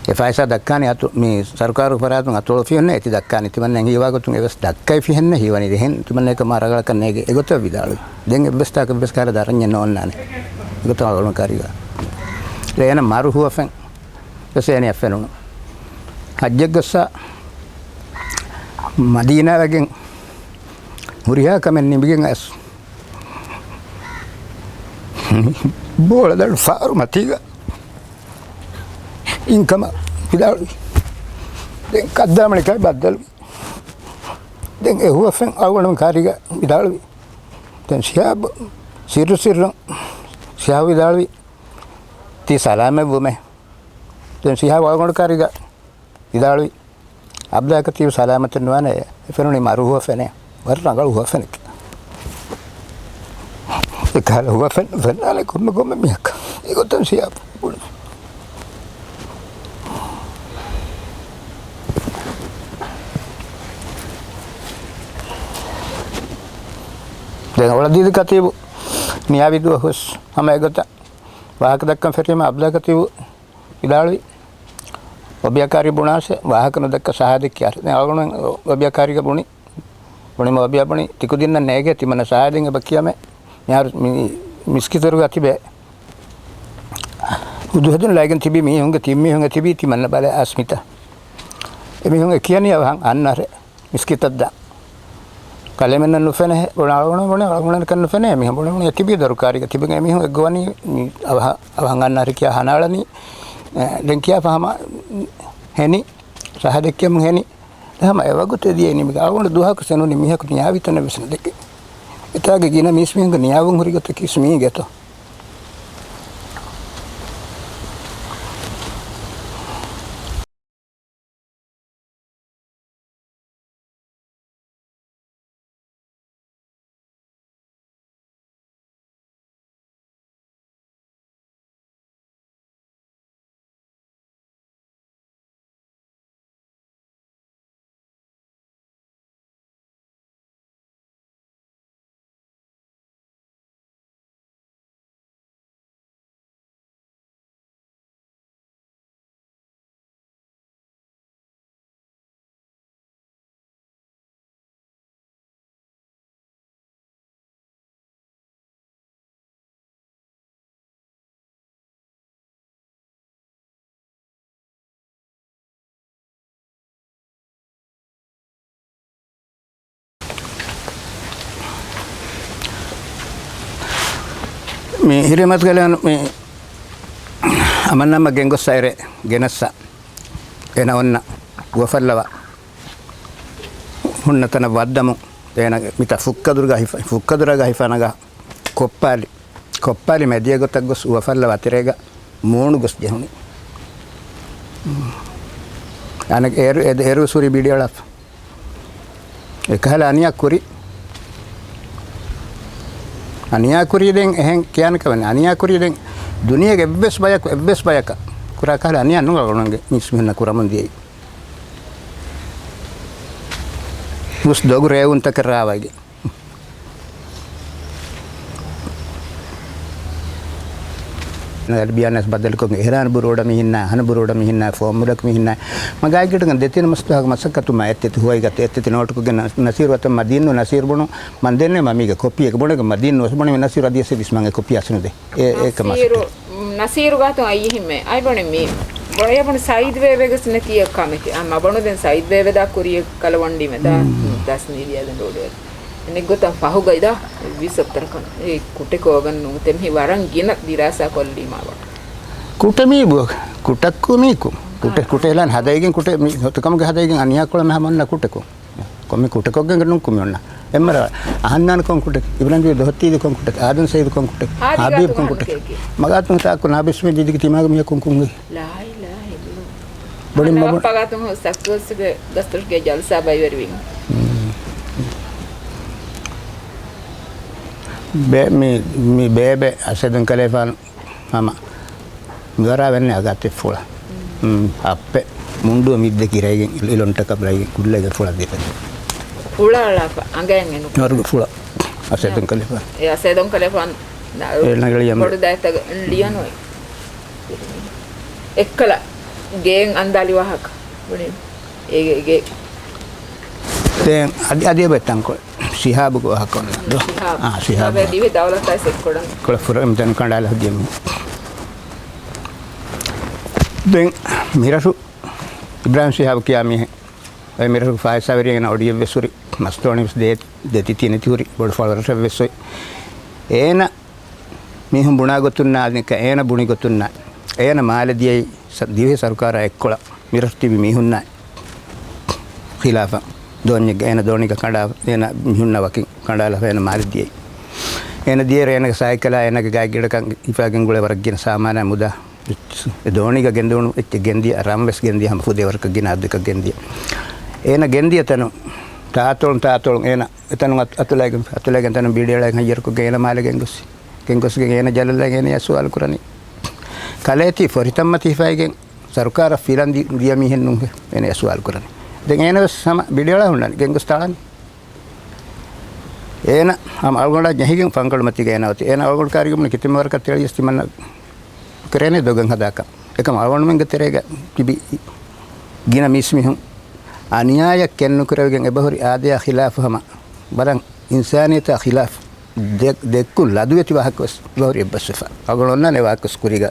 އެ ފައިސާ ދައްކާނީ އަތު މި ސަރުކާރު ފަރާތުން އަތޮޅު ފިހުންނަ އެތި ދައްކާނީ. ތިމަންނަ ހީވާގޮތުން އެވެސް ދައްކައި ފިހެންނެ ހީވަނީ ދެހެން. ތިމަންނަ އެކަމާ ރަގަޅަކަށް ނޭގެ އެގޮތަށް ވިދާޅުވި. ދެން އެއްވެސް ތާކަށް އެއްވެސް ކަހަލަ ދަރަންޏެއް ނޯންނާނެ. އެގޮތަށް އަޅުގަނޑު ކާރީގަ. އޭނަ މަރު ހުވަފެން ވެސް އޭނައަށް ފެނުނު. ހައްޖެއްގަސް މަދީނާ ވެގެން ހުރިހާ ކަމެއް ނިމިގެން އައިސް ބޯޅަދަނޑު ފާރު މަތީގަ އިންކަމަށް ވިދާޅުވި. ދެން ކައްދާމަނިކާ ބައްދަލުވި. ދެން އެ ހުވަފެން އަޅުގަނޑު ކާރީގަ ވިދާޅުވި. ދެން ޝިހާބު ސިއްރު ސިއްރުން ޝިހާބު ވިދާޅުވި. ތީ ސަލާމަތްވުމޭ. ދެން ޝިހާބު އަޅުގަނޑު ކާރީގަ ވިދާޅުވި. އަބްދާ ކަތީބު ސަލާމަތެއް ނުވާނެ، އެ ފެނުނީ މަރު ހުވަފެނެއް. ވަރަށް ރަނގަޅު ހުވަފެނެއް. އެކަހަލަ ހުވަފެން ނުފެންނާނެ ކޮންމެ ކޮންމެ މީހަކަށް. އެގޮތަށް ޝިހާބު ބުނި. ދެން އޮޅަދީދި ކަތީބު ނިޔާވި ދުވަހު ވެސް ހަމަ އެގޮތަށް ވާހަކަ ދައްކަން ފެށީމަ އަބްދާ ކަތީބު ވިދާޅުވި، އޮބިޔާ ކާރީ ބުނާސެ ވާހަކަ ނުދައްކާ ޝަހާދަތް ކިޔާށޭ. ދެން އަޅުގަނޑު އޮބިޔާ ކާރީގަ ބުނި، ބުނީމަ އޮބިޔާ ބުނި، ތިކުދިންނަށް ނޭގޭ ތިމަންނަ ޝަހާދަތް އެބަ ކިޔަމޭ. މިހާރު މި މިސްކިތުވަރުގަ ތިބޭ އުދުހެދުން ލައިގެން ތިބި މީހުންގެ ތިން މީހުން އެ ތިބީ ތިމަންނަ ބަލަ އަސްމިތަ. އެމީހުން އެ ކިޔަނީ އަވަހަށް އަންނަ އަހަރެއް. މިސްކިތަށް ދާ. ކަލޭމެންނަށް ނުފެނޭ، ބުނެ އަޅުގަނޑު ބުނެ އަޅުގަނޑަކަށް ނުފެނޭ، މީހުން ބުނެ ބުނެ ތިބީ ދަރުކާރީގަ ތިބިގެން އެމީހުން އެއްގޮވަނީ މި އަވަހަށް، އަވަހަށް އަންނަ އަހަރެއް ކިޔާ ހަނާޅަނީ. ދެން ކިޔާފަ ހަމަ ހެނި، ރަހަ ދެއްކެމުން ހެނި. ހަމަ އެވަގުތު ދިޔައި ނިމިގެ އަޅުގަނޑު ދުވަހަކު ސެނުނި މީހަކު ނިޔާވި ތަނެއް ވެސް ނުދެކެ. އެތާގެ ގިނަ މީސްމީހުންގެ ނިޔާވުން ހުރި ގޮތަކީ މީގެތޯ؟ މި ހިރިމަތިގަލާނު މި އަމަންނަމަ ގެންގޮސް އައިރެ ގެނައްސަ އޭނަ އޮންނަ ގުވަފައްލަވާ ހުންނަ ތަނަށް ވައްދަމުން އޭނަ މިތަ ފުއްކަދުރުގަ ހިފަ-، ފުއްކަދުރަގަ ހިފަނަގަ ކޮއްޕާލި. ކޮއްޕާލި މެދިޔަ ގޮތަށް ގޮސް އުވަފައްލަވާ ތެރޭގަ މޫނު ގޮސް ޖެހުނީ. އަނެއް އޭރު، އެ-، އޭރު ސުރި ބިޑިއަޅާފަ. އެކަހަލަ އަނިޔާ ކުރި. އަނިޔާ ކުރީ ދެން އެހެން ކިޔާނެ ކަމެއް. އަނިޔާ ކުރީ ދެން ދުނިޔޭގެ އެއްވެސް ބަޔަކު، އެއްވެސް ބަޔަކަށް ކުރާ ކަހަލަ އަނިޔާ ނުގަ އަޅުގަނޑުގެ މީސްމީހުންނަށް ކުރަމުން ދިޔައީ. ހުސް ދޮގު ރޭވުންތަކެއް ރާވައިގެން. އަރަބިޔާން ވެސް ބަދަލުކޮށް އެހްރާން ބުރު އުޑަ މިހިންނާ، ހަނު ބުރު އުޑަ މިހިންނާ، ފޯމުލަކު މިހިންނާ. މަ ގާތްގަނޑަކަށް ދެތިން މަސްތުހާގެ މަސައްކަތު މަ އެއްތެތި ހުވައިގަތެ އެއްތެތި ނޯޓުކޮށްގެން ނަ-، ނަސީރު ވަތަން މަ ދީންނު ނަސީރު ބުނު މަ ދެންނެ މަ މީގެ ކޮޕީއެއް ބުނެގެ މަ ދީން ނުވެސް ބުނެ މި ނަސީރު އަދިޔަސް ވިސްމަންގެ ކޮޕީ އަސްނުދޭ. އެ، އެ ކަމަށް ނަސީރު، ނަސީރު ގާތު އައީހިމެ. އައިބަނެ މީ. ބޮޑަޔަބުނު ސައިދް ބޭބެގެސް ނެތި އެއް ކަމެކެ. އަ، މަ ބޮނު ދެން ސައިދް ބޭބެ ދާ ކުރިޔަ ކަލަ ވަންޑީމެ ދާ ދަސް ނީލިޔާ ދެން ރޯޑުވެ. އެނެއްގޮތަށް ފަހުގައި ދާ ވިސް އަތަރަކަން އެ ކުޓެކޯގަން ނޫން ތެމި ވަރަށް ގިނަ ދިރާސާ ކޮށްލީމާ ވަ. ކުޓަމީ ބު، ކުޓައްކު މީކު. ކުޓެ، ކުޓެ ހިލާން ހަދައިގެން ކުޓެ މި ހޮތުކަމުގެ ހަދައިގެން އަނިޔާކޮޅަމެ ހަމަ އޮންނަ ކުޓެކު. ކޮންމެ ކުޓަކޮށްގެން ނުން ކުމި އޮންނަ. އެއްމަރ އަހަންނާން ކޮން ކުޓެ؟ އިބްރާހިމް ދޮހޮތީދި ކޮން ކުޓެ؟ އާދަން ސައީދު ކޮން ކުޓެ؟ ހާދި ހަބީބް ކޮން ކުޓެ؟ މަގާތުން ތާކު ނާބިސްމެ ދިދިގެ ތިމާގެ މިޔަ ކޮން ކުންގެ؟ ލާ އިލާހަ އިއްލަﷲ. ބޮޑި މަބޮ- ފަގާތުން ސަކްސަސްގެ ދަސްތުރުގެ ޖަލްސާ ބައިވެރިވިން. ބޭ-، މި، މި ބޭބެ އަސަދުން ކަލޭފާނު ހަމަ މިވަރާ ވެންނެ އަގާތެއް ފުޅަ. ހައްޕެ މުންޑު މިއްދެ ކިރައިގެން އިލޮންޓަކަށް ބައިގެން ކުއްލައިގެ ފުޅަ ދިފެ. ފުޅާޅާފަ އަނގައިން އެނު. ފުޅަ އަސަދުން ކަލޭފާނު. އެ އަސަދުން ކަލޭފާނު އެ ނަގަޅި އަމް ބޮޑު ދާތަގަ ލިޔަނު. އެއްކަލަ ގޭން އަންދާލި ވާހަކަ. އޭގެ، ގޭ. ދެން އަދި، އަދި އެބަ ތަންކޮޅެއް. ޝިހާބުގެ ވާހަކަ އޮންނަ ދޯ؟ ޝިހާބު. އާ، ޝިހާބު. ޝިހާބެ ދިވެ ދައުލަތާ ސެއްކޮޑަން. ކޮޅަ ފުރަ އެމް ދެން ކަނޑާލަ ހަދިޔަމު. ދެން މިރަށު އިބްރާހިމް ޝިހާބު ކިޔާ މީހެއް. އެ މިރަށު ފާއިސާވެރި އޭނަ އޮޑިއެއްވެސް ހުރި. މަސްތޯނި ވެސް ދޭ، ދެތިތި ނެތި ހުރި. ބޮޑު ފަޅުވަރަށެއް ވެސް އޮތް. އޭނަ މީހުން ބުނާ ގޮތުންނާ އަދި އޭނަ ބުނި ގޮތުންނާ އޭނަ މާލެ ދިޔައީ ސަ-، ދިވެހި ސަރުކާރާ އެއްކޮޅަށް މިރަށު ތިބި މީހުންނާ ޚިލާފަށް ދޯންޏެއްގަ އޭނަ ދޯނިގަ ކަނޑާ އޭނަ މީހުންނާ ވަކިން ކަނޑާލާފަ އޭނަ މާލެ ދިޔައީ. އޭނަ ދިޔައިރު އޭނަގެ ސައިކަލާ އޭނަގެ ގާތްގަނޑަކަށް ހިފާގެން ގުޅޭ ވަރަށް ގިނަ ސާމާނާ މުދާ އެ ދޯނިގަ ގެންދެވުނު އެއްޗެއް ގެންދިޔަ، ރަން ވެސް ގެންދިޔަ، ހަމަ ފުދޭ ވަރަކަށް ގިނަ އަދަދަކަށް ގެންދިޔަ. އޭނަ ގެންދިޔަ ތަނުން ތާތޮޅުން ތާތޮޅުން އޭނަ އެތަނުން އަތު-، އަތުލައިގެން، އަތުލައިގެން ތަނުން ބީޑިއަޅައިގެން ހައްޔަރުކޮށްގެން އޭނަ މާލެ ގެންގޮސް، ގެންގޮސްގެން އޭނަ ޖަލަށްލައިގެން އޭނަޔާ ސުވާލު ކުރަނީ. ކަލޭ ތީ ފޮރިތައްމަތި ހިފައިގެން ސަރުކާރަށް ފިލަން ދި-، ދިޔަ މީހެއް ނޫންހޭ އޭނަޔާ ސުވާލު ކުރަނީ. ދެން އޭނަ ވެސް ހަމަ ބީޑިއަޅާ ހުންނާނީ ގެންގޮސް ތާޅަނީ. އޭނަ ހަމަ އަޅުގަނޑާ ޖެހިގެން ފަންކަޅުމަތީގަ އޭނަ އޮތީ. އޭނަ އަޅުގަނޑު ކާރިގަ ބުނި ކިތަންމެ ވަރަކަށް ތެޅިޔަސް ތިމަންނަ ކެރޭނެ ދޮގެއް ހަދާކަށް. އެކަމް އަޅުގަނޑުމެންގެ ތެރޭގަ ތިބި ގިނަ މީސްމީހުން އަނިޔާޔަށް ކެންނުކުރެވިގެން އެބަހުރި އާދަޔާ ޚިލާފު ހަމަ ވަރަށް އިންސާނިއްޔަތާ ޚިލާފު ދެ-، ދެއްކުން ލަދުވެތި ވާހަކަ ވެސް އެބަހުރި އެއްބަސްވެފަ. އަޅުގަނޑު އޮންނާނެ ވާހަކަ ވެސް ކުރީގަ.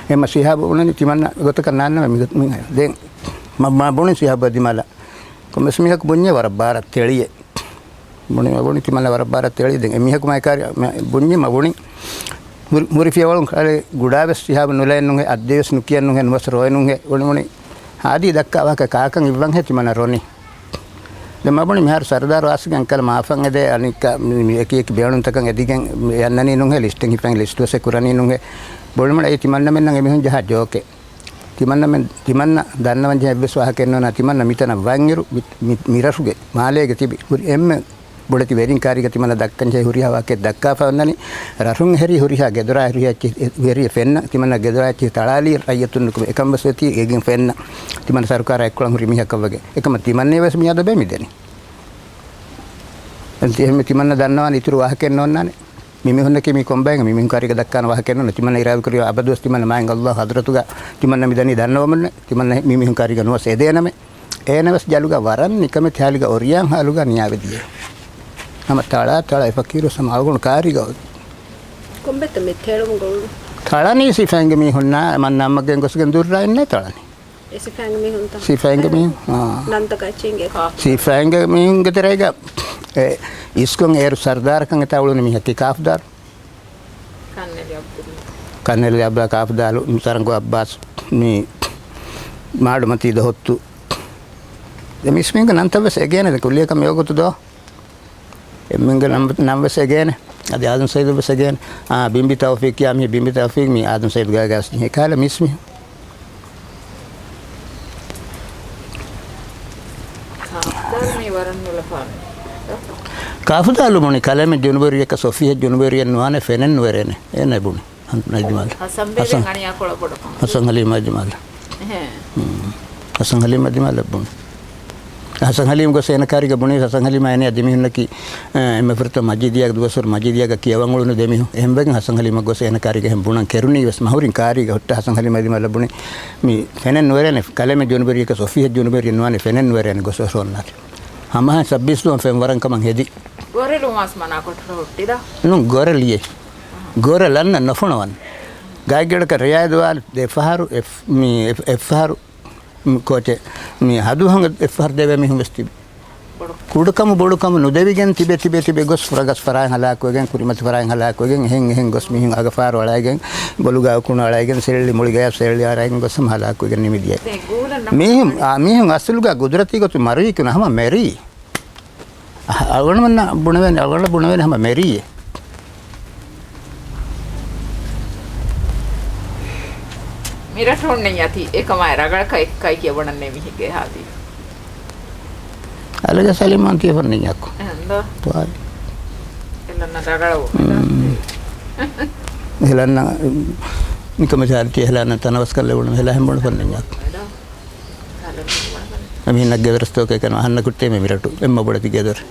އެމަ ޝިހާބު ބުނަނީ ތިމަންނަ ގޮތަކަށް ނާންނަމެ މި-، މި-، ދެން މަ-، މާ ބުނި ޝިހާބު ދިމާލަށް. ކޮންމެސް މީހަކު ބުންޏޭ ވަރަށް ބާރަށް ތެޅިއޭ. ބުނި، ބުނި ތިމަންނަ ވަރަށް ބާރަށް ތެޅި. ދެން އެ މީހަކު މައިކާރި ބުންޏި މަ ބުނި. ހުރި، ހުރި ފިޔަވަޅުން ކަލޭ ގުޑާވެސް ޝިހާބު ނުލައެއް ނުހޭ، އައްދެވެސް ނުކިޔަން ނުހޭ، ނުވަސް ރޯއެއް ނުހޭ، އުޅުމުނި ހާދީ ދައްކާ ވާހަކަ ކާކަން އިއްވަންހޭ ތިމަންނަ ރޮނި. ދެން މަ ބުނި މިހާރު ސަރުދާރު އާސިގެން ކަލަ މާފަން އެދޭ އަނިކަ މި، މި އެކި އެކި ބޭނުންތަކަށް އެދިގެން މި އަންނަނީ ނުހޭ، ލިސްޓެއް ހިފަން ލިސްޓް ވެސް ކުރަނީ ނުހޭ. ބުނިމުން އެއީ ތިމަންނަމެންނަށް އެމީހުން ޖަހާ ޖޯކެއް. ތިމަންނަމެން، ތިމަންނަ ދަންނަވަން ޖެހޭ އެއްވެސް ވާހަކައެއް ނޯންނާނެ. ތިމަންނަ މިތަނަށް ވަންއިރު މި، މި، މި ރަށުގެ މާލޭގެ ތިބި ހުރި އެންމެ ބޮޑެތި ވެރިން ކާރީގަ ތިމަންނަ ދައްކަން ޖެހޭ ހުރިހާ ވާހަކައެއް ދައްކާފަ އޮންނަނީ. ރަށުން ހެރީ ހުރިހާ ގެދޮރާ ހުރިހާ އެއްޗެއް ހެރީ ފެންނަ، ތިމަންނަ ގެދޮރާ އެއްޗެއް ތަޅާލީ ރައްޔަތުން ނުކުމެ އެކަން ވެސް އޮތީ އެގެން ފެންނަ. ތިމަންނަ ސަރުކާރާ އެއްކޮޅަށް ހުރި މީހަކަށް ވަގެ. އެކަމަށް ތިމަންނަ ވެސް މި އަދަބޭ މި ދެނީ. އެހެން ތިމަންނަ ދަންނަވާނެ އިތުރު ވާހަކައެއް ނޯންނާނެ. މި މީހުންނަކީ މީ ކޮންބައިގެ މި މީހުން ކާރީގަ ދައްކާނެ ވާހަކައެއް ނޫން. ތިމަންނަ އިރާދަކުރި އަބަދުވެސް ތިމަންނަ މާތް ﷲ ޙަޟްރަތުގަ ތިމަންނަ މި ދަނީ ދަންނަވަމުންނެ. ތިމަންނަ މި މީހުން ކާރީގަ ނުވަސް އެދޭނަމެ. އޭނަވެސް ޖަލުގަ ވަރަށް ނިކަމެތި ހާލުގަ އޮރިޔާން ހާލުގަ ނިޔާވެދިޔޭ. ހަމަ ތަޅާ ތަޅާ އެ ފަޤީރު ސަމާ އަޅުގަނޑު ކާރީގަ. ކޮންބެއްތަ މި ތެޅުމުގަ އުޅުނު؟ ތަޅަނީ ސިފައިންގެ މީހުންނާ މަންނަ އައްމަގެން ގޮސްގެން ދުއްރާ އިންނޭ ތަޅަނީ. އެ ސިފައިންގެ މީހުންތަ؟ ސިފައިންގެ މީހުން، އާ. ނަންތަކަށް އެއްޗެއް އިނގޭ؟ ސިފައިންގެ މީހުންގެ ތެރޭގަ އެ އިސްކޮން އޭރު ސަރުދާރަކަށް އެތާ އުޅުނު މީހަކީ ކާފުދާރު. ކަންނެލި އަބްދުﷲ. ކަންނެލި އަބްދުﷲ ކާފުދާރު، ތަރަނގު އައްބާސް، މި މާޑުމަތީ ދޮހޮއްތު. ދެ މިސްމީގެ ނަންތައް ވެސް އެގޭނެ ދެ ކުއްލިއަކަށް މި ވަގުތު ދޯ. އެމީހުންގެ ނަން، ނަން ވެސް އެގޭނެ. އަދި އާދަމް ސައީދު ވެސް އެގޭނެ. އާ، ބިނބި ތައުފީޤް ކިޔާ މީހެއް، ބިނބި ތައުފީޤް މީ އާދަމް ސައީދު ގާގާ ވެސް ޖެހޭ ކަހަލަ މީސް މީހުން. ކާފުދާރު މީ ވަރަށް ނުލަފާނެ. ކާފުދާރު ބުނި ކަލޭމެން ޖުނުބުވެރިޔަކަށް ސޮފިއްޔަ ޖުނުބުވެރިޔެއް ނުވާނެ، ފެނެއް ނުވެރޭނެ. އޭނަ ބުނި. ނަޖްމާލް. ހަސަންބޭބެ ހަސަން، އަނިޔާކޮޅަށް ބޮޑަކަމަށް. ހަސަން ހަލީމް ނަޖްމާލް. އެހެން. ހުން. ހަސަން ހަލީމް ނަޖްމާލް ބުނި. ހަސަން ހަލީމް ގޮސް އޭނަ ކާރީގަ ބުނީ، ހަސަން ހަލީމާ އޭނަ ދެމީހުންނަކީ، އެ، އެންމެ ފުރަތަމަ މަޖީދިޔާގެ ދުވަސްވަރު މަޖީދިޔާގަ ކިޔަވަން އުޅުނު ދެމީހުން. އެހެންވެގެން ހަސަން ހަލީމަށް ގޮސް އޭނަ ކާރީގަ އެހެން ބުނަން ކެރުނީ ވެސް މަހުރިން ކާރީގަ ހުއްޓަ ހަސަން ހަލީމް ނަޖްމާލް ބުނި، މި ފެނެއް ނުވެރޭނެ، ކަލޭމެން ޖުނުބުވެރިޔަކަށް ސޮފިއްޔަ ޖުނުބުވެރިޔެއް ނުވާނެ، ފެނެއް ނުވެރޭނެ ގޮސް ވެސް އޮންނާތި. ހަމަހަ ސައްބީސް ދުވަހު ފެން ވަރަން ކަމަށް ހެދި. ގޮރެލުމާސް މަނާކޮށް ހުއްޓިދާ؟ ނޫން، ގޮރެލިއެއް. ގޮރެލަންނަ ނުފުނަވަން. ގާތްގަޑަކަށް ރެޔާ ދުވާލު އެއްފަހަރު، އެއް، މި، އެއް، އެއްފަހަރު، މި، ކޯޗެއް، މި ހަދު ހަނގަ އެއްފަހަރު ދެވޭ މީހުން ވެސް ތިބި. ކުޑަކަމު ބޮޑުކަމު ނުދެވިގެން ތިބެ، ތިބެ، ތިބެ ގޮސް ފުރަގަސް ފަރާތް ހަލާކުވެގެން، ކުރިމަތި ފަރާތް ހަލާކުވެގެން، އެހެން، އެހެން ގޮސް މީހުން އަގަފާރު އަޅައިގެން، ބޮލުގާ ކުނު އަޅައިގެން، ސެޅި މުޅިގަޔާ ސެޅި އަޅައިގެން ގޮސް ހަމަ ހަލާކުވެގެން ނިމިދިޔަ. މީހުން، އާ، މީހުން އަސްލުގަ ގުދުރަތީ ގޮތުން މަރުވީ ކުން ހަމަ މެރީ. އަޅުގަނޑުމެންނަށް ބުނެވޭނެ، އަޅުގަނޑަށް ބުނެވޭނެ ހަމަ މެރީއޭ. މިރަށު އޮންނަންޏާ ތީ އެކަމާއި ރަގަޅަކަށް އެއްކައި ކިޔަބޮޑަންނޭ މީހެއްގެ ހާދީ. އަލަގަ ސަލީމާން ތިޔަ ފަންނަންޏާކު. އެހެންދޯ؟ ތުވާލި. އެލަންނަ ރަގަޅަށް އުމެދާ. މް. އެލަންނަ ނިކަމެތި ހާދީ ތިޔަ ހެލާނަ ތަނަވަސްކަން ލެވުނު ހެލާ ހެންބޮޑު ފަންނަންޏާކު. އެމީހުންނަށް ގެދޮރަސްތޯކޭ ކަން އަހަންނަ ކުއްތޭ މި މިރަޓު އެއްމަ ބޮޑެތި ގެދޮރެ.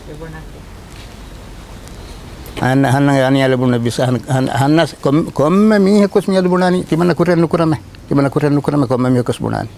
އަހަންނަ، އަހަންނަ އަނިޔާ ލެބުން ބިސް އަހަން، އަހަން، އަހަންނަސް ކޮން، ކޮންމެ މީހަކުސް މިއަދު ބުނާނީ ތިމަންނަ ކުރެއް ނުކުރަމެ. ތިމަންނަ ކުރެއް ނުކުރަމެ ކޮންމެ މީހަކުސް ބުނާނީ.